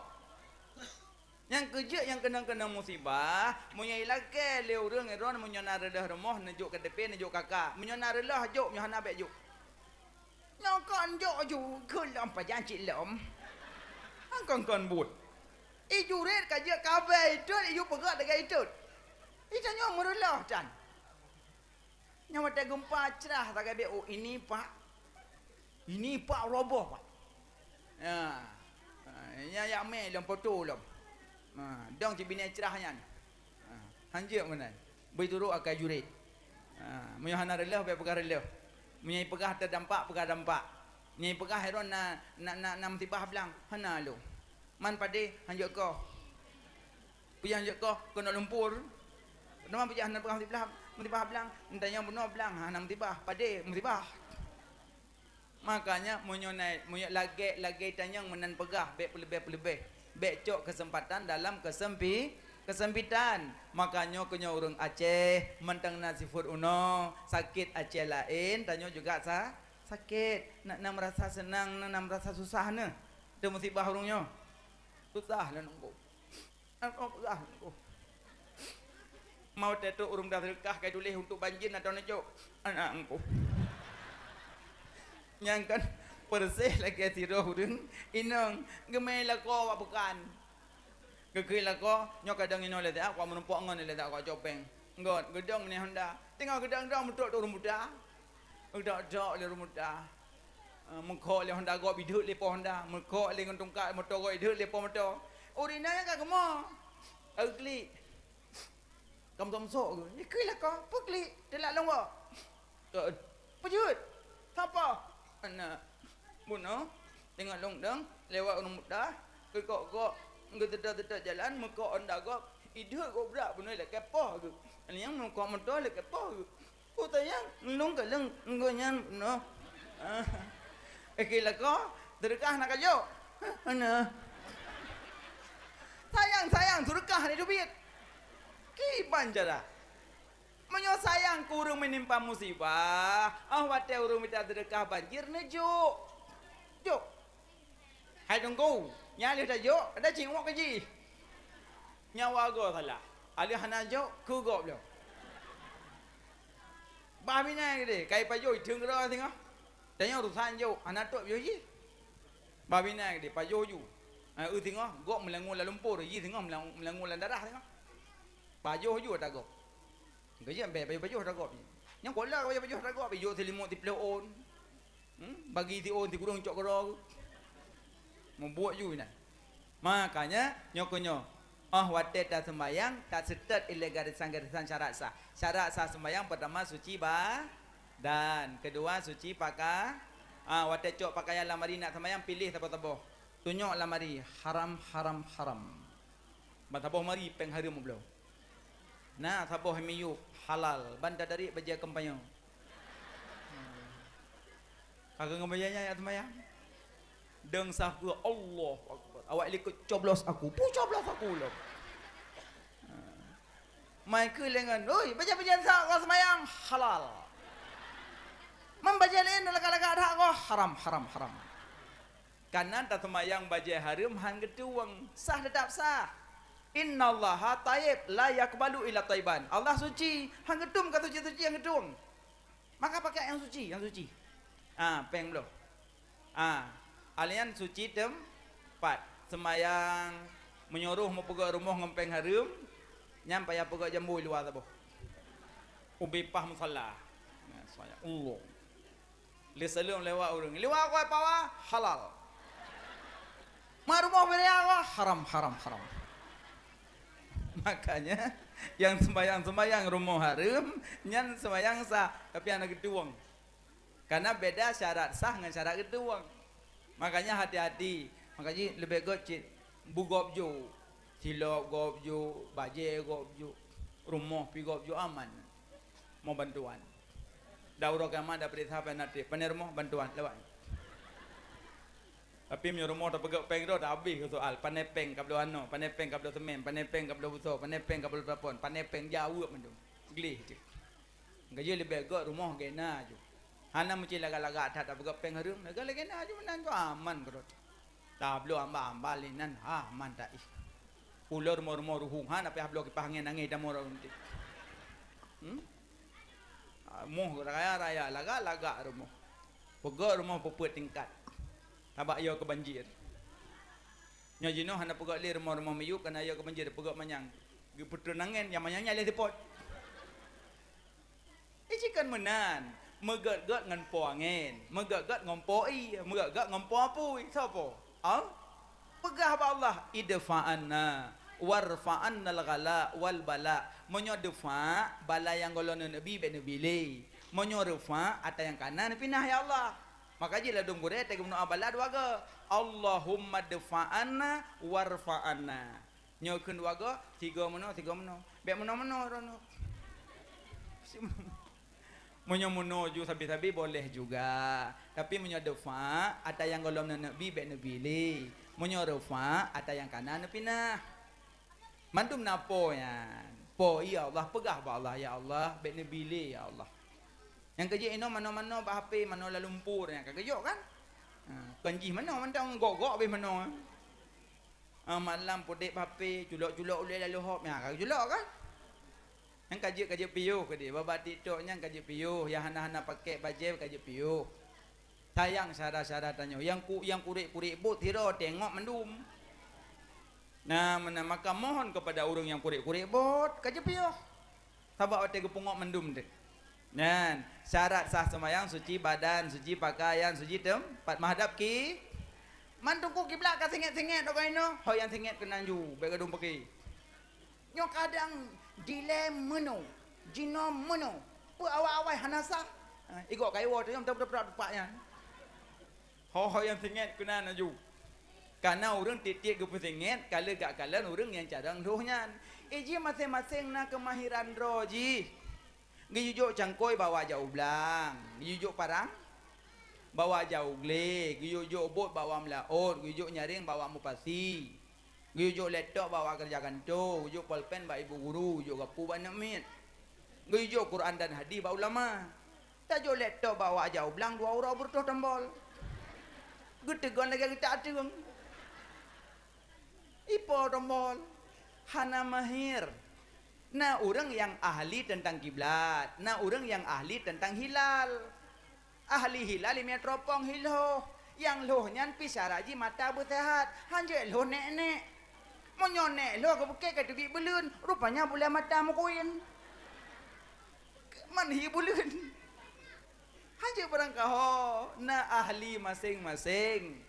Nyang keujeuet nyang keunong-keunong musibah, meunyoe ilakée lé ureuëng droen meunyoe na reuloh rumoh neujok K T P neujok K K. Meunyoe na reuloh jok, meunyoe hana bék jok. Nyoe kon jok ju keu lom pajan cit lom. Kon-kon buet. I jurit ka jeuet ka abée itot, i ju peugét lagée itot. I tanyoe meureuloh tan. Nyang watée geumpa crah sagai bék, oh, ini pak, ini pak roboh pak. Ya. Ha, nyan jak mé lom poto lom. Ha, dong cit binéh crah nyan. Ha, hanjeuet meunan. Beuturot akai jurit. Ha, meunyoe hana reuloh bék peugah reuloh. Meunyoe peugah terdampak, peugah dampak. Meunyoe peugah heron na, na, na, na musibah blang, hana lom. Man padé hanjeuet koh. Peue nyang jeuet koh keunoe lumpur. Teuma peue nyang hana peugah musibah, musibah blang, entah nyang bunoe blang hana musibah, padé musibah. Makanya meunyoe na, meunyoe lagée-lagée tanyong meunan peugah bék peuleubeeh-peuleubeeh, bék cok keuseumpatan dalam keuseumpi-, keuseumpitan. Makanya keu nyoe ureuëng Aceh mantong na sifeuet unoe, sakét Aceh laén, tanyoe juga sa-, sakét. Na, na meurasa seunang, na, na meurasa susah neuh. Teumusibah ureuëng nyoe. Susah lôn nunggu. Aneuk peugah, "Engku." Mau teutok ureuëng dah seudeukah kai tuléh untuk banjir atau neujok. Aneuk engku. Nyang kan persis lagée sidroe ureuëng inong geumé lakoe wak peukan. Geukheun lakoe, nyoe kadang inoe lé siat, wak meurumpok ngon lé siat, wak copeng. Ngon, geudong ni honda. Teungoh geudong-dong meutrok tu ureuëng buta. Geudok-dok lé ureuëng buta. Ah, meukhok lé honda gob ideuek lé po honda, meukhok lé ngon tungkat moto gob ideuek lé po moto. Ureuëng inong nyan ka keumoe. Ka geuklik. Ka meusok-sok geuh. Ikheun lakoe, peue klik, teulat lôn woe. Peue jeuet? Sapa? Aneuk. Bunoe, teungoh lôn dong, lewat ureuëng buta, geukok-kok, geuteutôt-teutôt jalan, meukhok honda gob, ideuek gob brat bunoe lé kepoh geuh. Nyang meukhok moto lé kepoh geuh. Ku sayang, lôn kalon gobnyan noh. Ah. Ikheun lakoe, seudeukah na kajok. Hana. Sayang, sayang, seudeukah ni teubiet. Kiban cara. Meunyoe sayang keu ureuëng meunimpa musibah, oh watée ureuëng mita seudeukah banjir neujok. Jok. Hai Teungku, nyan lheueh tajok, ada cingok keu jih. Nyawa goe salah. Aleueh hana jok, keu gob lom. Bah binai geude, kai pajoh, itheun keudroe singoh. Tanyoe urusan jok, hana trok pajoh jih. Bah binai geude, pajoh ju. Ha, eu singoh, gob meulangue lam lumpur, jih singoh meulang-, meulangue lam darah singoh. Pajoh ju ata gob. Geujak bèe pajoh-pajoh ragôb nyan. Nyang kola ka pajoh-pajoh ragôb, ijok seulimut siplôh ôn. Hmm? Bagi si ôn sikureueng cok keudroe. Mubuet ju inan. Makanya, nyoe keuh nyoe. Oh watèe taseumbahyang, taseutôt ilèe garésan-garésan syarat sah. Syarat sah seumbahyang, peurtama suci badan, keudua suci paka-, Ah, watée cok pakaian lamari nak seumayang, piléh saboh-saboh. Tunyok lamari, haram, haram, haram. Ban saboh mari péng hareuem bloe. Na saboh miyueb, halal. Ban tadarik bajée kampanye. Ka keuh ngon bajée nyan jak seumayang. Deung sah peue, Allahu Akbar. Awak likot coblos aku. Pu coblos aku lom. Mai keu lengan, "Oi, bajée-bajée sa ka seumayang halal. Meunan bajée laén lagak-lagak that goh, haram, haram, haram." Kanan taseumayang bajée hareuem han geutueng, sah teutap sah. "Innallaha thayyib la yaqbalu illa thayyiban." Allah suci, han geutueng ka suci-suci han geutueng. Maka pakai nyang suci, nyang suci. Ah, péng bloe. Ah, alian suci teumpat. Seumayang meunyoe roh meupeugét rumoh ngon péng hareuem, nyan payah peugét jambo i luwa saboh. Ubé paih musala. Nah, seumayang. Allah. Lé saleuem lewat ureuëng. Lewat koi pawa, halal. Ma rumoh beuraya, haram, haram, haram. Makanya, nyang seumayang-seumayang rumoh hareuem, nyan seumayang sah, tapi hana geutueng. Karena beda syarat sah ngon syarat geutueng. Makanya hati-hati. Makajih leubeh gét cit bugop ju. Silop gop ju, bajée gop ju, rumoh pi gop ju aman. Mo bantuan. Da uroe kiamat da peuriksa pai na trép. Pane rumoh bantuan lewat. Tapi meunyoe rumoh tapeugét péng droe, dah habéh keu soal. Pane péng ka bloe anoe, pane péng ka bloe seumén, pane péng ka bloe buso, pane péng ka bloe plafon, pane péng jaweueb mandum. Gleh cit. Gaji leubeh gét rumoh gena ju. Hana meuci lagak-lagak that tapeugét péng hareuem, lagak-lagak gena ju meunan ju aman keudroe. Tabloe amba-amba lé nan, ha, mantap ih. Ulo rumoh-rumoh ruhueng, ha, na payah bloe kipah angén, angén tamong rot unti. Hmm? Ah, moh raya-raya, lagak-lagak rumoh. Peugét rumoh peuet tingkat. Sabab yo keu banjir. Nyoe jinoe hana peugét lé rumoh-rumoh miyueb, kana yo keu banjir, peugét manyang. Geupeutreun angén, nyang manyang nyan lé sipot. Ih, jikheun meunan, meugét-gét ngon po angén, meugét-gét ngon po ié, meugét-gét ngon po apui. Soe po? Al-, peugah bak Allah, "Idfa anna, warfa annal ghala wal bala." Meunyoe defa, bala nyang gohlom neuneuk bi, bék neubi lé. Meunyoe refa, atra nyang kana neupinah, ya Allah. Maka jih ladôm gurée teuka meudoa bala dua goe, "Allahumma dfa anna warfa anna." Nyoe kheun dua goe, sigoe meunoe, sigoe meunoe. Bék meunoe-meunoe droeneuh. Meunyoe meunoe ju sabe-sabe boleh juga. Tapi meunyoe defa, atra nyang gohlom neuneuk bi bék neubi lé. Meunyoe refa, atra nyang kana neupinah. Mandum na po nyan. Po, ya Allah, peugah bak Allah, "Ya Allah, bék neubi lé, ya Allah." Nyang keujeuet inoe manoe-manoe bak H P, manoe lam lumpur nyan ka keujok kan? Ha, kon jih manoe mantong gok-gok habéh manoe. Ah, malam pudek bak H P, culok-culok ulée lalu hop, nyan ka culok kan? Nyang ka jeuet, ka jeuet piôh keudeh, babah TikTok nyan ka jeuet piôh, nyang hana-hana pakék bajée ka jeuet piôh. Sayang syedara-syedara tanyoe, nyang ku, nyang kurek-kurek bot sidroe teungoh mandum. Nah, meunan maka mohon kepada ureuëng nyang kurek-kurek bot, ka jeuet piôh. Sabab watée geupeungoh mandum teuh. Nyan, syarat sah seumayang, suci badan, suci pakaian, suci teumpat, menghadap ki-, man teungku kiblat ka singét-singét, dok inoe, ho nyang singét keunan ju, bék gadong peuki. Nyoe kadang dilée meunoe, jinoe meunoe, peu awai-awai hana sah. Ha, igok kayue tu nyang beutôi-beutôi tupak nyan. Ho-ho nyang singét keunan laju. Kana ureuëng tieb-tieb geupeusingét ka lheueh gak kalon ureuëng nyang carông lhôh nyan. Iji maséng-maséng na keumahiran droe jih. Geuyue jok cangkôi bawa jak u blang, geuyue jok parang bawa jak u glé, geuyue jok bot bawa meulaôt, geuyue jok nyaréng bawa mupasi. Geuyue jok laptop bak awak keureuja kantô, geuyue jok polpen bak ibu guru, geuyue jok gapu bak aneuk miet. Geuyue jok Quran dan hadis bak ulama. Tajok laptop bak awak jak u blang dua uroe beureutôh tombol. Geuteugon lagée geutak ateueng. Ipo tombol? Hana mahir. Na ureuëng nyang ahli teuntang kiblat, na ureuëng nyang ahli teuntang hilal. Ahli hilal imeue teropong hi lhôh. Nyang lhôh nyan pih syarat jih mata beuseuhat, hanjeuet lhôh nék-nék. Meunyoe nék lhôh geupeukée ka teubiet buleuen, rupanya buleuen mata meukuén. Man hi buleuen. Hanjeuet barangkaho, na ahli maséng-maséng.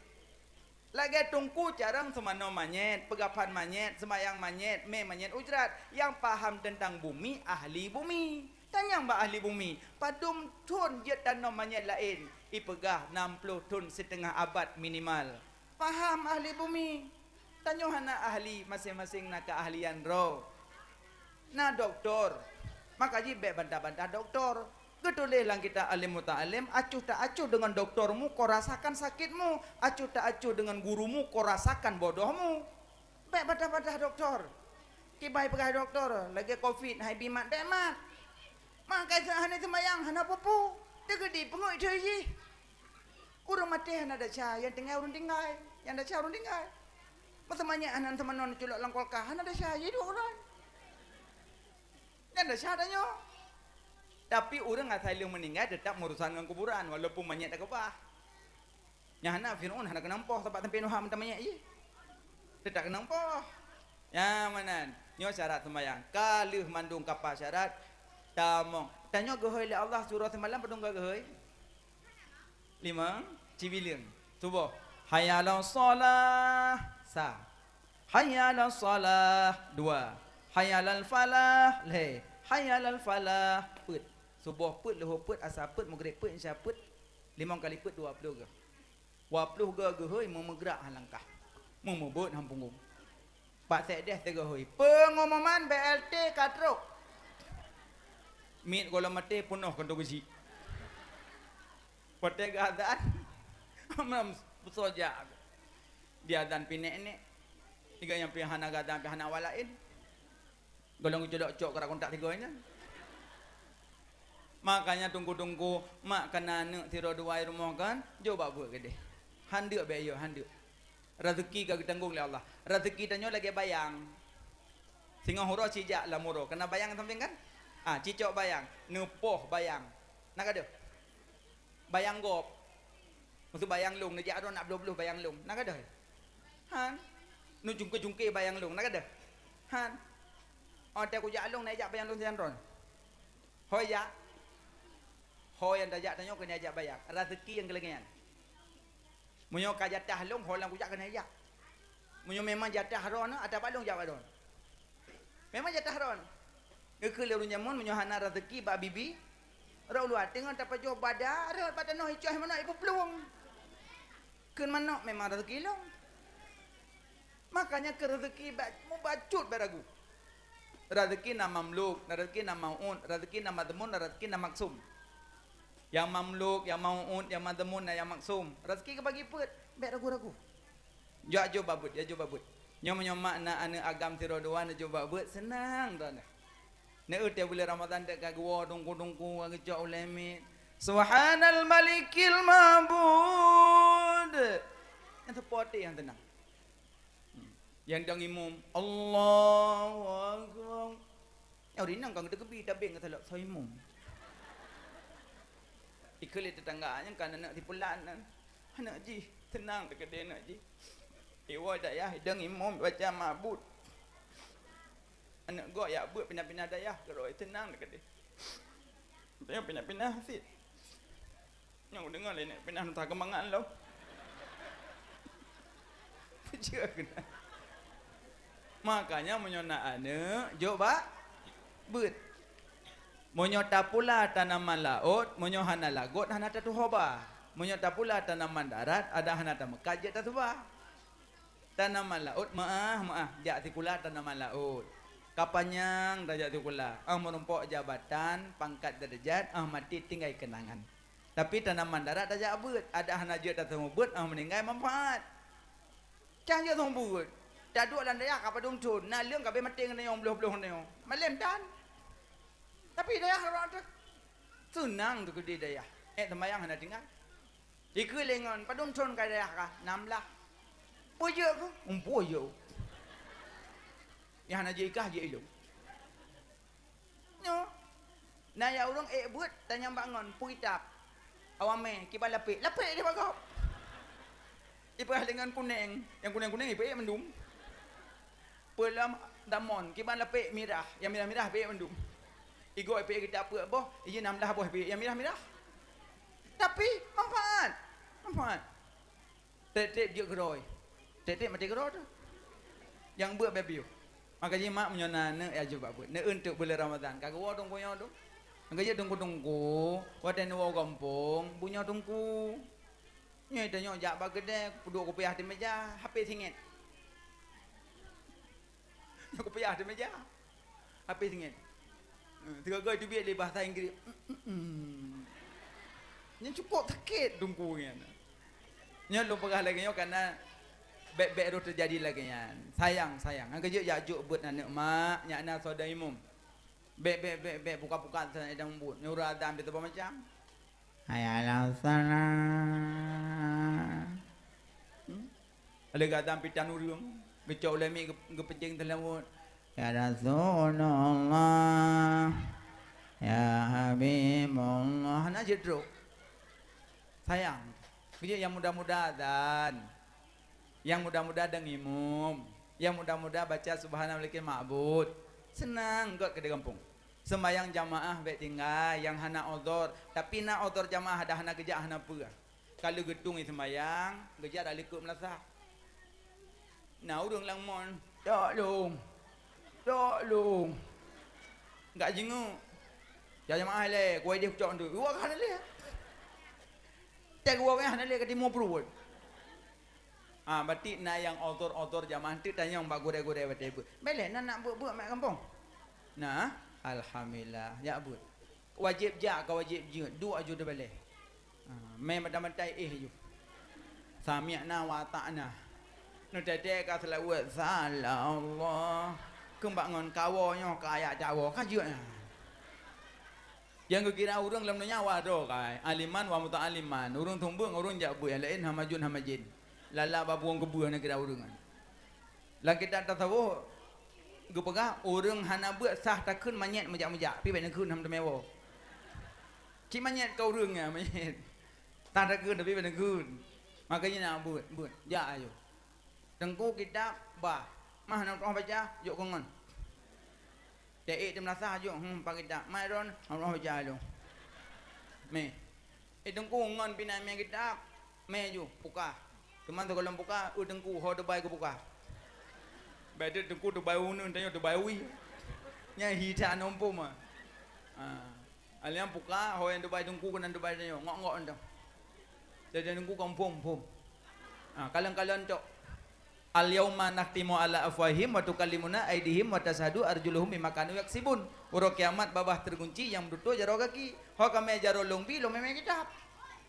Lagée teungku carông seumanoe manyét, peugaphan manyét, seumayang manyét, mé manyét ujrat, nyang paham teuntang bumi, ahli bumi. Tanyong bak ahli bumi, padum thon jeuet tanom manyét laén, Ipeugah nam ploh thon siteungoh abad minimal. Paham ahli bumi? Tanyoe hana ahli, maséng-maséng na keuahlian droe. Na doktor, maka jih bék bantah-bantah doktor. Geutuléh lam kitab Alim Muta'alim, "Acuh tak acuh deungon doktormu, kau rasakan sakitmu. Acuh tak acuh deungon gurumu, kau rasakan bodohmu." Bék bantah-bantah doktor. Kiban peugah doktor, lagée covid hai bi mat, bék mat. Maka hana seumayang, hana peue-peue. Teukeudi peungui thoi jih. Ureuëng maté hana desya, nyang tinggai ureuëng tinggai, nyang desya ureuëng tinggai. Meuseumanyek hana seumanon culok lam kulkas, hana desya, jih duek uroe. Nyang desya tanyoe. Tapi ureuëng asai lheueh meuninggai teutap meurusan ngon kuburan, walaupun manyét takeubah. Nyang hana Fir'aun hana keunong poh sabab sampoe Nuha mantong manyét jih. Teutap keunong poh. Nyang meunan, nyoe syarat seumayang. Ka lheueh mandum kapa syarat, tamong. Tanyoe geuhôi lé Allah surah seumalam padum ka geuhôi? Lima, cibileung. Suboh. Hayya 'alas shalah, sa. Hayya 'alas shalah, dua. Hayya 'alal falah, lhée. Hayya 'alal falah, peuet. Suboh peuet, luhô peuet, asa peuet, meugreb peuet, isya peuet. Limong kali peuet, dua ploh geuh. Dua ploh geuh geuhôi meumeugrak han langkah. Meumeubuet han punggong. Pak Sekdes teuga hôi, "Peungumuman B L T ka trok." Miet gohlom maté peunoh kantô geuchik. Watée geuazan, mam beusojak. Diazan pih nek-nek. Tiga nyang pih hana geuazan pih hana awak laén. Gohlom geucok cok keu kontak tiga nyan. Makanya teungku-teungku, mak kana aneuk sidroe dua i rumoh kan, jok bak buet keudeh. Handeuk bék yôh, handeuk. Rezeki ka geutanggong lé Allah. Rezeki tanyoe lagée bayang. Singoh uroe ci jak lam uroe, kana bayang sampéng kan? Ah, cicok bayang, neupoh bayang. Na ka deuh? Bayang gob. Meusu bayang lông, neujak droe nak bloh-bloh bayang lông. Na ka deuh? Han. Neujungke-jungke bayang lông. Na ka deuh? Han. Oh, teu kujak lông, neujak bayang lông sinan droe. Hôi jak. Hôi nyang tajak tanyoe keuneuk jak bayang. Rezeki nyang keu lagée nyan. Meunyoe ka jatah lông, ho lam kujak keuneuk jak. Meunyoe memang jatah droeneuh, ata bak lông jak bak droeneuh. Memang jatah droeneuh. Geukheun lé ureuëng jameun, meunyoe hana rezeki bak bibi, rot luwa teungoh tapajoh bada, rot bak tanoh icoh manok ipuplueng. Kheun manok memang rezeki lông. Makanya keu rezeki ba-, mubacut bék ragu. Rezeki na mamluk, na rezeki na mau'ud, rezeki na madhmun, na rezeki na maksum. Nyang mamluk, nyang mau'ud, nyang madhmun, na nyang maksum. Rezeki geubagi peuet, bék ragu-ragu. Jak jok bak buet, jak jok bak buet. Nyoe meunyoe mak na aneuk agam sidroe dua neujok bak buet, seunang droeneuh. Neu teuh buleuen Ramadhan dek ka geuwoe dungku-dungku ka geucok ulée miet. Subhanal Malikil Ma'bud. Nyang teupoh até nyang teunang. Hmm. Nyang dong imum, Allahu Akbar. Nyang rinang ka geuteukebi tabeng ka salok soe imum. Ikheun lé teutangga nyang kan aneuk sipulan nyan. Aneuk jih, teunang teukeudeh aneuk jih. Iwoe dayah idong imum baca mabut. Aneuk gob yak beuet pinah-pinah dayah keurôi teunang teukeudeh. Dayah pinah-pinah sit. Nyang kudeungoe lé nèk pinah nota keumangan lom. Peue jeuet keunan. Makanya meunyoe na aneuk, jok bak beuet. Meunyoe tapula tanaman laôt, meunyoe hana lagot, hana tatuho ba. Meunyoe tapula tanaman darat, adak hana tameukat jeuet tatuba. Tanaman laôt meuáh-meuáh jak sikula tanaman laôt. Ka panyang tajak sikula, óh meurumpok jabatan, pangkat, darajat, óh maté tinggai keunangan. Tapi tanaman darat tajak beuet, adak hana jeuet tateumé beuet, óh meuninggai manfaat. Cang jeuet teumé beuet. Taduek lam dayah ka padum thon, naleueng ka abéh maté ngon nyoe, bloh-bloh ngon nyoe. Malém tan. Tapi dayah rot teuh. Seunang teuh keudeh dayah. Ék seumayang hana tinggai. Ikheun lé ngon, padum thon ka dayah ka? Nam blah. Peue jeuet keuh? Umpue jeuet. Nyang hana jeuet i kah jeuet i lôn. Nyoe. Na ya ureuëng ék beuet tanyong bak ngon, peue kitab? Awamé, kiban lapék. Lapék di bak gob. Ipeugah lé ngon kunéng, nyang kunéng-kunéng ipeuék mandum. Peue lom damon, kiban lapék mirah, nyang mirah-mirah peuék mandum. Igoe ipeuék kitab peuet boh, ijih nam blah boh ipeuék nyang mirah-mirah. Tapi manfaat. Manfaat. Trép-trép jeuet keudroe. Trép-trép maté keudroe teuh. Nyang beuet bèe piôh. Maka jih mak meunyoe na aneuk ya jeuet bak beuet. Neueun teuk buleuen Ramadhan. Ka geuwoe dong kuyoe dong. Nyang keujeuet teungku-teungku, watèe neuwoe gampông, beunyoe teungku. Nyoe tanyoe jak bak keudè, peuduek kupiah di meja, hapé singét. Nyoe kupiah di meja, hapé singét. Eh, sigoe-goe teubiet lé bahasa Inggréh. Nyan cukôp sakét teungku nyan. Nyoe lôn peugah lagèe nyoe kareuna bèk-bèk rôh teujadi lagèe nyan. Sayang, sayang. Nyang keujeuet jak jok beuet aneuk mak, nyak na soe dang imum. Bèk, bèk, bèk, bèk, buka-buka sana idang buet. Nyoe ureueng azan pih saboh macam. Hayya 'alas shalah. Hmm? Lé geuazan pih tan ureueng, geucok ulèe miet geu-, geupeucéng teulaweuet. Ya Rasulullah, ya Habibullah. Hana jeuet trok. Sayang. Keujeuet nyang muda-muda azan. Nyang muda-muda dang imum, nyang muda-muda baca Subhanal Malikil Ma'bud. Seunang gèt keu di gampông. Seumayang jamaah bèk tinggai, nyang hana udhur. Tapi na udhur jamaah dah hana geujak hana peue. Ka lheueh geutueng seumayang, geujak dak likot meulasah. Na ureueng lam mon, "Tok lôn, tok lôn." Gak jingeuk. "Ya jamaah lé, kuwai deh kucok ndoe." Iwa ka hana lé. Teuh geuwoe hana lé ka timu pruet. Ah, batik na nyang otor-otor jamaah teuk tanyong bak gurèe-gurèe watèe beuet. Bèk lé na nak beuet-beuet mak gampông. Nah, alhamdulillah, jak beuet. Wajéb jak ka wajéb jeuet, duek aju teubalèe. Ah, mé mata-mata éh aju. Sami'na wa ata'na. Neutètè ka seulaweuet, salah Allah. Keumbak ngon kawoe nyoe ka ayak cawoe ka jeuet nyan. Nyang geukira ureueng lam donya wa droe kai, aliman wa muta'aliman. Ureueng sumbeueng, ureueng jak beuet, nyang laén hana jeuet hana jén. Lala babong keubeueh na kira ureueng nyan. Lam kitab tasawuf geupeugah, ureueng hana beuet sah takheun manyét meujak-meujak, pi bèk neukheun hana teumé woe. Cit manyét ka ureueng nyan manyét. Sah takheun tapi bèk neukheun. Makanya nak beuet, beuet, jak ayo. Teungku kitab bah, mah na tuah baca, jok keu ngon. Teuék teumeurasa jok, hmm, pakitab. Mai ron, Allah baca lôn. Mé. Eh, teungku ngon pih na mé kitab. Mé ju, puka. Teuma sigohlom puka, eu teungku, ho teubai keu puka. Bèk teuk teungku teubai uneun, tanyoe teubai wie. Nyan hi that aneuk muphom ah. Ha. Alheuh nyan puka, ho nyang teubai teungku keunan teubai tanyoe. Ngok-ngok nyan. Jadi teungku ka muphom, muphom. Ha, kalon-kalon cok. Al-yauma nakhtimu ala afwahihim wa tukallimuna aidihim wa tasyhadu arjuluhum bima kanu yaksibun. Uroe kiamat babah teugunci nyang meututoe jaroe gaki. Ho kamé jaroe lôn bi lôn mé kitab.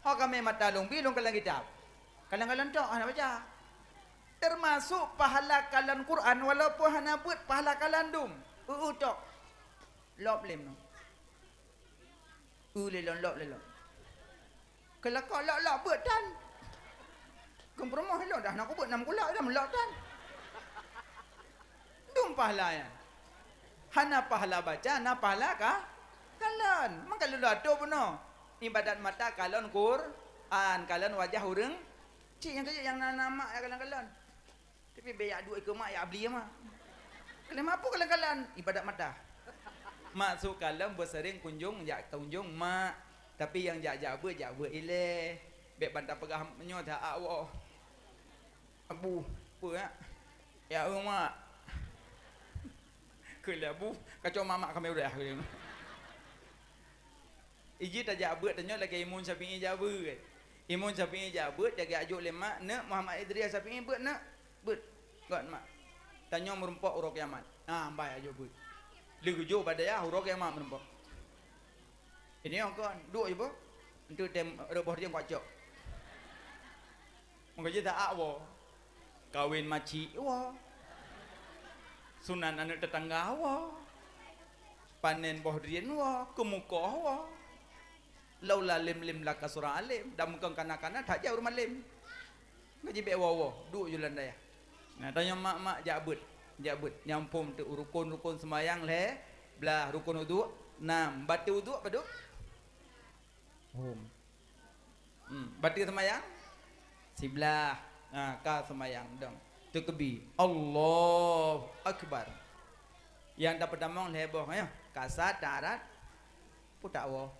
Ho kamé mata lôn bi lôn kalon kitab. Kalon-kalon tok hana baca. Teumasok pahala kalon Quran walaupun hana beuet pahala kalon dum. Eu-eu tok. Lop lé meunoe. Eu lé lôn, lop lé lôn. Keulakok lok-lok beuet tan. Keu peurumoh ilôn dah na kubeuet nam kulak dah meulok tan. Dum pahala nyan. Hana pahala baca, na pahala ka kalon. Maka lôn atô bunoe. Ibadat mata kalon Quran, kalon wajah ureueng. Cit nyang keujeuet nyang na, na mak nyang kalon-kalon. Tapi bèk jak duek keu mak, jak beli mak. Kalon mak peue kalon-kalon? Ibadat mata. Maksud kalon beuseuring kunjong, jak kunjong mak. Tapi nyang jak-jak beuet, jak beuet ilèe. Bèk ban tapeugah nyoe that ak woe. Abu, peue, ya? Ya, eu, mak. Keu lé abu, kacok mamak kamé udah. Iji tajak beuet tanyoe lagèe Imam Syafi'i jak beuet. Imam Syafi'i jak beuet, lagèe ajok lé mak, "Neuk, Muhammad Idris Syafi'i beuet, neuk. Beuet. Göt, mak. Tanyoe meurumpok uroe kiamat." Ah, bai ajok beuet. Lheuh geujok bak dayah uroe kiamat meurumpok. Ini kon, duek je boh. Enteuk tem reuboh dia kuat cok. Meukeujeuet that ak woe. Kawen macik woe. Sunat aneuk teutangga woe. Panen boh drien woe, keumukoh woe. Laula lem-lem laka surah alem, dan meukon kana-kana that jauh rumalem. Ngaji bèk woe-woe, duek ju lam dayah. Nah, tanyoe mak-mak jak beuet, jak beuet. Nyang phom teuk rukon-rukon seumayang lhèe blah, rukon uduk nam, bateue uduk padub? Hom. Hmm, bateue seumayang? Siblah. Ha, ka seumayang dong. Teukeubi. Allahu Akbar. Nyang tapeutamong lhèe boh nyoe. Kasat, tarat, putak woe.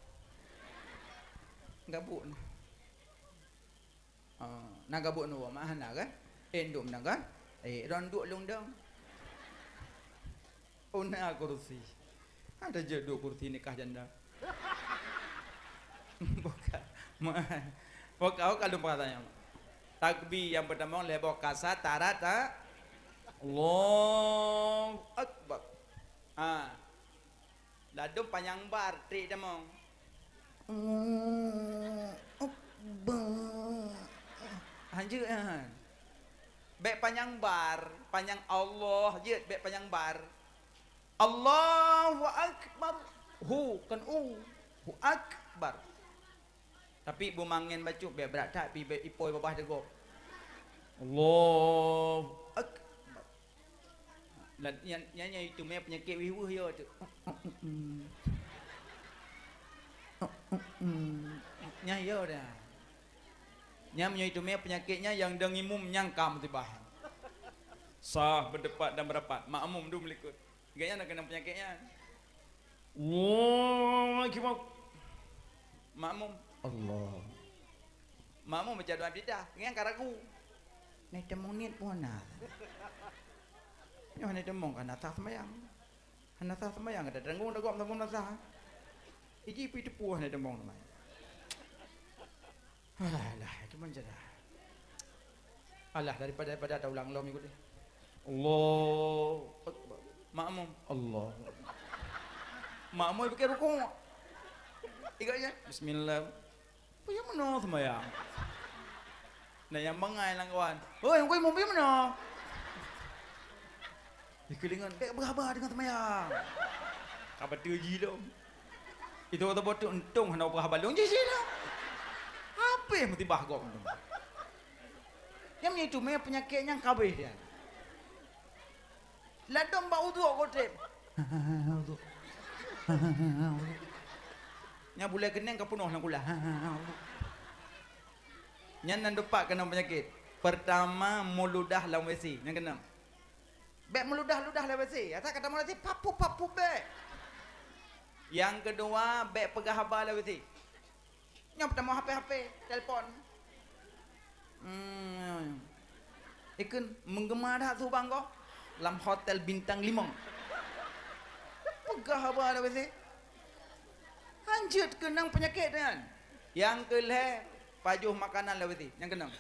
Gabuk. Ha, na gabuk nyoe woe mah hana kan? Eh, ndum na kan? Eh, ron duek lôn dong. Oh, na kursi. Ada je duek kursi nikah janda. Bukan. Bukan, bukan lôn peugah tanyoe. Takbir nyang peutamong lhèe boh kasa tarat, ha? Allahu Akbar. Ha. Ladôm panyang bar trép tamong. Allahu Akbar. Hanjeuet nyan. Bèk panyang bar, panyang Allah jeuet, bèk panyang bar. Allahu Akbar. Hu, kon u. Hu Akbar. Tapi beumangen bacut bèk brat that, pi bèk ipoi babah teugok. Allahu Akbar. Nyan, nyan, nyan iteumé peunyakét wéh-wéh yo tu. Nyan yo dah. Nyan meunyoe iteumé peunyakét nyan nyang dong imum nyang ka meusibah. Saf beudeupat dan beurapat, makmum dum likot. Gobnyan na keunong peunyakét nyan. Allahu Akbar. Makmum, Allah. Makmum baca doa iftitah, nyan ka ragu. Nai teumong niet pun na. Nyoe nai teumong ka na sah seumayang. Hana sah seumayang, ka tadanggung dagom saboh na sah. Iji pi teupuih nai teumong teuma. Alah, itu meuncegah. Alah, daripada, daripada taulang lom ikut deh. Allahu Akbar. Makmum, Allah. Makmum pikir rukuk. Ikut je. Bismillah. Peue nyang meunoe seumayang? Na nyang bangai lam kawan. "Hoi, hoi, peue nyang meunoe?" Dikeulingon, "Bèk beuhaba deungon seumayang." Ka beutôi jih lom. Itu kata boh tu untông hana beuhaba lôn jih jih lom. Habéh musibah gob tu. Nyang meuitu mé peunyakét nyang ka habéh dia. Ladôm bak uduk gob trép. Uduk. Nyang bulèe keuneng ka peunoh lam kulah. Nyan na deupat keunong peunyakét. Peurtama, meuludah lam WC. Nyang keunong, bèk meuludah-ludah lam WC. Asai ka tamong lam WC, papup-papup bèk. Nyang keudua, bèk peugah haba lam WC. Nyoe peutamong HP-HP, telepon. Hmm. Ikheun, "Meugema that su bang goh?" "Lam hotel bintang limong." Peugah haba lam WC. Hanjeuet keunong peunyakét nyan. Nyang keulhèe, pajoh makanan lam WC. Nyang keunong,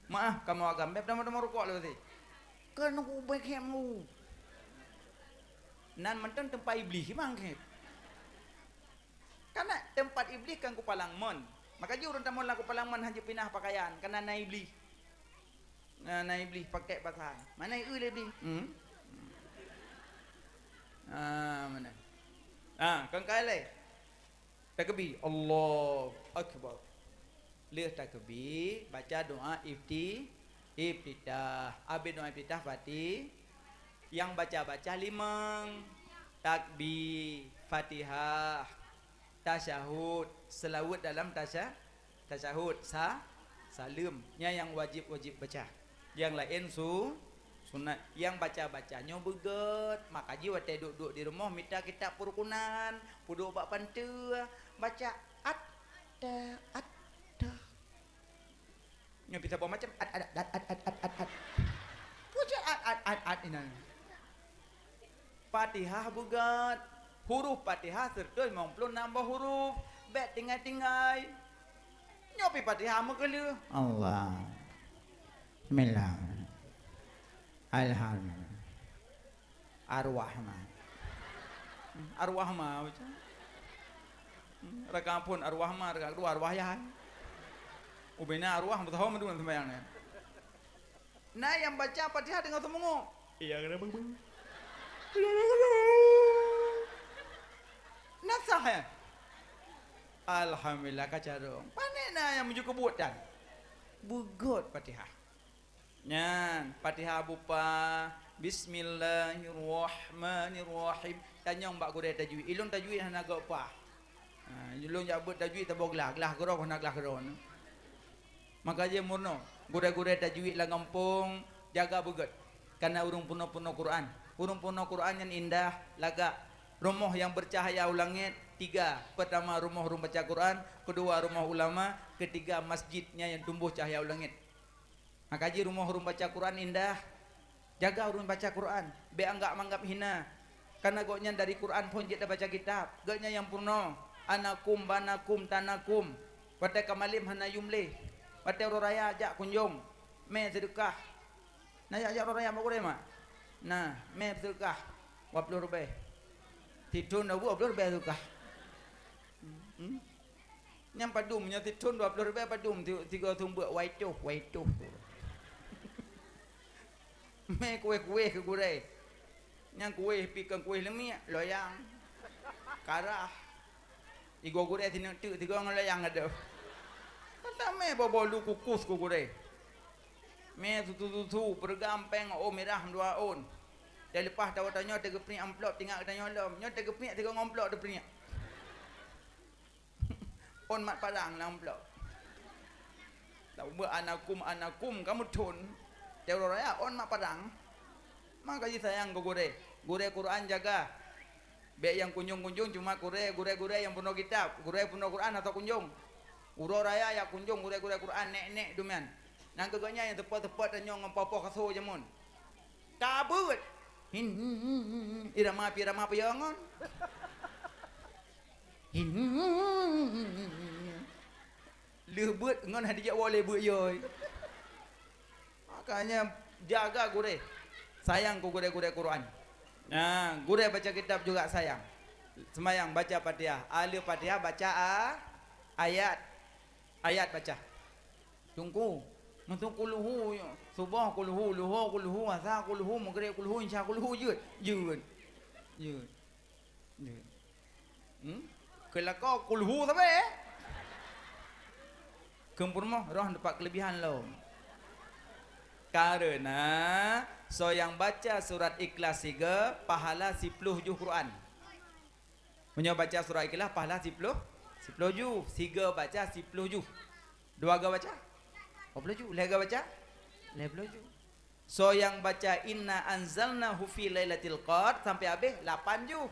"Maah, kamoe agam, bèk tamong-tamong rukok lam WC." Keuneuk ubé khem u. Nan mantong teumpat Iblih, memang khem. Kana teumpat Iblih kan kupalang mon. Maka jih ureueng tamong lam kupalang mon hanjeuet pinah pakaian, kana na Iblih. Na, na Iblih pakèk basah. Mana eu lé Iblih? Hmm. Ah, mana? Ah, kon kai lé. Takbir, Allahu Akbar. Lheueh takbir, baca doa ifti-, iftitah. Abéh doa iftitah, Fati-, nyang baca-baca limong. Takbir, Fatihah, tasyahud, seulaweuet dalam tasya-, tasyahud, sa-, saleuem. Nyan nyang wajéb-wajéb baca. Nyang laén su-, sunat. Nyang baca-baca nyoe beugèt. Maka jih watèe duek-duek di rumoh mita kitab perukunan, peuduek bak panteue, baca at, ta, at, ta. Nyoe bisa boh macam at, at, at. Puja at, at, at, at inan. Fatihah beugèt. Huruf Fatihah sireutoh limong ploh nam boh huruf. Bèk tinggai-tinggai. Nyoe pi Fatihah meukeuleuh. Allah. Bismillah. Alhamdulillah. Arwah ma. Arwah ma, baca. Rakaat phôn arwah ma, rakaat keudua arwah yah. Ubena arwah meusaho mandum lam seumayang nyan. Na nyang baca Fatihah deungon seumeungok. Iya, kena beng-beng. Na sah, ya? Alhamdulillah, ka carông. Pané na nyang meunyoe keubuet tan. Beugèt Fatihah. Nyan, Fatihah bupa, Bismillahirrahmanirrahim. Tanyong bak gurèe tajwid. Ilôn tajwid hana gèt pah. Ha, ilôn jak beuet tajwid saboh glah, glah keudroe hana glah keudroe. Maka jih meurunoe, gurèe-gurèe tajwid lam gampông, jaga beugèt. Kareuna ureueng peurunoe-peurunoe Quran. Ureueng peurunoe Quran nyan indah, lagak. Rumoh nyang beucahya u langèt, tiga. Peurtama, rumoh ureueng baca Quran. Keudua, rumoh ulama. Keutiga, masjid nyan nyang tumboh cahya u langèt. Maka jih rumoh ureueng baca Quran indah. Jaga ureueng baca Quran, bèk anggab-manggab hina. Kareuna gobnyan dari Quran phôn jeuet tabaca kitab. Gobnyan nyang peurunoe. Anakum, banakum, tanakum. Watée ka malem hana yum lé. Watée uroe raya jak kunjong. Mé seudeukah. Na jak-jak uroe raya bak gurée mak? Na, mé seudeukah. Dua ploh ribée. Sithon dua ploh ribée seudeukah. Hmm? Nyang padum, nyoe sithon dua ploh ribée padum, ti-, tiga thon beuet, wai toh, wai toh. Mé kuéh-kuéh keu gurée. Nyang kuéh pih kon kuéh leumiek, loyang. Karah. Igoe gurée sineuk teuk, sigoe ngon loyang adoh. Ka tamé boh-boh lu kukus keu gurée. Mé susu-susu, peureugam péng, oh, mirah dua ôn. Dan leupah tawoe tanyoe teugeupeunyek amplop, tingat geutanyoe lom. Nyoe teugeupeunyek sigoe ngon amplop teupeureunyek. Ôn mat parang lam amplop. Taubeuet anakum, anakum, kamoe thon. Teuror ya, ôn mat parang. Maka jisayang keu gurée. Gurée Quran jaga. Bék nyang kunjong-kunjong cuma gurée, gurée-gurée nyang peunoh kitab. Gurée peunoh Quran atau kunjong. Uroe raya ya kunjong gurée-gurée Quran, nék-nék duman. Nang keu geuhnyan nyang teupot-teupot tanyoe ngon poh-poh kaso jameun. Ka beuet. Hin, hin, hin, hin, hin. Irama pi irama peuyangon. Hin, hin, hin, hin, hin, hin. Lheueh beuet ngon hana dijak woe lé beuet yoi. Makanya jaga gurée. Sayang keu gurée-gurée Quran. Nah, gurée baca kitab juga sayang. Semayang baca Fatihah. Ahli Fatihah baca a-, ayat. Ayat baca. Teungku, meuseu kulhu, suboh kulhu, luho kulhu, asa kulhu, meugreb kulhu, insya kulhu, jeuet, jeuet, jeuet, jeuet. Hmm? Keu lakoe kulhu sabe, eh? Keu peurumoh roh dapat kelebihan lom. Karena soe nyang baca surat Ikhlas siga, pahala siploh juh Quran. Meunyoe baca surat Ikhlas, pahala siploh, siploh juh. Siga baca siploh juh. Dua ga baca? Dua ploh juh. Lhée ga baca? Lhée ploh juh. Soe nyang baca inna anzalnahu fi lailatul qadr sampai habéh, lapan juh.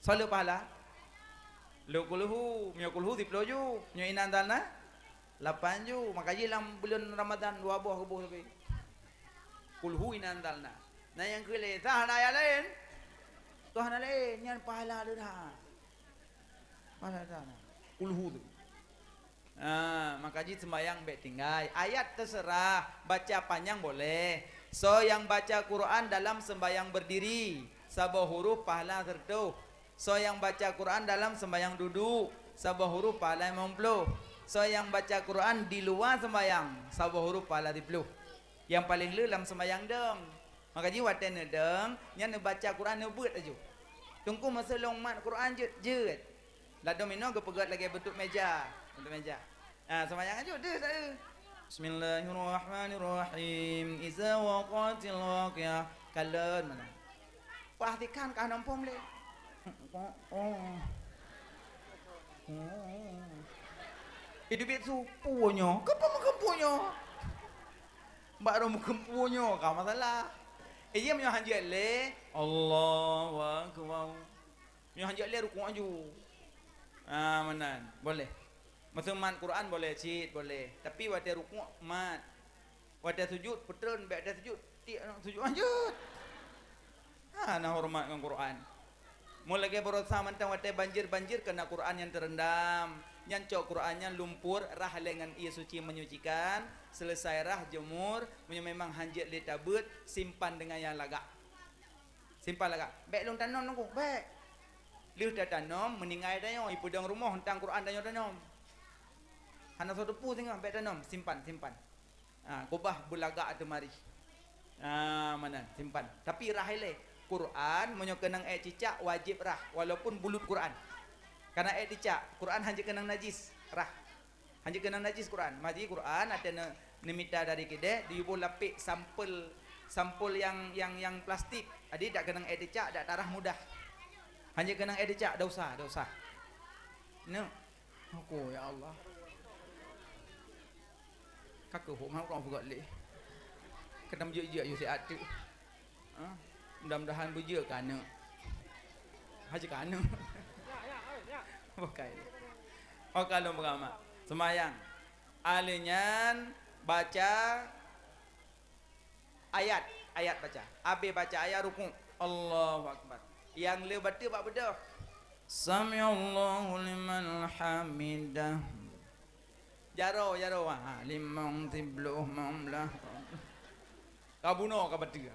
Soe le pahala? Lhée kulhu, meunyoe kulhu siploh juh, meunyoe inna anzalna lapan juh. Maka jih lam buleuen Ramadhan dua boh geuboh sabe. Kulhu inna anzalna. Na nyang keu lé, sah na ayat laén? Toh na laén, nyan pahala leuha. Pahala leuha. Kulhu tu. Ah, maka jih sembahyang bék tinggai. Ayat terserah, baca panjang boleh. Soe nyang baca Quran dalam sembahyang berdiri, saboh huruf pahala seratus. Soe nyang baca Quran dalam sembahyang duduk, saboh huruf pahala limong ploh. Soe nyang baca Quran di luwa sembahyang, saboh huruf pahala siploh. Nyang paleng le lam sembahyang dong. Maka jih watée neudong, nyan neubaca Quran neubeuet laju. Teungku, meuseu lôn mat Quran jeuet, jeuet. Ladôm inoe geupeugét lagée beuntuk méja, beuntuk méja. Ah, sembahyang laju deuh, deuh. Bismillahirrahmanirrahim. Iza waqatil waqiah. Kalon mana? Pastikan ka hana muphom lé. Oh, oh. Oh. Idup biet su, peue nyoe? Keupeue meukeumpeue nyoe? Bak droe meukeumpeue nyoe ka masalah. Eh, iya meunyoe hanjeuet lé, Allahu Akbar. Meunyoe hanjeuet lé rukuk aju. Ah, meunan. Boleh. Masa mat Quran boleh cit, boleh. Tapi watée rukuk mat. Watée sujud, peutreun, bék watée sujud, tiek sujud lanjut. Hana horeumat ngon Quran. Meulagée baroesa mantong watée banjir-banjir keunan Quran nyang teurendam. Nyan cok Quran nyan lumpur, rhah lé ngon ié suci menyucikan, seuleusai rhah jemur, meunyoe memang hanjeuet lé tabeuet, simpan deungon nyang lagak. Simpan lagak. Bék lôn tanom nunggu, bék. Lheueh tatanom, meuninggai tanyoe, ipeudong rumoh, eunteuk Quran tanyoe tanom. Hana soe teupeu singoh, bék tanom, simpan, simpan. Ha, keubah beulagak teumari. Ha, meunan, simpan. Tapi rhah ilée. Quran, meunyoe keunong ék cicak, wajéb rhah, walaupun bulut Quran. Karena ék cicak, Quran hanjeuet keunong najis, rhah. Hanjeuet keunong najis Quran. Maji Quran, watée ne-, neumita dari keudée, diyuboh lapék sampel, sampel nyang, nyang, nyang plastik. Jadi, dak keunong ék cicak, dak tarhah mudah. Hanjeuet keunong ék cicak, dak usah, dak usah. Neuk. Aku, ya Allah. Ka keuh hok ngon ureuëng peugah lé. Keutam jeuet-jeuet yue siat teuk. Ha? Mudah-mudahan beujeuet keu aneuk. Haji keu aneuk. Bukai. Oka lôn beugama. Seumayang. Aleuh nyan baca ayat, ayat baca. Abéh baca ayat rukuk. Allahu Akbar. Nyang le bateue bak beudôh. Sami'allahu liman hamidah. Jaroe, jaroe, ha, limong, sibloh, limong blah. Ka bunoe ka bateue.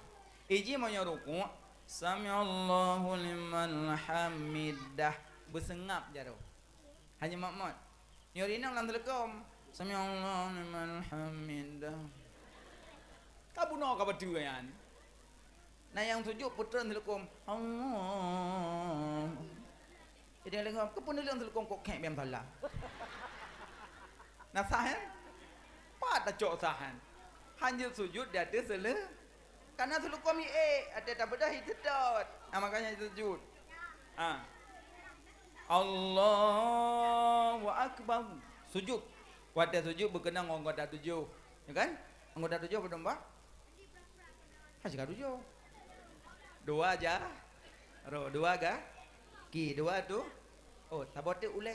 Iji meunyoe rukuk, sami'allahu liman hamidah. Beuseungab jaroe. Hana mot-mot. Nyoe inong lam teuleukom. Sami'allahu liman hamidah. Ka bunoe ka bateue nyan. Na nyang sujud peutrön teuleukom. Allah. Jadi lengkap ke peunuleueng teuleukom kok khek bem salah. Na sah, eh? Pat tacok sah, eh? Hanya sujud di ateueh seuleu-, Karena teuleukom hi ék, até tabeudah hi seudot. Ah, makanya sujud. Ah. Allahu Akbar. Sujud. Watèe sujud beukeunong anggota tujoh. Ya kan? Anggota tujoh padum bah? Ha, sigoe tujoh. Dua ja-, ro, dua ga-, ki, dua tu. Oh, saboh teuk ulèe.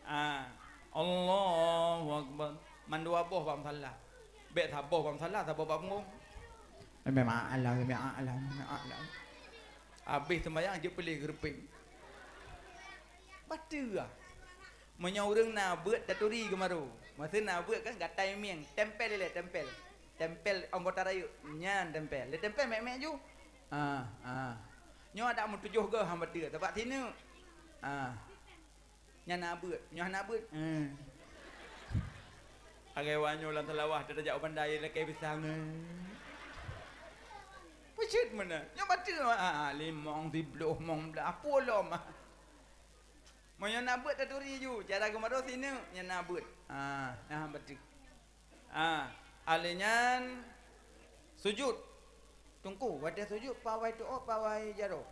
Ah, Allahu Akbar. Mandua boh bak musala. Bèk saboh bak musala, saboh bak punggong. Memang alah, memang alah, memang alah. Habéh sembahyang, jeuet peuleueh geureupieng. Bateue ah. Meunyoe ureueng na beuet taturi geumaru. Masa na beuet kan gatai mieng, tempel ilèe, tempel. Tempel anggota rayeuk, nyan tempel. Lé tempel mèk-mèk ju. Ah, ah. Nyoe adak meutujoh goh hamba teu, tabak sineuk. Ah. Nyan na beuet, nyoe hana beuet. Eh. Agai wanyoe lam Seulawah tajak u Banda lakèe pisang. Peucit meunan. Nyoe bateue, ah, ah, limong, sibloh, limong blah, pulom. Meunyoe na beuet taturi ju, cara geumaru sineuk, nyan na beuet. Ah, nah bateue. Ah, alèh nyan sujud. Teungku, watèe sujud, pawai teuôt, pawai jaroe.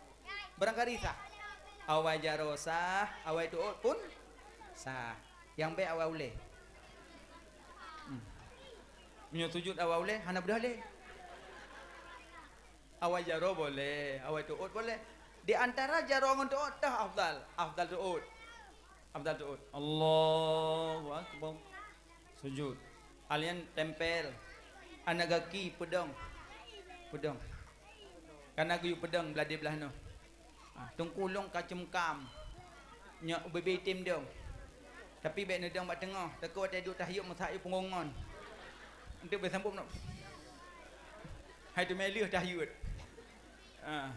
Barangkali sah. Awai jaroe sah, awai teuôt pun sah. Nyang bèk awai ulèe. Hmm. Meunyoe sujud awai ulèe, hana beudôh lé. Awai jaroe boleh, awai teuôt boleh. Di antara jaroe ngon teuôt, tah afdal. Afdal teuôt. Afdal teuôt. Allahu Akbar. Sujud. Alèh nyan tempel. Aneuk gaki peudong. Peudong. Kana geuyue peudong blah di blah nyoe. Ah, teungku lôn ka ceumkam. Nyoe ubé-bé item dong. Tapi bèk neudong bak teungoh, takot watèe duek tahiyut meusak yue punggong ngon. Enteuk beusambot nyoe. Hai teumé lheueh tahiyut. Ah.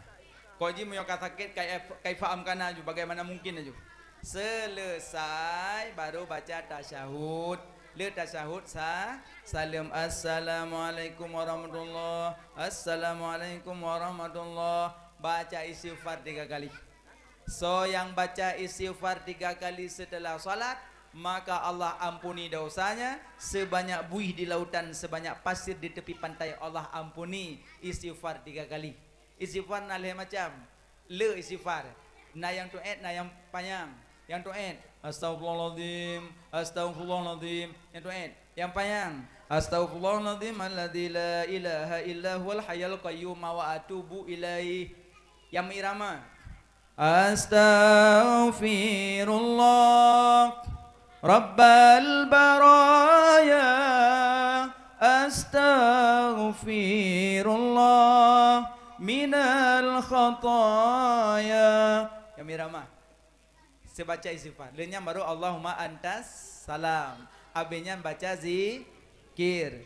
Kok jih meunyoe ka sakét, kai-, kaifa amkana ju, bagaimana mungkin laju. Seuleusai baru baca tasyahud. Le tasyahud sa-, saleuem. Assalamualaikum warahmatullah. Assalamualaikum warahmatullah. Baca istighfar tiga kali. Soe nyang baca istighfar tiga kali setelah salat, maka Allah ampuni dosanya sebanyak buih di lautan, sebanyak pasir di tepi pantai Allah ampuni istighfar tiga kali. Istighfar na lhèe macam. Le istighfar. Na nyang teuôt, na nyang panyang. Nyang teuôt, "Astaghfirullahaladzim, astaghfirullahaladzim." Nyang teuôt. Nyang panyang, "Astaghfirullahaladzim alladzi la ilaha illa huwal hayyul qayyum wa atubu ilaih." Nyang meuirama, "Astaghfirullah Rabbal baraya, astaghfirullah minal khataya." Nyang meuirama. Seubaca istighfar. Lheueh nyan baru Allahumma antas salam. Abéh nyan baca zikir.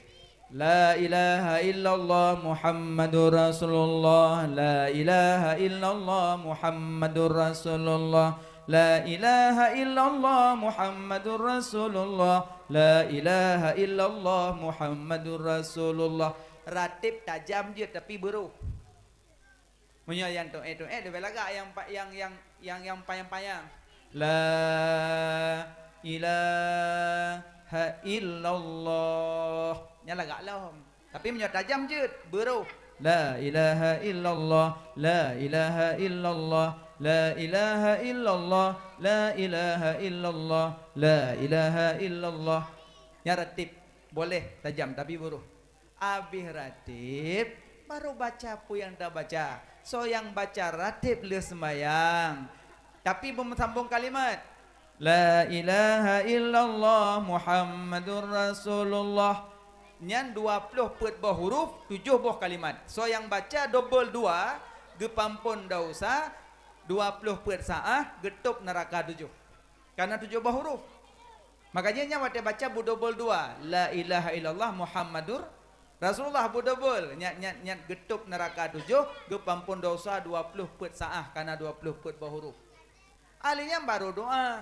La ilaha illallah Muhammadur Rasulullah. La ilaha illallah Muhammadur Rasulullah. La ilaha illallah Muhammadur Rasulullah. La ilaha illallah Muhammadur Rasulullah. Ratib tajam jeuet tapi beurôh. Meunyoe nyang teuôt-teuôt leubeh lagak nyang pa-, nyang, nyang, nyang, nyang panyang-panyang. La ilaha illallah. Nyan lagak lom. Tapi meunyoe tajam jeuet, beurôh. La ilaha illallah, la ilaha illallah, la ilaha illallah, la ilaha illallah, la ilaha illallah. Nyan ratib. Boleh tajam, tapi beurôh. Abéh ratib, baru baca peue nyang tabaca. Soe nyang baca ratib lheueh seumayang, tapi beumeusambông kalimat, "La ilaha illallah Muhammadur Rasulullah." Nyan dua ploh peuet boh huruf, tujoh boh kalimat. Soe nyang baca dobel dua, geupeuampôn desya, dua ploh peuet saah geutôb neuraka tujoh. Kareuna tujoh boh huruf. Makajih nyan watée baca beudouble dua, "La ilaha illallah Muhammadur Rasulullah," beudouble, nyan, nyan, nyan geutôb neuraka tujoh, geupeuampon desya dua ploh peuet saah, kareuna dua ploh peuet boh huruf. Ahli nyan barô doá.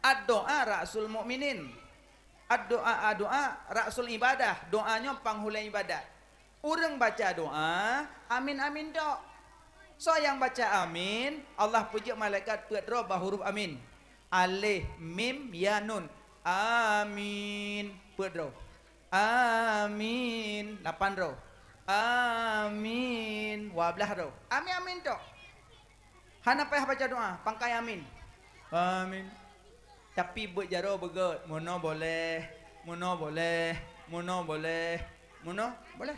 Ad-doá ra'sul mukminin. Ad-doá, ad-doá ra'sul ibadah. Doá nyoe panghulée ibadat. Ureuëng baca doá, amin, amin tok. Soe nyang baca amin, Allah peujeuet malaikat peuet droe bak huruf amin. Alif, mim, ya, nun. Amin. Peuet droe. Amin. Lapan droe. Amin. Dua blaih droe. Amin, amin tok. Hana payah baca doá, pangkai amin. Amin. Tapi beuet jaroe beugét, meunoe boleh, meunoe boleh, meunoe boleh, meunoe boleh.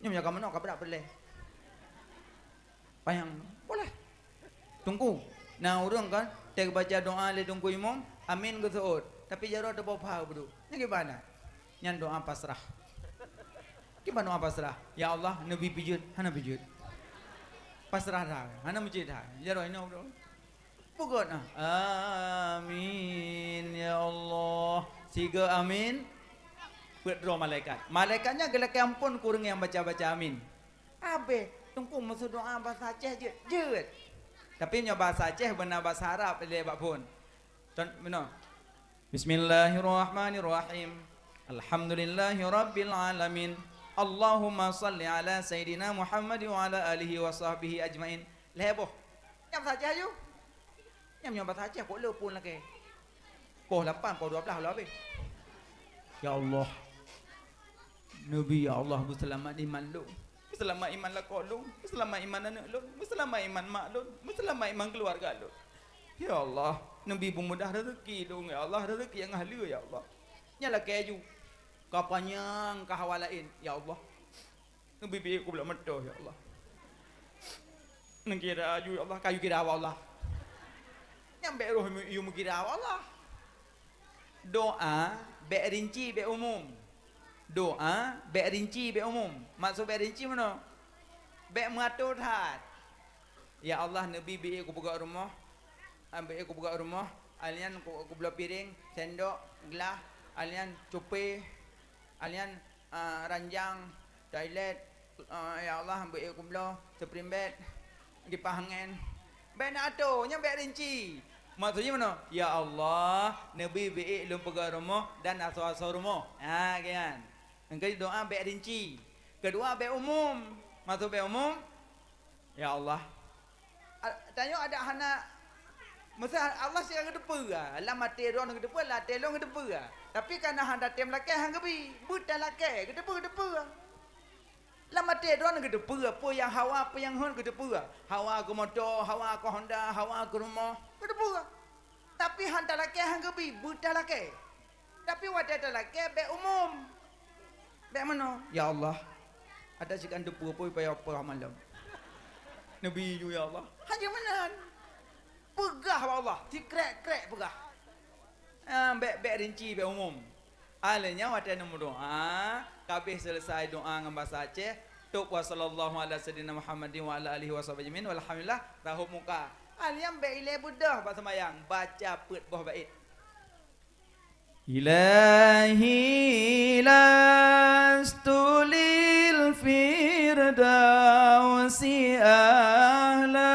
Nyoe meunyoe ka meunoe ka brat boleh. Panyang boleh. Teungku, na ureuëng kan, teubaca doá lé teungku imum, amin geuseuôt. Tapi jaroe teuboh pha beudôh. Nyan kiban na? Nyan doá pasrah. Kiban doá pasrah. Ya Allah, neubi pijeut, hana pijeut. Pasrah that, hana meucit that. Jaroe inoe beudôh. Beugét na. Amin ya Allah. Siga amin. Peuet droe malaikat. Malaikat nyan geulakée ampon keu ureuëng nyang baca-baca amin. Abéh, teungku meuseudoá basa Aceh jeuet. Jeuet. Tapi nyoe basa Aceh beuna basa Arab lé bak phon. Con-, meunoe. Bismillahirrahmanirrahim. Alhamdulillahirabbil alamin. Allahumma shalli ala sayyidina Muhammad wa ala alihi wa sahbihi ajmain. Lhée boh. Nyang basa Aceh aju. Nyang nyoe basa Aceh kok le pun lakée. Poh lapan, poh dua blaih lom habéh. Ya Allah. Neubi, ya Allah, beuseulamat iman lôn. Beuseulamat iman lakoe lôn. Beuseulamat iman aneuëk lôn. Beuseulamat iman mak lôn. Beuseulamat iman keuluwarga lôn. Ya Allah, neubi beumudah rezeki lôn, ya Allah, rezeki nyang haleue, ya Allah. Nyan lakée aju. Ka panyang ka hawa laén, ya Allah. Neubi biet kubloe meutoh, ya Allah. Neukira aju, ya Allah, ka yue kira bak Allah. Nyang bék roh yue meukira bak Allah. Doá bék rinci, bék umum. Doá bék rinci, bék umum. Maksud bék rinci meunoe? Bék meuato that. Ya Allah, neubi biet kupeugah rumoh, ah, biet kupeugah rumoh, alnyan ku-, kubloe piréng, sendok, glah, alnyan cupé, alnyan ah, ranjang, toilet, ah, ya Allah, beuék kubloe, spring bed, kipah angén. Bék na ato, nyan bék rinci. Maksud jih meunoe, ya Allah, neubi beuék lôn peugah rumoh dan asoe-asoe rumoh. Ha, kian. Nyang keu doá bék rinci. Keudua bék umum. Maksud bék umum, ya Allah, A-, tanyoe adak hana, meusé Allah sira geuteupeue, ah, lam até droeneuh geuteupeue, lam até lôn geuteupeue, ah. Tapi kana hana tem lakée han geubi, beuta lakée, geuteupeue, geuteupeue, ah. Lam até droeneuh geuteupeue, peue nyang hawa, peue nyang hon geuteupeue, ah. Hawa keu moto, hawa keu Honda, hawa keu rumoh, geuteupeue, ah. Tapi han talakée han geubi, beuta lakée. Tapi watée talakée bék umum. Bék meunoe, "Ya Allah, adak sikan teupeue-peue payah peugah malam." Neubi ju, "Ya Allah." Hana meunan. Peugah bak Allah, sikrek-krek peugah. Ah, bék, bék rinci, bék umum. Alheuh nyan watée neumeudoá, ka abéh seuleusoe doá ngon basa Aceh, tôb wa sallallahu ala sayyidina Muhammadin wa ala alihi wa sahbihi ajmain, walhamdulillah, rahot muka. Alheuh nyan bék ilée beudôh bak seumayang, baca peuet boh bait. Ilahi lastu lil firdausi ahla,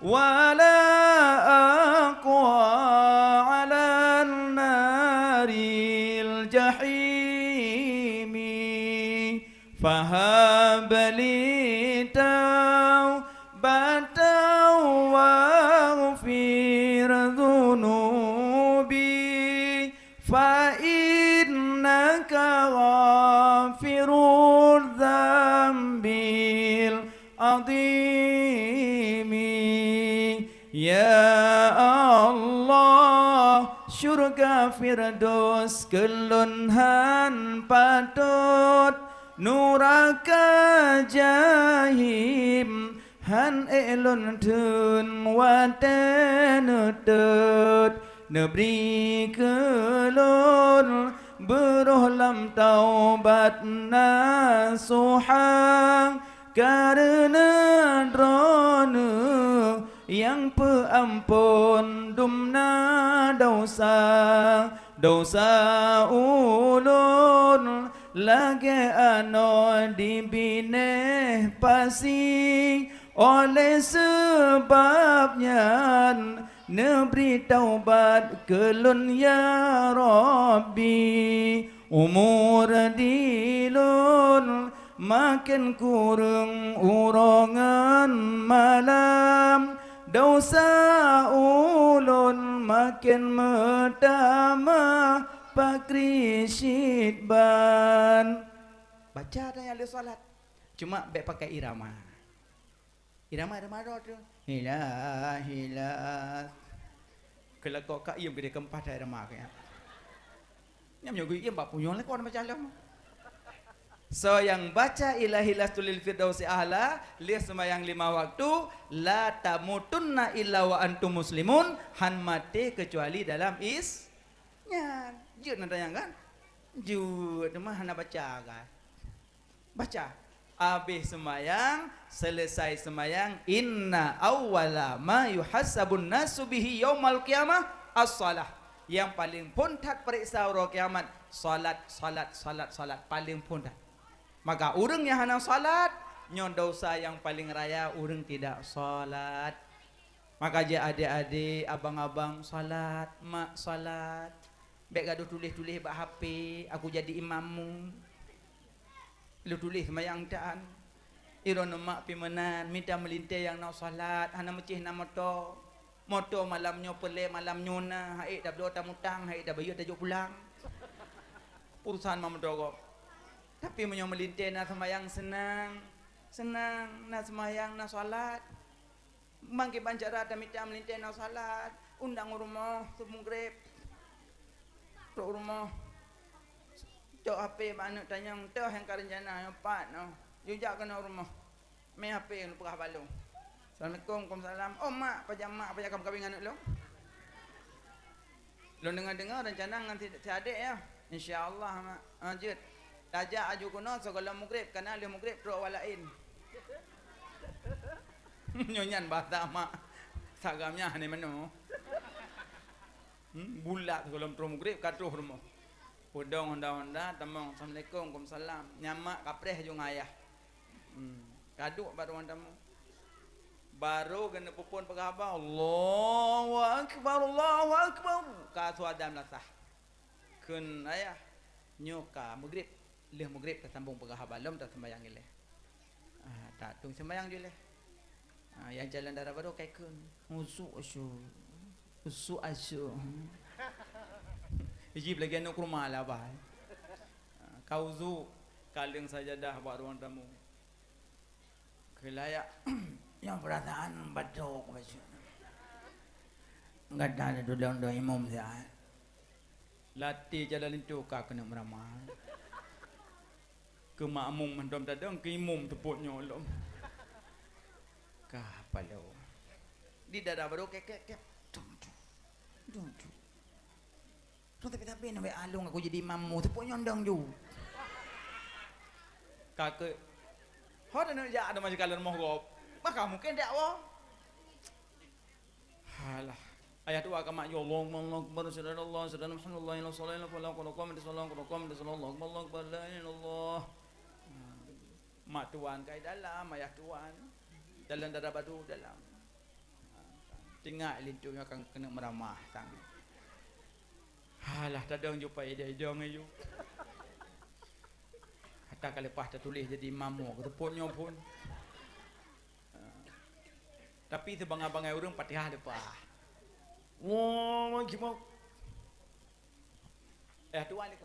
wala aqwa 'alan naril jahimi. Fahab li taubatan waghfir dzunubi, fa innaka ghafirudz dzambil azimi. Ya Allah, syurga Firdaus keu lôn han patot, nuraka Jahim han ék lôn theun watée neutot. Neubri keu lôn beuroh lam taubat nasuha, Kareuna Droeneuh nyang peuamphon dumna desya, desya ulôn lagée anoe di binéh pasi. Olée sabab nyan, neubri taubat keu lôn, ya Rabbi. Umu di lôn maken kureueng uroe ngon malam, desya ulôn maken meutamah pakri cit ban. Baca dah nyang lheueh salat, cuma bék pakai irama. Irama, irama droe tu. Hila, hila. Keulakok ka iem geude keumpat hai irama keu nyan. Nyam nyoe geuiem bak punyueng lakoe baca lom. Soe nyang baca Ilahi lastu lil firdausi a'la, lheueh seumayang lima waktu, la tamutunna illa wa antum muslimun, han maté keucuali dalam Is-, nyan. Jeuet na tanyong kan? Jeuet, teuma hana baca kan? Baca. Abéh seumayang, seuleusai seumayang, inna awwala ma yuhasabun nasu bihi yaumal qiyamah as-shalah. Nyang paleng phon that pareksa uroe kiamat, salat, salat, salat, salat, paleng phon that. Maka ureuëng nyang hana salat, nyoe desya nyang paleng raya ureuëng tidak salat. Maka jih adék-adék, abang-abang salat, mak salat. Bék gadoh tuléh-tuléh bak H P, "Aku jadi imammu." Lôn tuléh seumayang tan. Droeneuh mak pih meunan, mita meulintée nyang na salat, hana meucéh na moto. Moto malam nyoe peureulée malam nyoe na, han ék tabloe tamutang, han ék tabayeue tajok pulang. Urusan mak moto gob. Tapi meunyoe meulintée na seumayang seunang, seunang, na seumayang, na salat. Ban kiban cara tamita meulintée na salat, undang u rumoh, seumeugréb. Trok u rumoh. Cok H P bak aneuk tanyong, "Toh nyang ka reuncana nyoe pat nyoe?" Yue jak keunoe u rumoh. Mé H P ngon peugah bak lôn. "Assalamualaikum." "Waalaikumsalam." "Oh mak, pajan mak, pajan ka meukawen ngon aneuk lôn?" Lôn deungoe-deungoe reuncana ngon si, si adék nyoe. Insya Allah mak. Ah, jeuet. Tajak aju keunoe sigohlom mugreb, kana lheueh mugreb trok awak laén. Nyoe nyan basa mak. Sagam nyan hana meunoe. Hmm, bulat sigohlom trok mugreb ka troh rumoh. Peudong honda-honda, tamong, "Assalamualaikum." "Waalaikumsalam." Nyan mak kapreh ju ngon ayah. Hmm, ka duek bak ruang tamu. Barô geuneuk peuphon peugah haba, "Allahu akbar, Allahu akbar." Ka su adan meulasah. Kheun ayah, "Nyoe ka mugreb, lheueh mugreb tasambong peugah haba lom taseumayang ilée." Ah, tak tueng seumayang ju ilée. Ah, nyang calon dara barô ka ikheun, "Usu, usu. Usu, asu." Ijib lagée aneuk kurma lah, bah. Ah, ka uzu, ka leueng sajadah bak ruang tamu. Keu layak, nyang peurasaan batok bacut. Gata neutulông dong imum siat. Latih jalan linto ka keuneuk meuramah. Keu makmum mantong tadong, keu imum teupot nyoe lom. Ka paloe. Di dara barô kek, kek, kek. Tung, tung. Tung tung. Tapi, tapi, na wék along aku jadi imam mu, teupot nyondong ju. Ka keu. Ho, dan jak ada masih kalan moh gop. Maka mungkin dakwah. Halah. Ayah tuha ka mak, "Ya Allah, Allahu Akbar, asyhadu an la ilaha illallah, asyhadu anna Muhammadan rasulullah, la ilaha illallah, qad qamati shalah, qad qamati shalah, Allahu Akbar, Allahu Akbar, la ilaha illallah." Mak tuan kai dalam, ayah tuan. Dalam dara badu dalam. Tinggai linto nyoe akan keuneuk meuramah sang. Halah, tadong ju pai idai jong ayu. Hata ka leupah tatuléh jadi imam mu, teupot nyoe phon. Tapi sibangai-bangai ureuëng Fatihah leupah. Allahu Akbar. Eh, tuan ni.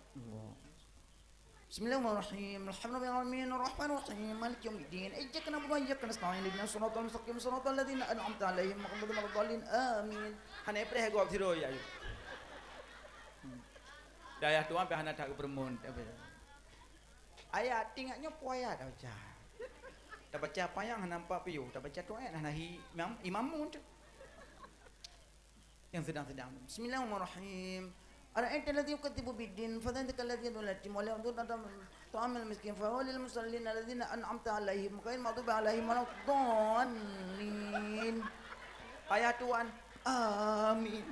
Bismillahirrahmanirrahim. Alhamdulillahirabbil alamin. Arrahmanirrahim. Maliki yaumiddin. Iyyaka na'budu wa iyyaka nasta'in. Ihdinas siratal mustaqim. Siratal ladzina an'amta 'alaihim ghairil maghdubi 'alaihim waladdallin. Amin. Hana preh gob sidroe ya. Hmm. Dayah tuan pih hana that geupeureumeun. Ayat, ingat nyoe peue ayat tabaca. Tabaca panyang hana nampak piôh, tabaca tuet hana hi imam, imam mun tu. Nyang sedang-sedang. Bismillahirrahmanirrahim. Ara'aital ladzi yukazzibu biddin, fadzalika alladzi yad'ul yatim, wa la yahuddu 'ala ta'amil miskin, fa huwa lil musallin alladzina an'amta 'alaihim, ghairil maghdubi 'alaihim waladdallin. Ayah tuan, amin.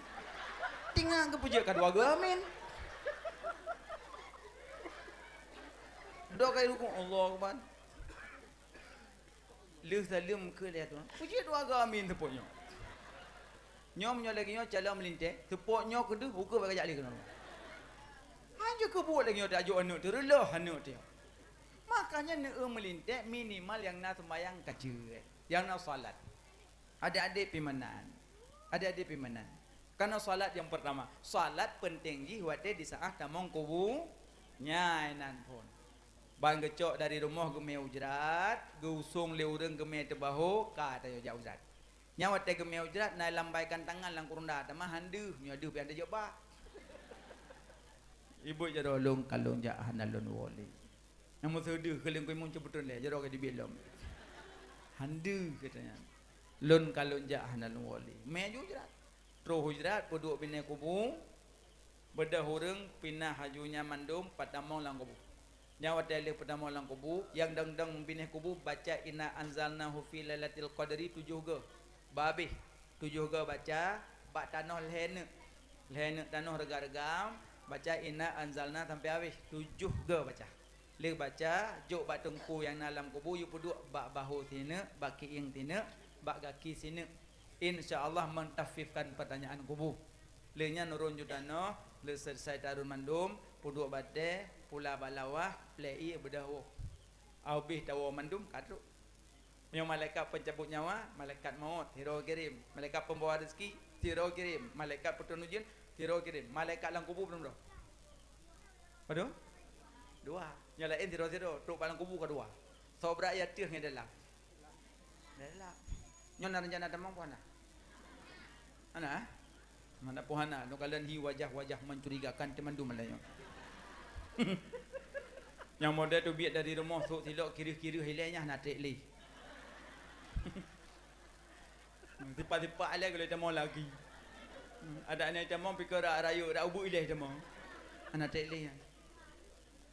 Tinggai geupeujeuet ka dua geu amin. Dua kali rukuk, Allahu Akbar. Lheueh saleuem keu lheueh tu. Peujeuet dua geu amin seupôt nyoe. Nyoe meunyoe lagèe nyoe calon meulintèe, seupôt nyoe keudeuh ukeue bak jak lé keunoe. Hanjeuet keu buet lagèe nyoe tajok aneuk teuh, reuloh aneuk teuh. Makanya neueu meulintèe minimal nyang na seumayang ka jeuet, nyang na salat. Adik-adik pimanan. Adik-adik pimanan. Karena salat yang pertama, salat penting jih watèe di saat tamong kubu nyan phon. Ban geucok dari rumoh geumè ujrat, geuusong lé ureueng geumè teubaho, ka tayue jak ujrat. Nyan watèe geumè ujrat na lambaikan tangan lam kurunda, teuma han deuh, meunyoe deuh pian teujok bak. Ibu jaroe lôn ka lôn jak hana lôn woe lé. Nyang meuseudeuh keuleung kuimun ceubeuton lé, jaroe ka dibiet lom. Han deuh geutanyan. Lôn ka lôn jak hana lôn woe lé. Mè ju ujrat. Troh ujrat peuduek binéh kubu, beudôh ureueng pinah laju nyan mandum patamong lam kubu. Nyan watèe lheueh patamong lam kubu, nyang dong-dong binéh kubu baca inna anzalnahu fi lailatul qadri tujoh goe. Bah abéh, tujoh goe baca, bak tanoh lhèe neuk. Lhèe neuk tanoh reuga-reuga, baca inna anzalna sampai abéh, tujoh goe baca. Lheueh baca, jok bak teungku nyang na lam kubu, yue peuduek bak bahô sineuk, bak kieng sineuk, bak gaki sineuk. Insya Allah mentakhfifkan pertanyaan kubu. Lheueh nyan ureueng ju tanoh, lheueh selesai tarôn mandum, peuduek batèe, pula bak lawah, plè ié beudôh woe. Abéh tawoe mandum ka trok. Meunyoe malaikat pencabut nyawa, malaikat maut, sidroe kirém. Malaikat pembawa rezeki, sidroe kirém. Malaikat peuturun ujeuen, sidroe kirém. Malaikat lam kubu padum droe? Padum? Dua. Nyang laén sidroe-sidroe, trok bak lam kubu ka dua. Soe brat nyang ateueh ngon dalam? Dalam. Nyoe na rencana tamong peue hana? Hana? Mana pun hana, lôn kalon hi wajah-wajah mencurigakan teumandum malam nyoe. Nyang model teubiet dari rumoh sôk silop kireuh-kireuh ilèe nyan hana trép lé. Sipat-sipat ilèe ka lheueh tamong lagi. Adak nyan tamong pike rak rayeuk, rak ubeut ilèe tamong. Hana trép lé nyan.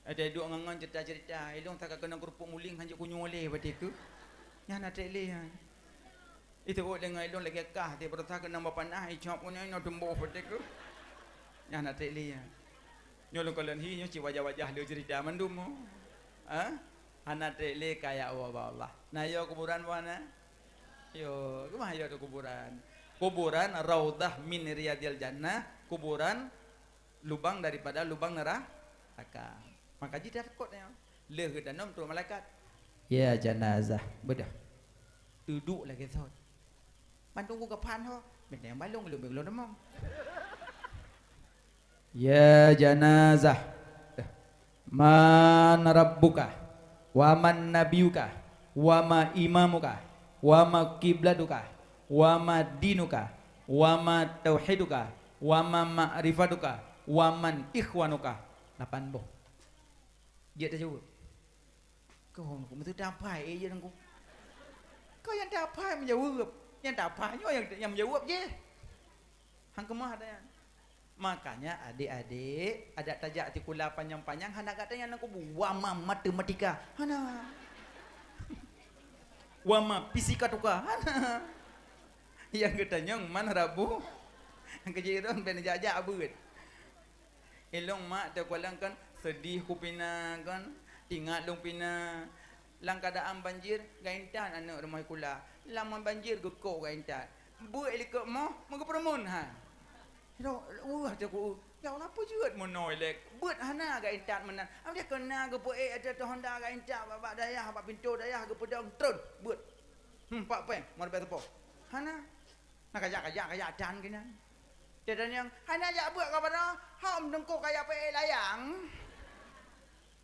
Watèe duek ngon-ngon cerita-cerita, ilôn saka keunong keurupuk muling hanjeuet kunyueng lé watèe keuh. Nyan hana trép lé nyan. Iteuôt deungon ilôn lagèe kah, tiep rasa keunong bak panah, icop keunoe inoe teumbôh watèe keuh. Nyan hana trép lé nyan. Nyoe lôn kalon hi, nyoe cit wajah-wajah lé cerita mandum. Ha? Hana trép lé kaya Allah bak Allah. Na yo kuburan bunoe? Yo, keumah yo tu kuburan? Kuburan raudhah min riyadil jannah, kuburan lubang daripada lubang neraka. Maka jih tatakot nyoe. Lheueh geutanong trok malaikat. Ya janazah, beudôh. Teuduek lagèe sot. Ban teungku geupan ho, bintang balong lôn beu lôn deungoe. Ya janazah. Man rabbuka? Wa man nabiyuka? Wa ma imamuka? Wa ma kiblatuka? Wa ma dinuka? Wa ma tauhiduka? Wa ma ma'rifatuka? Wa man ikhwanuka? Lapan boh. Jeuet tajaweueb. Keu hom ku meuteutap hai, eh, jeuet ku. Keu nyang tap hai meujaweueb. Nyang tap hai nyoe nyang, nyang meujaweueb jih. Han keumah ata nyan. Makanya adék-adék, adak tajak sikula panyang-panyang hana gata nyang na kubu. Wa ma matematika. Hana. Wa ma fisika tuka. Hana. Nyang geutanyong man rabu. Nyang keujirong ben jak-jak beuet. Ilong mak teukalon kan seudih ku pina kan. Ingat lôn pina. Lam keuadaan banjir, geuintat aneuk rumoh sikula. Lam banjir geukok geuintat. Beuet likot moh, meugeupeureumeun ha. Lôn, weueh teuk ku, ya Allah, peue jeuet meunoe lé. Beuet hana geuintat meunan. Am dia keuna geupeuék ateueh honda geuintat bak, bak dayah, bak pintoe dayah geupeudong trôn. Beuet. Hmm, pak péng, meureubat teupông. Hana. Na kajak-kajak, kajak tan keunan. Dia tanyong, hana jak beuet ka padang, hom teungku kajak peuék layang.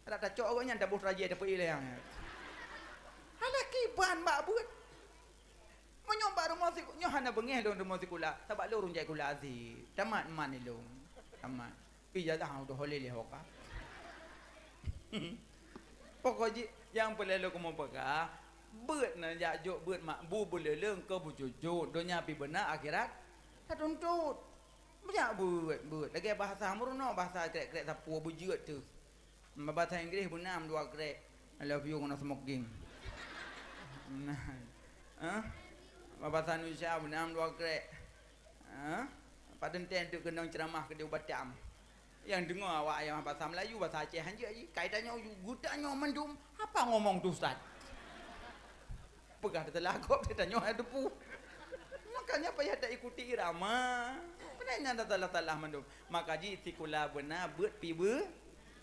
Adak tacok awak nyan taboh rajée tapeuék layang nyan. Hana kiban bak beuet. Meunyoe bak rumoh sikula, nyoe hana beungéh lôn rumoh sikula, sabab lôn ureueng jai sikula aze. Tamat man ilôn. Tamat. Ijazah udah holeh lé hoka. Pokok jih nyang peureulée lôn keumeung peugah, beuet na jak jok beuet mak bu beuleuleueng keu beucucu, donya pi beuna akhirat tatuntut. Banyak buet, buet. Lagèe bahasa meurunoe, bahasa krek-krek sapeue beujeuet teuh. Bahasa Inggréh beunam dua krek. I love you ngon smoking. Nah. Hah? Bahasa Indonesia beunam dua krek. Hah? Padahai teuk keunong ceuramah keudéh u Batam. Nyang deungö awak nyang bahasa Melayu, bahasa Aceh hanjeuet jih. Kai tanyoe, geutanyoe mandum, "Apa ngomong tu, Ustaz?" Peugah teulah gob, tanyoe hana teupeu. Makanya payah taikuti irama. Peue nyang tasalah-salah mandum. Maka jih sikula beuna, beuet pih beu-,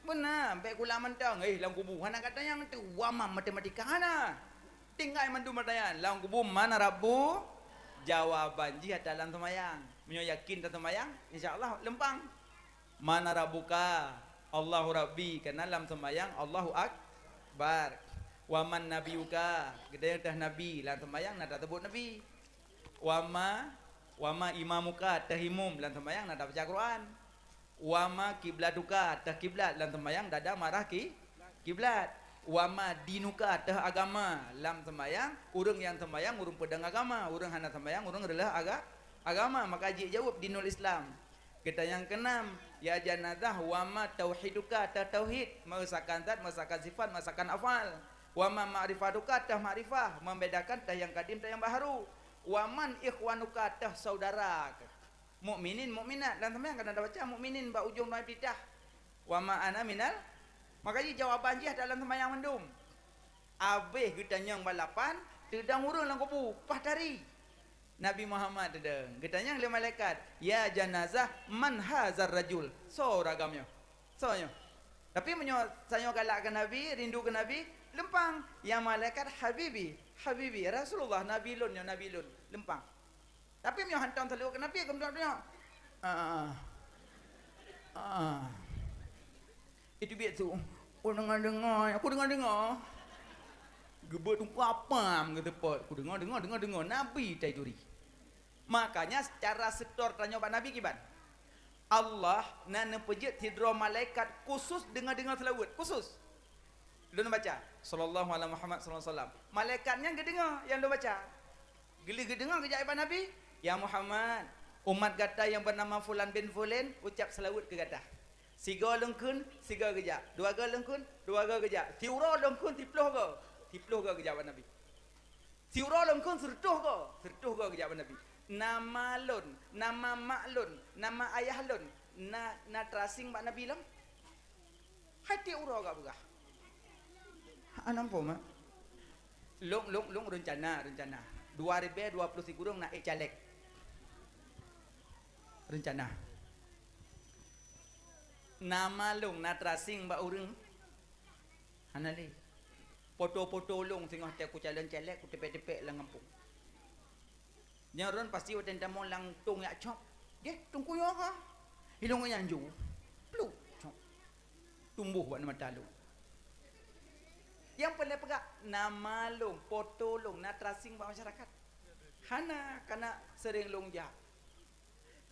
beuna. Bèk kula mantong, eh, lam kubu hana gata nyang teu, wa ma matematika hana. Tinggai mandum pertanyaan, lam kubu man rabbu? Jawaban jih ata lam seumayang. Meunyoe yakin taseumayang, insya Allah leumpang. Man rabbuka? Allahu Rabbi, karena lam seumayang Allahu Akbar. Wa man nabiyuka? Geutanyoe teuh nabi, lam seumayang na taseubut nabi. Wa ma, wa ma imamuka? Teuh imum, lam seumayang na tabaca Quran. Wa ma kiblatuka? Teuh kiblat, lam seumayang dada marah ki-, kiblat. Wa ma dinuka? Teuh agama, lam seumayang ureueng nyang seumayang ureueng peudong agama, ureueng hana seumayang ureueng reuloh aga-, agama. Maka jijaweueb dinul Islam. Geutanyoe nyang keunam, ya janazah, wa ma tauhiduka? Teuh tauhid, meuesakan zat, meuesakan sifat, meuesakan afal. Wa ma ma'rifatuka? Teuh makrifah, membedakan teuh nyang kadim, teuh nyang baharu. Wa man ikhwanuka? Teuh saudara. Mukminin, mukminat, lam seumayang kadang tabaca mukminin bak ujong doa iftitah. Wa ma ana minal, maka jih jawaban jih dalam seumayang mandum. Abéh geutanyong balapan, teudong ureueng lam kubu, paih tari. Nabi Muhammad teudong, geutanyong lé malaikat, "Ya janazah, man hazar rajul?" Soe ureueng agam nyoe? Soe nyoe? Tapi meunyoe tanyoe galak keu Nabi, rindu keu Nabi, leumpang. Ya malaikat, "Habibi, habibi, Rasulullah, Nabi lôn nyoe, Nabi lôn." Leumpang. Tapi meunyoe hantom saluweuet keu Nabi, keuneuk nyoe. Ah. Ah. Itu biet su. Oh, deungoe-deungoe, aku deungoe-deungoe. Geubeuet teungku apam geuteupot. Ku deungoe, deungoe, deungoe, deungoe. Nabi tai turi. Makanya secara setor tanyoe bak Nabi kiban. Allah na neupeujeuet sidroe malaikat khusus deungoe-deungoe seulaweuet, khusus. Lôn baca, "Sallallahu ala Muhammad sallallahu alaihi wasallam." Malaikat nyan geudeungoe nyang lôn baca. Geulheueh geudeungoe geujak bak Nabi, "Ya Muhammad, umat gata nyang beunama fulan bin fulan ucap seulaweuet keu gata." Sigoe lôn kheun, sigoe geujak. Dua goe lôn kheun, dua goe geujak. Siuroe lôn kheun, siploh goe. Siploh goe geujak bak Nabi. Siuroe lôn kheun, sireutôh goe. Sireutôh goe geujak bak Nabi. Nama lôn, nama mak lôn, nama ayah lôn, na, na teurasing bak Nabi lom? Hai tiep uroe ka peugah. Hana muphom, eh? Lôn, lôn, lôn reuncana, reuncana. Dua ribèe dua ploh sikureueng na ék caleg. Reuncana. Nama lôn na teurasing bak ureueng? Hana lé. Poto-poto lôn singoh teuh kucalon caleg, kuteumpék-teumpék lam gampông. Nyan ureueng pasti watèe tamong lam tông jak cop. Deh, teungku nyoe ka. Ilôn nyan ju. Pluk, cop. Tumboh bak mata lôn. Nyang peureulèe peugah, nama lôn, poto lôn, na teurasing bak masyarakat. Hana, kana seuring lôn jak.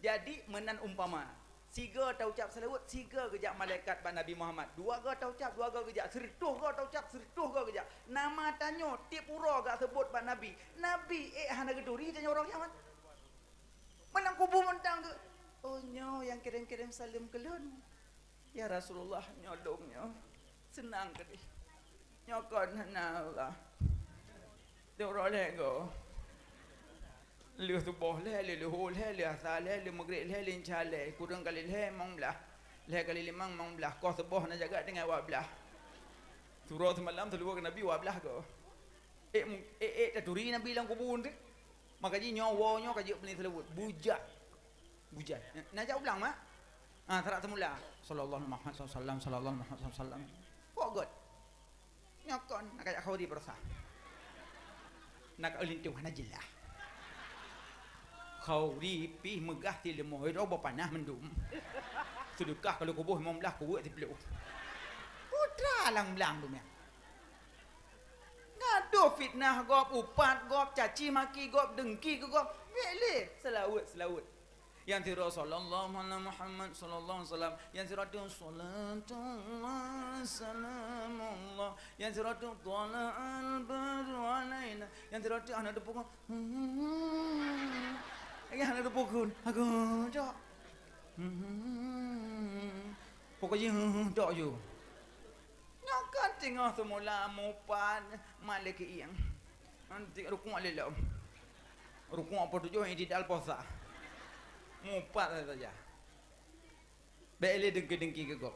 Jadi, meunan umpama, sigoe taucap seulaweuet, sigoe geujak malaikat bak Nabi Muhammad. Dua goe taucap, dua goe geujak. Sireutôh goe taucap, sireutôh goe geujak. Nama tanyoe tiep uroe geuseubut bak Nabi. Nabi ék hana geuturi tanyoe uroe kiamat. Meunan kubu mantong geu-, "Oh, nyoe nyang kirém-kirém saleuem keu lôn." "Ya Rasulullah, nyoe lôn nyoe. Seunang keudeh. Nyoe kon hana Allah. Teuroe lhèe goe. Lheueh suboh lhèe, lheueh luhô lhèe, lheueh asa lhèe, lheueh meugreb lhèe, lheueh isya lhèe, kureueng kali lhèe, limong blah. Lhèe kali limong, limong blah. Koh suboh na jaga tinggai dua blah. Siuroe seumalam, siuroe keu Nabi, dua blah goe. Ék mu-, ék, ék taturi Nabi lam kubu teuh." Maka jih nyoe woe nyoe ka jeuet peuneuk seulaweuet. Bujai. Bujai. Na jak u blang, mak? Ah, sarat seumula. Sallallahu alaihi Muhammad sallallahu alaihi wasallam, sallallahu alaihi Muhammad sallallahu alaihi wasallam. Kok göt? Nyoe kon, na kajak khauri peurasa. Na ka linto hana jeulaih. Khauri pih meugah sileumah, droe beupanah mandum. Seudeukah ka lheueh kuboh limong blah, kuweuek siploh. Putra lam blang tu nyan. Gadoh fitnah gob, upat gob, caci maki gob, dengki keu gob. Bèk lé, seulaweuet, seulaweuet. Nyang sidroe sallallahu ala Muhammad sallallahu alaihi wasallam. Nyang sidroe tu salatullah salamullah. Nyang sidroe tu tala'al badru alaina. Nyang sidroe tu hana teupeu kon. Nyang hana teupeu kon. Agoe, cok. Hmm. Pokok jih, hmm, hmm, dok ju. Nyoe kan teungoh seumula mupat, mat lé keuieng. Nanti rukuk lé lom. Rukuk poh tujoh, i'tidal poh sa. Mupat saja. Bèk lé deungki-deungki keu gob.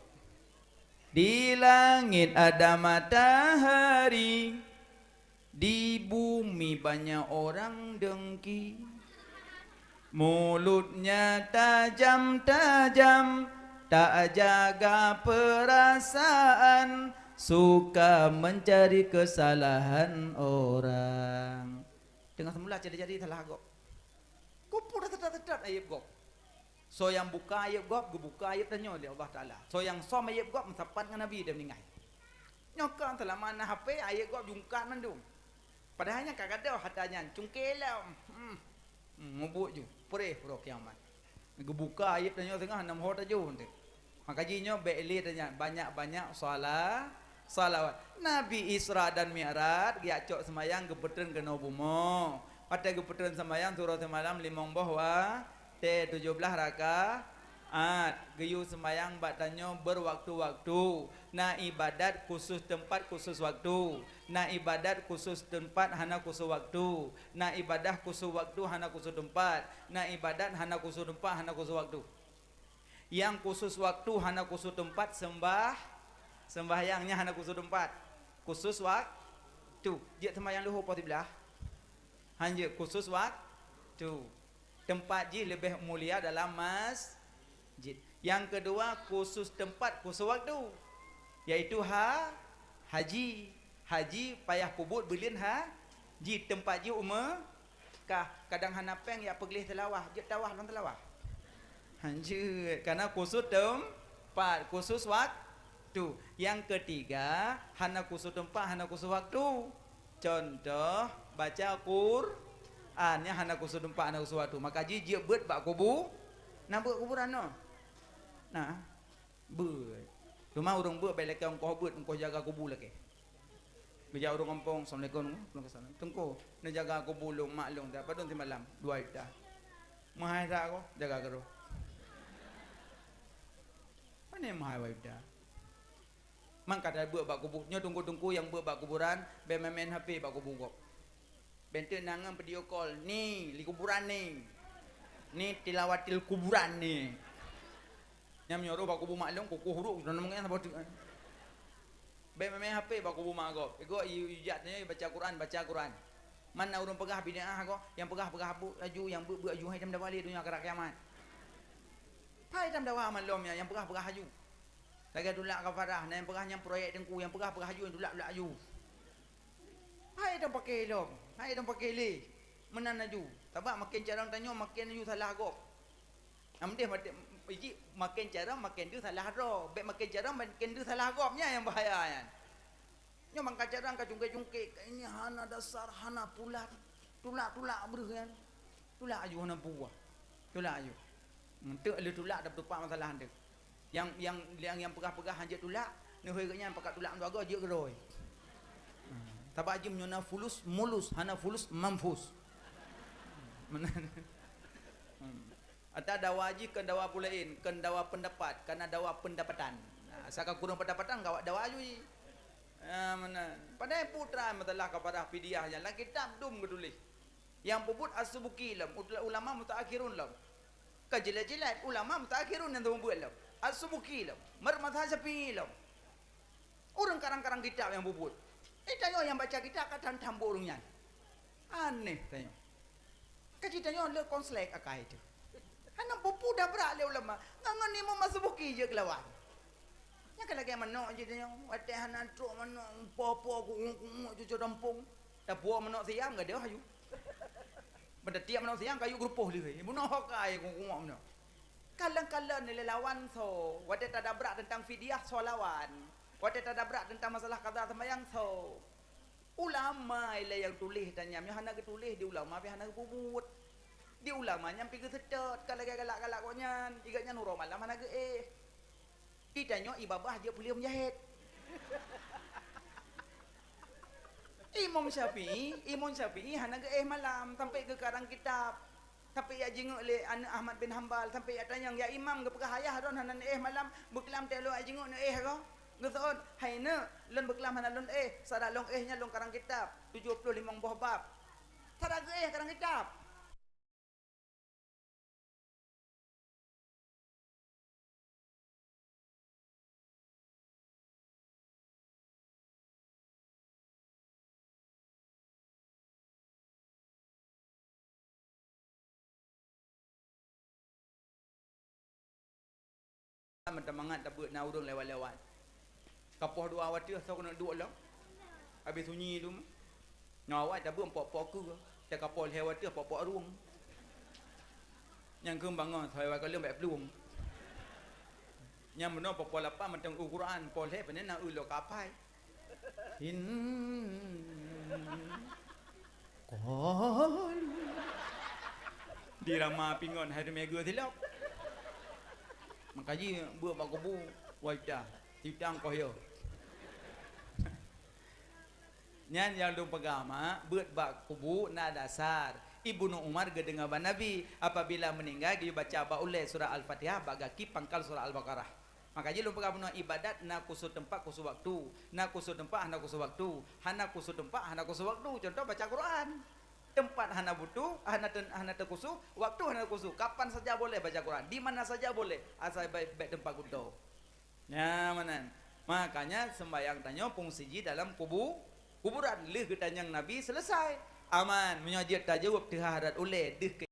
Di langit ada matahari, di bumi banyak orang dengki. Mulutnya tajam-tajam, tak jaga perasaan, suka mencari kesalahan orang. Teungoh seumula jadi-jadi salah gob. Kupu dah teutat-teutat ayeb gob. Soe nyang buka ayeb gob, geubuka ayeb tanyoe lé Allah Taala. Soe nyang som ayeb gob, meusapat ngon Nabi dan meuninggai. Nyoe ka seulama na H P, ayeb gob jungkat mandum. Padahai nyan ka gadôh atra nyan, cungké lom. Hmm. Hmm, mubuet ju, preh uroe kiamat. Geubuka ayeb tanyoe teungoh nam ho tajoh teuh. Maka jih nyoe bèk lé tanyoe banyak-banyak sala-, salawat. Nabi Isra dan Mi'raj geujak cok seumayang geupeutreun keunoe bumoe. Watèe geupeutreun seumayang siuroe simalam limong boh wa-, tée tujoh blaih rakaat, geuyue seumayang bak tanyoe beuwaktu-waktu, na ibadat khusos teumpat khusos waktu, na ibadat khusos teumpat hana khusos waktu, na ibadah khusos waktu hana khusos teumpat, na ibadat hana khusos teumpat hana khusos waktu. Nyang khusos waktu hana khusos teumpat seumbah, seumbahyang nyan hana khusos teumpat, khusos waktu. Jeuet seumayang luhô poh siblaih. Hanjeuet khusos waktu. Teumpat jih leubeh mulia dalam masjid. Nyang keudua, khusos teumpat, khusos waktu, yaitu ha-, haji. Haji payah peubuet buleuen ha-, ji teumpat jih u Meukah. Kadang hana péng jak peugleh teulawah, jeuet tawah lam teulawah. Hanjeuet, karena khusos teumpat, khusos waktu. Nyang keutiga, hana khusos teumpat, hana khusos waktu. Contoh, baca Qur'an, nyan hana khusos teumpat, hana khusos waktu. Maka jih jeuet beuet bak kubu-, na beuet kuburan nyoe? Na beuet. Cuma ureuëng beuet bèk lakèe ongkoh beuet, ongkoh jaga kubu lakèe. Geujak ureuëng gampông, "Assalamualaikum." "Waalaikumsalam." "Teungku, neujaga kubu lôn, mak lôn, tiep padum simalam?" "Dua juta." "Meuhai that ko, jaga keudroe." "Pane meuhai dua juta?" Man ka tabeuet bak kubu. Nyoe teungku-teungku nyang beuet bak kuburan, bèk main-main H P bak kubu gob. Bèk teuk na ngon video call, "Ni, li kuburan ni. Ni tilawatil kuburan ni." Nyang meunyoe roh bak kubu mak lôn, kukuh uruk, sudah neumeu'en saboh teuk. Bèk main-main H P bak kubu mak gob. Igoe i-, ijak tanyoe baca Quran, baca Quran. Man na ureuëng peugah bid'ah ko, nyang peugah-peugah bu-, laju, nyang beuet-beuet laju, hai tam dawa lé donya akhirat kiamat. Hai tam dawa malom nyan, nyang peugah-peugah laju. Lagèe tulak kafarah, na nyang peugah nyan proyek teungku, nyang peugah-peugah laju, nyang tulak-tulak laju. Hai dong paké lom, hai dong paké lé. Meunan laju. Sabab maken carông tanyoe maken laju salah gob. Amdeh maté, iji maken carông maken deuh salah droe. Bèk maken carông maken deuh salah gob, nyan nyang bahaya nyan. Nyoe mangka carông ka cungké-cungké, ini hana dasar, hana pulat. Tulak-tulak breuh nyan. Tulak aju hana buah. Tulak aju. Enteuk lé tulak dan tupak masalah enteuk. Nyang, nyang, nyang, nyang peugah-peugah hanjeuet tulak, neuhôi geuh nyan pakat tulak meutuagoe jeuet keudroe. Sabab jih meunyoe na fulus, mulus, hana fulus, mampus. Meunan. Hmm. Ata dawa jih kon dawa peulaén, kon dawa peundapat, kana dawa peundapatan. Nah, saka kureueng peundapatan, gawat dawa aju jih. Ah, meunan. Padahai putra masalah kafarah fidyah nyan lam kitab dum geutuléh. Nyang peubuet As-Subuki lom, ut-, ulama mutaakhirun lom. Ka jilat-jilat, ulama mutaakhirun nyang teupeubuet lom. As-Subuki lom, Mar-, mazhab Syafi'i lom. Ureuëng karang-karang kitab nyang peubuet. Eh, tanyoe nyang baca kitab ka tan-tan buet ureuëng nyan. Aneh tanyoe. Ka jitanyoe le konslet akai teuh. Hana peue-peue dabrak lé ulama. Ngon, ngon Imam As-Subuki jeuet keulawan. Nyan ka lagèe manok jih tanyoe. Watèe hana trok manok, po-po, kungok-kungok cucok dampông. Tapuwoe manok siam gadôh aju. Ban tatiek manok siam kayue geurupoh lé. Bunoe hokai kungok-kungok manok. Kalon-kalon lé lawan soe. Watèe tadabrak teuntang fidyah soe lawan. Watèe tadabrak teuntang masalah qada seumayang soe. Ulama ilèe nyang tuléh tan nyan, nyoe hana geutuléh di ulama pih hana geupeubuet. Di ulama nyan pih geuseutôt, ka lagèe galak-galak gobnyan, i gobnyan uroe malam hana geuéh. Di tanyoe i babah jeuet puléh meujahét. Imam Syafi'i, Imam Syafi'i hana geuéh malam sampai geukarang kitab. Sampai jak jingok lé aneuk Ahmad bin Hambal, sampai jak tanyong, "Ya Imam, geupeugah ayah droen hana neuéh malam, beuklam teuh lôn jak jingok neuéh roh?" Geuseuôt, "Hai neuk, lôn beuklam hana lôn éh, sarat lôn éh nyan lôn karang kitab, tujoh ploh limong boh bab." Sarat geuéh karang kitab. Meuteumangét tabeuet na ureuëng lewat-lewat. Kapoh dua watée soe keuneuk duek lom. Habéh sunyi tu mah. Nyoe awai tabeuet pok-pok keue. Teuka poh lhée watée pok-pok rueng. Nyang keueng bangon sabe wakaleueng bék plueng. Nyang meunoe poh-poh lapan mantong u Quran, poh lhée pane na ulo kapai. Hin. Qalu. Di rama pingon hai teumé geue silop. Maka jih beuet bak kubu, wai tah, sitang koh yo. Nyan nyang lôn peugah mak, beuet bak kubu na dasar. Ibnu Umar geudeungoe bak Nabi, apabila meuninggai geuyue baca bak ulée surah Al-Fatihah bak gaki pangkal surah Al-Baqarah. Maka jih lôn peugah bunoe ibadat na khusos teumpat khusos waktu, na khusos teumpat hana khusos waktu, hana khusos teumpat hana khusos waktu. Contoh baca Quran. Teumpat hana butuh, hana te-, hana teukhusos, waktu hana teukhusos. Kapan saja boleh baca Quran, di mana saja boleh, asai baik, baik teumpat gunto. Nyan meunan. Makanya sembahyang tanyoe fungsi jih dalam kubu, kuburan lheueh geutanyong Nabi selesai. Aman, meunyoe jeuet tajaweueb teuhah rot ulée deuh keu